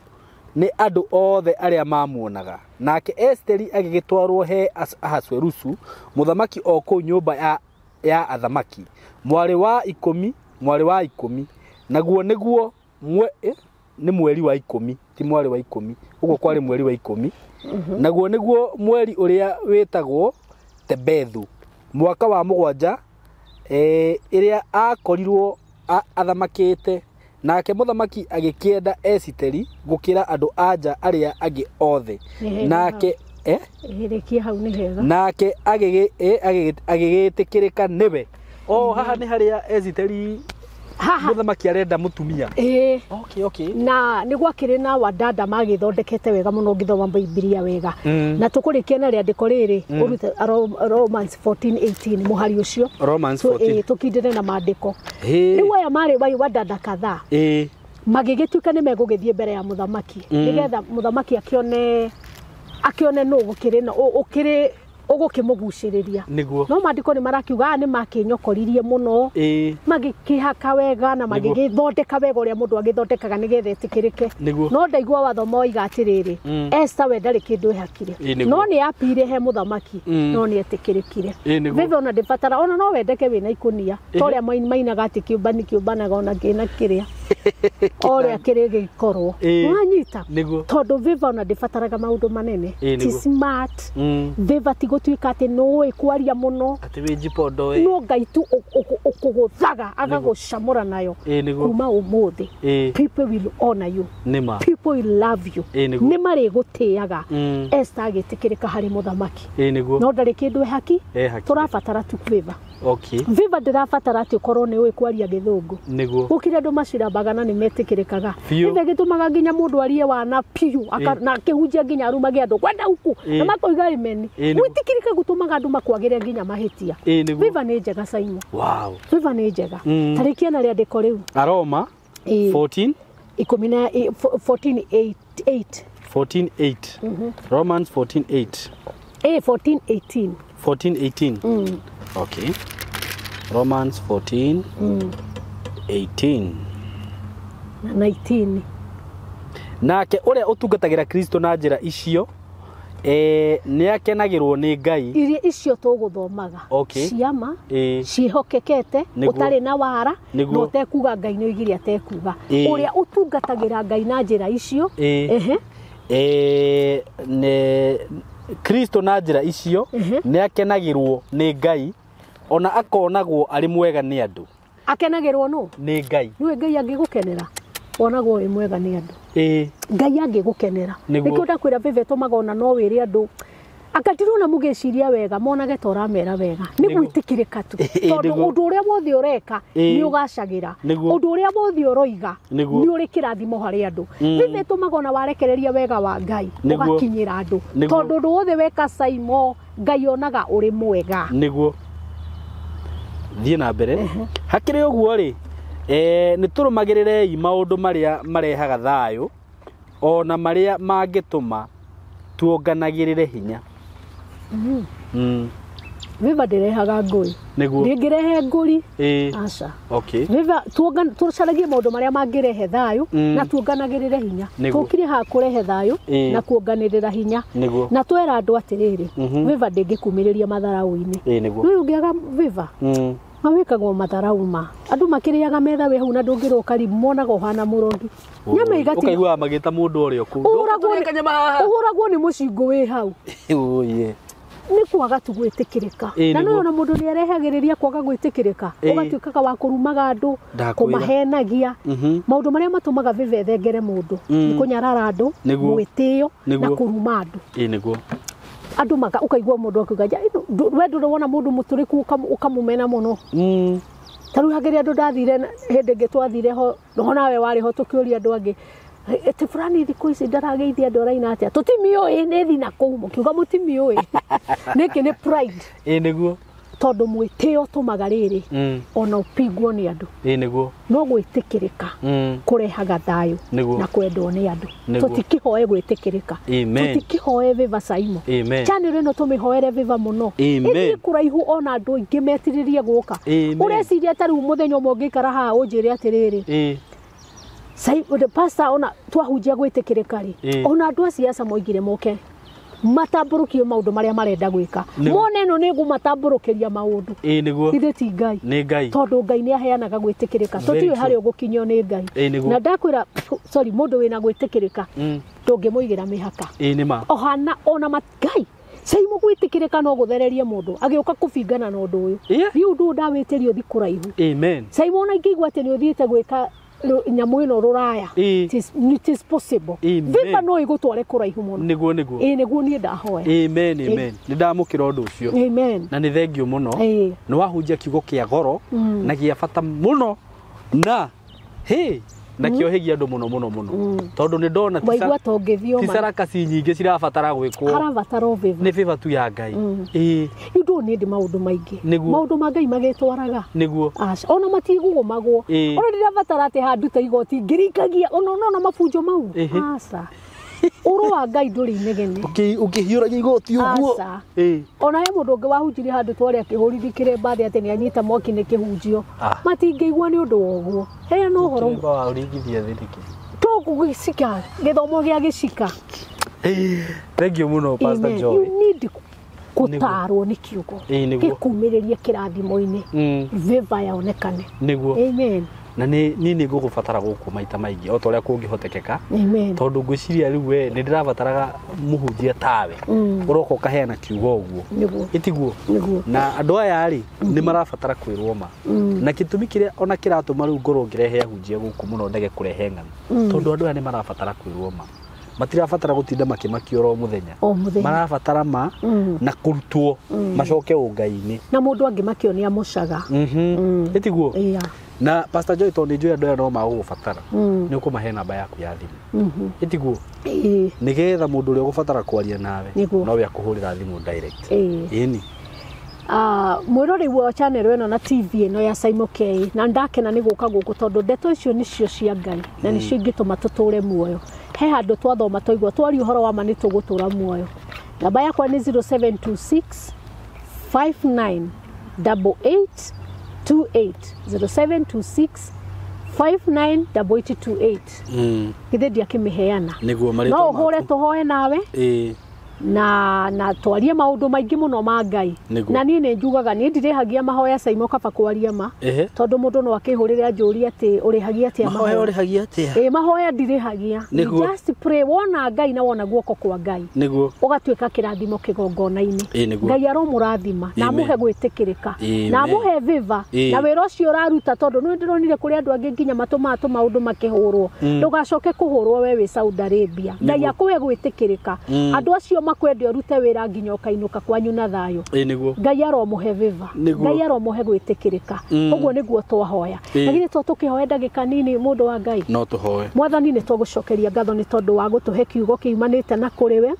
nĩ andũ othe arĩa mamuonaga. Nake Esiteri agĩgĩtwarwo he Ahasuerusu mũthamaki o kũu nyũmba ya athamaki, mwarĩ wa ikũmi, naguo nĩguo nĩ mweri wa 10, ti mwarĩ wa 10, ũguo kwarĩ mweri wa 10, naguo nĩguo mweri ũrĩa wĩtagwo Tebethu, mwaka wa 7 ĩrĩa akorirwo athamakĩte. Nake mũthamaki agĩkĩenda Esiteri gũkĩra andũ a nja arĩa angĩ othe. Nake
Ĩrĩkia hau nĩ hega.
Nake agĩgĩtĩkĩrĩka nĩwe. O haha nĩ harĩa Esiteri mũthamaki arenda mũtumia. Okay, okay.
Na nĩ gwakĩrĩ na wadada magĩthondekete wega mũno ũngĩthoma Bibilia wega. Na tũkũrĩkia na rĩandĩko rĩrĩ, ũrute Romans 14:18 mũhari ũcio.
Romans 14.
Tũkindĩre na maandĩko. Rĩu aya marĩ wadada kadhaa. Magĩgĩtuĩka nĩ megũgĩthiĩ mbere ya mũthamaki nĩgetha mũthamaki akĩone nũ gũkĩrĩ na ũkĩrĩ ũgũkĩmũgucĩrĩria.
Nĩguo.
No maandĩko nĩ marakiuga aya nĩ makĩnyokoririe mũno, magĩkĩhaka wega na magĩgĩthondeka wega ũrĩa mũndũ agĩthondekaga nĩgetha etĩkĩrĩke.
Nĩguo.
No ndaigua watho moiga atĩrĩrĩ, Esther we ndarĩ kĩndũ ehakire,
Nĩguo.
no nĩ apire he mũthamaki, no nĩ etĩkĩrĩkire.
Nĩguo.
Veve ona ndĩbatara, ona no wendeke wĩna ikũnia ta ũrĩa mainaga atĩ kĩũmbani kĩũmbanaga ona kĩna kĩrĩa o ũrĩa kĩrĩ gĩkorwo. Wanyita?
Nĩguo.
Tondũ Veve ona ndĩbataraga maũndũ manene, ti
Nĩguo.
smart. Veve ti gũtuĩka atĩ nĩũĩ kwaria mũno,
Atĩ wĩ njipondo ĩ.
no Ngai tu ũkũgũthaga agagũcamũra nayo.
Nĩguo.
Kuma ũmũthĩ, people will honor you,
Nĩma.
people will love you,
Nĩguo.
nĩ marĩgũtĩaga. Esther agĩtĩkĩrĩka harĩ mũthamaki,
Nĩguo.
no ndarĩ kĩndũ ehaki.
Ehakire.
Tũrabatara tu favor.
Okay.
Favor ndĩrabatara atĩ ũkorwo nĩ ũĩ kwaria gĩthũngũ.
Nĩguo.
Gũkĩrĩ andũ macirambaga na nĩ metĩkĩrĩkaga.
Biũ.
Nĩwe gĩtũmaga nginya mũndũ arie wana piũ na akĩhunjia nginya arumage andũ kwenda huku na makoiga amen.
Nĩguo.
Gwĩtĩkĩrĩka gũtũmaga andũ makwagĩre nginya mahĩtia.
Nĩguo.
Favor nĩ njega, Saimo.
Wow.
Favor nĩ njega. Tarĩkia na rĩandĩko rĩu.
Aroma 14
Ikũmi na 14 8.
14 8. Romans 14 8.
14 18.
14 18. Okay. Romans 14 18.
Na 19.
Nake ũrĩa ũtungatagĩra Kristo na njĩra icio nĩ akenagĩrwo nĩ Ngai.
Iria icio tũgũthomaga
Okay.
ciama ciĩhokekete,
Nĩguo.
ũtarĩ na wara
Nĩguo.
na ũtekuga Ngai nĩ oigire atekuga, ũrĩa ũtungatagĩra Ngai na njĩra icio. Ehe.
Nĩ Kristo na njĩra icio nĩ akenagĩrwo nĩ Ngai ona akonagwo arĩ mwega nĩ andũ.
Akenagĩrwo nũ?
Nĩ Ngai.
Nĩwe Ngai angĩgũkenera wonagwo wĩ mwega nĩ andũ. Ngai angĩgũkenera.
Nĩguo.
Nĩkĩo ndakwĩra veve tũmaga ona no wĩre andũ akatirona mũgĩciria wega monage ta ũramera wega nĩ
Nĩguo.
gwĩtĩkĩrĩka tu, tondũ
Nĩguo.
ũndũ ũrĩa wothe ũreka nĩ ũgacagĩra,
Nĩguo.
ũndũ ũrĩa wothe ũroiga
Nĩguo.
nĩ ũrĩ kĩrathimo harĩ andũ. Veve tũmaga ona warekereria wega wa Ngai
Nĩguo.
ũgakinyĩra andũ,
Nĩguo.
tondũ ũndũ wothe weka, Saimo, Ngai onaga ũrĩ mwega.
Nĩguo. Thiĩ na mbere. Hakĩrĩ ũguo rĩ, nĩ tũrũmagĩrĩrei maũndũ marĩa marehaga thayũ ona marĩa mangĩtũma tuonganagĩrĩre hinya.
Viva ndĩrehaga ngũi.
Nĩguo.
Ndĩngĩrehe ngũri, aca.
Okay.
Viva tũcaragie maũndũ marĩa mangĩrehe thayũ na tuonganagĩrĩre hinya.
Nĩguo.
Tũkire haha kũrehe thayũ na kuonganĩrĩra hinya.
Nĩguo.
Na twera andũ atĩrĩrĩ, viva ndĩngĩkumĩrĩria matharau-inĩ.
Nĩguo.
Rĩu ũngĩaga viva, mawĩkagwo matharau ma andũ makĩrĩaga metha wĩ hau na ndũngĩrwo karibu, monaga ũhana mũrogi nyama igati.
Ũkaiguaga magĩta mũndũ ũrĩa kũu.
Ũhũragwo nĩ mũcingũ wĩ hau.
Oye.
Nĩ kwaga tu gwĩtĩkĩrĩka. Na
Nĩguo.
nĩ ona mũndũ nĩ arehagĩrĩria kwaga gwĩtĩkĩrĩka, ũgatuĩkaga wa kũrumaga andũ,
Ndakwĩra.
kũmahenagia. Maũndũ marĩa matũmaga veve thengere mũndũ nĩ kũnyarara andũ,
Nĩguo.
mwĩtĩo na
Nĩguo.
kũruma andũ.
Nĩguo.
Andũ maka ũkaigua mũndũ akiuga, "Ja, we ndũrĩ wona mũndũ mũtũrĩku ũkamũmena mũno." Ta rĩu hakĩrĩ andũ ndathire hĩndĩ ĩngĩ twathire ho ho nawe warĩ ho, tũkĩũria andũ angĩ ĩtĩ fulani thikũ ici ndarageithia andũ araina atĩa, tũtimiũĩ nĩ thi na kũu, mũkiuga mũtimiũĩ nĩkĩ? Nĩ pride.
Nĩguo.
Tondũ mwĩtĩo tũmaga rĩrĩ ona ũpingwo nĩ andũ.
Nĩguo.
No gwĩtĩkĩrĩka kũrehaga thayũ
Nĩguo.
na kwendwo nĩ andũ.
Nĩguo.
Tũtikĩhoe gwĩtĩkĩrĩka.
Amen.
Tũtikĩhoe viva, Saimo.
Amen.
Channel ĩno tũmĩhoere viva mũno.
Amen.
Ĩthiĩ kũraihu ona andũ aingĩ metirĩrie gũka.
Amen.
Ũreciria ta rĩu mũthenya ũmwe ũngĩikara haha ũnjĩre atĩrĩrĩ, pastor, ona twahunjia gwĩtĩkĩrĩka rĩ, ona andũ a siasa moigire moke matambũrũkie maũndũ marĩa marenda gwĩka,
Nĩguo.
mone ĩno nĩ ngũmatambũrũkĩria maũndũ.
Nĩguo.
Ithe ti Ngai?
Nĩ Ngai.
Tondũ Ngai nĩ aheanaga gwĩtĩkĩrĩka.
Very
Tũtiũĩ
true.
harĩa ũgũkinyio nĩ Ngai.
Nĩguo.
Na ndakwĩra, sorry, mũndũ wĩna gwĩtĩkĩrĩka ndũngĩmũigĩra mĩhaka.
Nĩ ma.
Ohana ona Ngai Saimo, gwĩtĩkĩrĩka no gũthererie mũndũ agĩũka kũbingana na ũndũ ũyũ.
Ĩĩ.
Niĩ ũndũ ũyũ ndawĩtĩrio thi kũraihu.
Amen.
Saimo, ona ingĩigua atĩ nĩ ũthiĩte gwĩka nyamũ ĩno rũraya, it is possible.
Amen.
Viva no ĩgũtware kũraihu mũno.
Nĩguo, nĩguo.
Ĩĩ, nĩguo niĩ ndahoya.
Amen, amen. Nĩ ndamũkĩra ũndũ ũcio.
Amen.
Na nĩ thengio mũno. Nĩ wahunjia kiugo kĩa goro na gĩa bata mũno na hĩ. Na kĩohĩgia andũ mũno mũno mũno. Tondũ nĩ ndona
waigua ta ũngĩthioma
ti carakaci nyingĩ cirabatara gwĩkwo.
Harabatara o favor.
Nĩ favor tu ya Ngai. Ĩĩ.
You don't need maũndũ maingĩ.
Nĩguo.
Maũndũ ma Ngai magĩtwaraga.
Nĩguo.
Aca, ona matigũgũmagwo.
Ĩĩ.
Ona ndirabatara atĩ handũ ta igoti ngĩrikagia ona ona mabunjo mau.
Ĩhĩ.
Aca. Ũru wa Ngai ndũrĩ inegene.
Ũkĩhiũragia igoti ũguo.
Aca.
Ĩĩ.
Ona he mũndũ ũngĩ wahunjirie handũ twarĩ akĩhũrithia kĩremba thĩ atĩ nĩanyita mwaki nĩ kĩhunjio. Matingĩigua nĩ ũndũ wa ũguo. Heana ũhoro.
Kĩremba wa ũringithia thĩ nĩkĩ?
Tũgũgĩcika gĩthomo gĩa gĩcika.
Thank you mũno Pastor
Amen.
Joy.
You need gũtarwo nĩ kiugo.
Ĩĩ, nĩguo.
Gĩkumĩrĩrie kĩrathimo-inĩ. Favor yaonekane.
Nĩguo.
Amen.
Na nĩ niĩ nĩ ngũgũbatara gũkũ maita maingĩ o ta ũrĩa kũngĩhotekeka.
Amen.
Tondũ ngwĩciria rĩu we nĩ ndĩrabataraga mũhunjia tawe. Ũroka ũkaheana kiugo ũguo.
Nĩguo.
Ĩtiguo.
Nĩguo.
Na andũ aya rĩ nĩ marabatara kwĩrwo ma. Na gĩtũmi kĩrĩa ona kĩratũma rĩu ngorwo ngĩrehe ahunjia gũkũ mũno ndege kũrehe ng'ano. Tondũ andũ aya nĩ marabatara kwĩrwo ma. Matirabatara gũtinda makĩmakio oro mũthenya.
O mũthenya.
Marabatara ma na kũrutwo macoke ũngai-inĩ.
Na mũndũ angĩmakio nĩ amũcaga.
Ĩtiguo.
Yeah.
Na Pastor Joy tondũ nĩ njũĩ andũ aya no magũgũbatara. Nĩ ũkũmahe namba yaku ya thimũ. Ĩtiguo.
Ĩĩ.
Nĩgetha mũndũ ũrĩa ũgũbatara kwaria nawe
Nĩguo.
nowe akũhũrĩra thimũ direct.
Ĩĩ.
Ĩni.
Mwĩrorei wa channel ĩno na TV ĩno ya Saimo K na ndakena nĩ gũka gũkũ tondũ ndeto icio nĩcio cia Ngai na nĩcio ingĩtũma tũtũre muoyo. He handũ twathoma twaigua twaria ũhoro wa ma nĩ tũgũtũra muoyo. Namba yakwa nĩ 0726 59 88 28 0726 59 88 28. Githĩ ndiakĩmĩheana.
Nĩguo marĩtwa
No ũhũre
maku.
tũhoe nawe.
Ĩĩ.
Na twarie maũndũ maingĩ mũno ma Ngai.
Nĩguo.
Na niĩ nĩ njugaga niĩ ndirĩhagia mahoya Saimo kaba kwaria ma.
Ehe.
Tondũ mũndũ no akĩhũrĩre anjũrie atĩ ũrĩhagia atĩa
Mahoya ũrĩhagia atĩa?
Ĩĩ mahoya ndirĩhagia.
Nĩguo.
Just pray wona Ngai na wona guoko kwa Ngai.
Nĩguo.
Ũgatuĩka kĩrathimo kĩgongona-inĩ.
Ĩĩ nĩguo.
Ngai aromũrathima na
Amen.
amũhe gwĩtĩkĩrĩka
Amen.
na amũhe favor
Ĩĩ.
na wĩra ũcio ũraruta tondũ nĩ ndĩronire kũrĩ andũ angĩ nginya matũmaga tũmaũndũ makĩhũrwo. Ndũgacoke kũhũrwo we wĩ Saudi Arabia. Ngai
Nĩguo.
akũhe gwĩtĩkĩrĩka. Andũ acio makwende ũrute wĩra nginya ũkainũka kwanyu na thayũ.
Ĩĩ nĩguo.
Ngai aromũhe favor.
Nĩguo.
Ngai aromũhe gwĩtĩkĩrĩka. Ũguo nĩguo twahoya.
Ĩĩ.
Na githĩ to tũkĩhoe ndagĩka nini mũndũ wa Ngai.
No tũhoe.
Mwathani nĩ tũgũcokeria ngatho nĩ tondũ wa gũtũhe kiugo kiumanĩte na kũrĩ we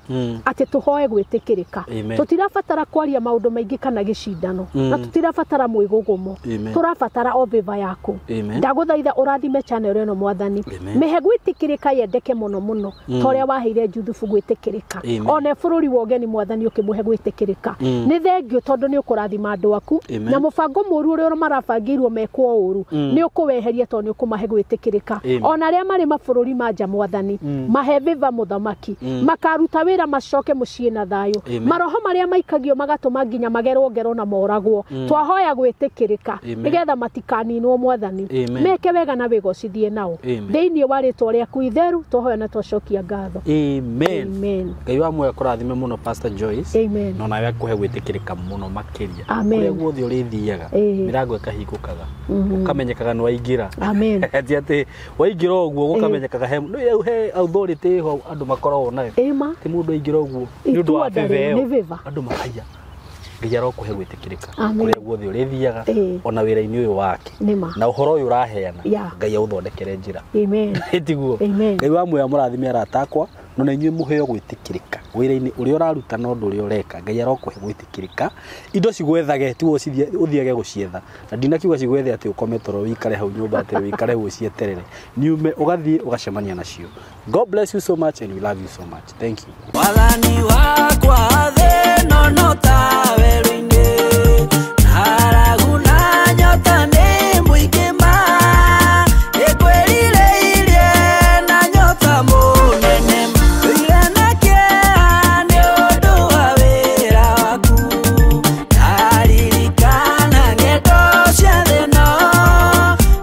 atĩ tũhoe gwĩtĩkĩrĩka.
Amen.
Tũtirabatara kwaria maũndũ maingĩ kana gĩcindano na tũtirabatara mwĩgũgũmo.
Amen.
Tũrabatara o favor yaku.
Amen.
Ndagũthaitha ũrathime channel ĩno Mwathani.
Amen.
Mĩhe gwĩtĩkĩrĩka yendeke mũno mũno ta ũrĩa waheire Juthubu gwĩtĩkĩrĩka.
Amen.
Ona bũrũri wa ũgeni Mwathani ũkĩmũhe gwĩtĩkĩrĩka. Nĩ thengio tondũ nĩ ũkũrathima andũ aku
Amen.
na mũbango mũru ũrĩa marabangĩirwo mekwo ũru nĩ ũkũweheria tondũ nĩ ũkũmahe gwĩtĩkĩrĩka.
Amen.
Ona arĩa marĩ mabũrũri ma nja Mwathani mahe favor mũthamaki makaruta wĩra macoke mũciĩ na thayũ.
Amen.
Maroho marĩa maikagio magatũma nginya magerwo ngero na moragwo. Twahoya gwĩtĩkĩrĩka
Amen.
nĩgetha matikaninwo Mwathani.
Amen.
Meke wega na wĩgocithie nao.
Amen.
Thĩinĩ wa rĩtwa rĩaku itheru twahoya na twacokia ngatho.
Amen.
Amen.
Ngai wa muoyo akũrathime mũno Pastor Joyce.
Amen.
Na onawe akũhe gwĩtĩkĩrĩka mũno makĩria.
Amen.
Kũrĩa guothe ũrĩthiaga
Ĩĩ.
mĩrango ĩkahingũkaga. Ũkamenyekaga nĩ waingĩra.
Amen.
Ti atĩ waingĩra ũguo gũkamenyekaga he no he authority ĩho andũ makoragwo nayo.
Ĩma.
Ti mũndũ aingĩra ũguo nĩ ũndũ wa
Itua
favor
ndarĩ,
ĩyo.
nĩ favor.
Andũ makaiya. Ngai arokũhe gwĩtĩkĩrĩka
Amen.
kũrĩa guothe ũrĩthiaga
Ĩĩ.
ona wĩra-inĩ ũyũ wake.
Nĩma.
Na ũhoro ũyũ ũraheana
Yeah.
Ngai aũthondekere njĩra.
Amen.
Ĩtiguo.
Amen.
Ngai wa muoyo amũrathime arata akwa no na inyuĩ mũheo gwĩtĩkĩrĩka wĩra-inĩ ũrĩa ũraruta na ũndũ ũrĩa ũreka. Ngai arokũhe gwĩtĩkĩrĩka indo cigwethage tiwe ũthiage gũcietha na ndinakiuga cigwethe atĩ ũkome toro wĩikare hau nyũmba atĩ wĩikare hau ũcieterere niume ũgathiĩ ũgacemania nacio. God bless you so much and we love you so much. Thank you.
Wathani wakwa thĩ ĩno no ta werũ-inĩ, ng'aragu na nyota nĩ mũingĩ ma, nĩngwĩrirĩirie na nyota mũnene, ndũire na kĩeha nĩ ũndũ wa wĩra waku, ndaririkana ng'endo cia thĩ ĩno,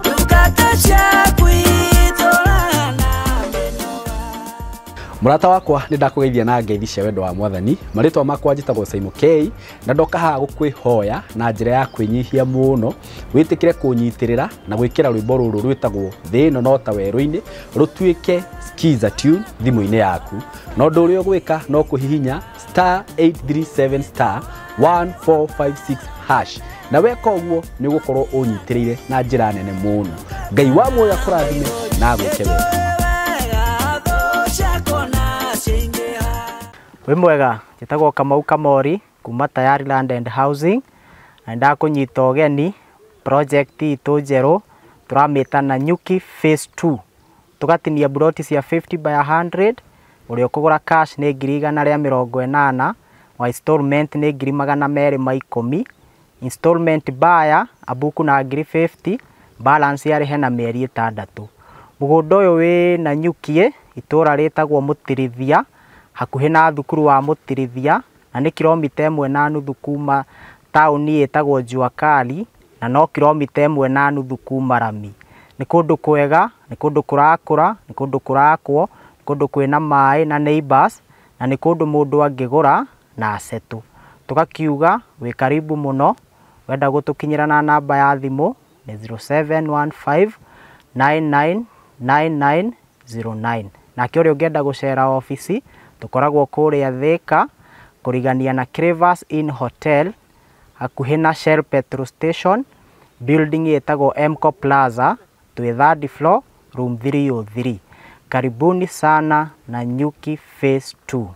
ndungata ciaku itũũraga na mĩnoga.
Mũrata wakwa nĩ ndakũgeithia na ngeithi cia wendo wa Mwathani. Marĩtwa makwa njĩtagwo Saimo K na ndoka haha gũkwĩhoya na njĩra ya kwĩnyihia mũno wĩtĩkĩre kũnyitĩrĩra na gwĩkĩra rwĩmbo rũrũ rwĩtagwo Thĩ ĩno no ta werũ-inĩ rũtuĩke skiza tune thimũ-inĩ yaku. Na ũndũ ũrĩa ũgwĩka no kũhihinya star 837 star 1456 hash na weka ũguo nĩ ũgũkorwo ũnyitĩrĩire na njĩra nene mũno. Ngai wa muoyo akũrathime. Na agwĩke wega.
Wega thũ ciakwa na ciaingĩha.
Wĩ mwega, njĩtagwo Kamau Kamori kuma Tayari Land and Housing, na ndakũnyita ũgeni project itũ njerũ tũramĩta Nanyuki Phase 2. Tũgatinia buroti cia 50 by 100, ũrĩa ũkũgũra cash nĩ 180,000, wa installment nĩ 210,000, installment buyer abuku na 50,000, balance arĩhe na mĩeri 6. Mũgũnda ũyũ wĩ Nanyuki, itũra rĩtagwo Mũtirithia, hakuhĩ na thukuru wa Mũtirithia, na nĩ kilomita 1.5 kuma taũni ĩtagwo Jua Kali, na no kilomita 1.5 kuma Rami. Nĩ kũndũ kwega, nĩ kũndũ kũrakũra, nĩ kũndũ kũrakwo, nĩ kũndũ kwĩna maĩ na neighbors, na nĩ kũndũ mũndũ angĩgũra na asetũ. Tũgakiuga wĩ karibu mũno, wenda gũtũkinyĩra na namba ya thimũ nĩ 0715 999909. Nake ũrĩa ũngĩenda gũcera obici, tũkoragwo kũrĩa Thĩka, kũrigania na Cravers Inn Hotel, hakuhĩ na Shell petrol station, building ĩtagwo Mco Plaza, twĩ third floor, room 303. Karibuni sana Nanyuki Phase 2.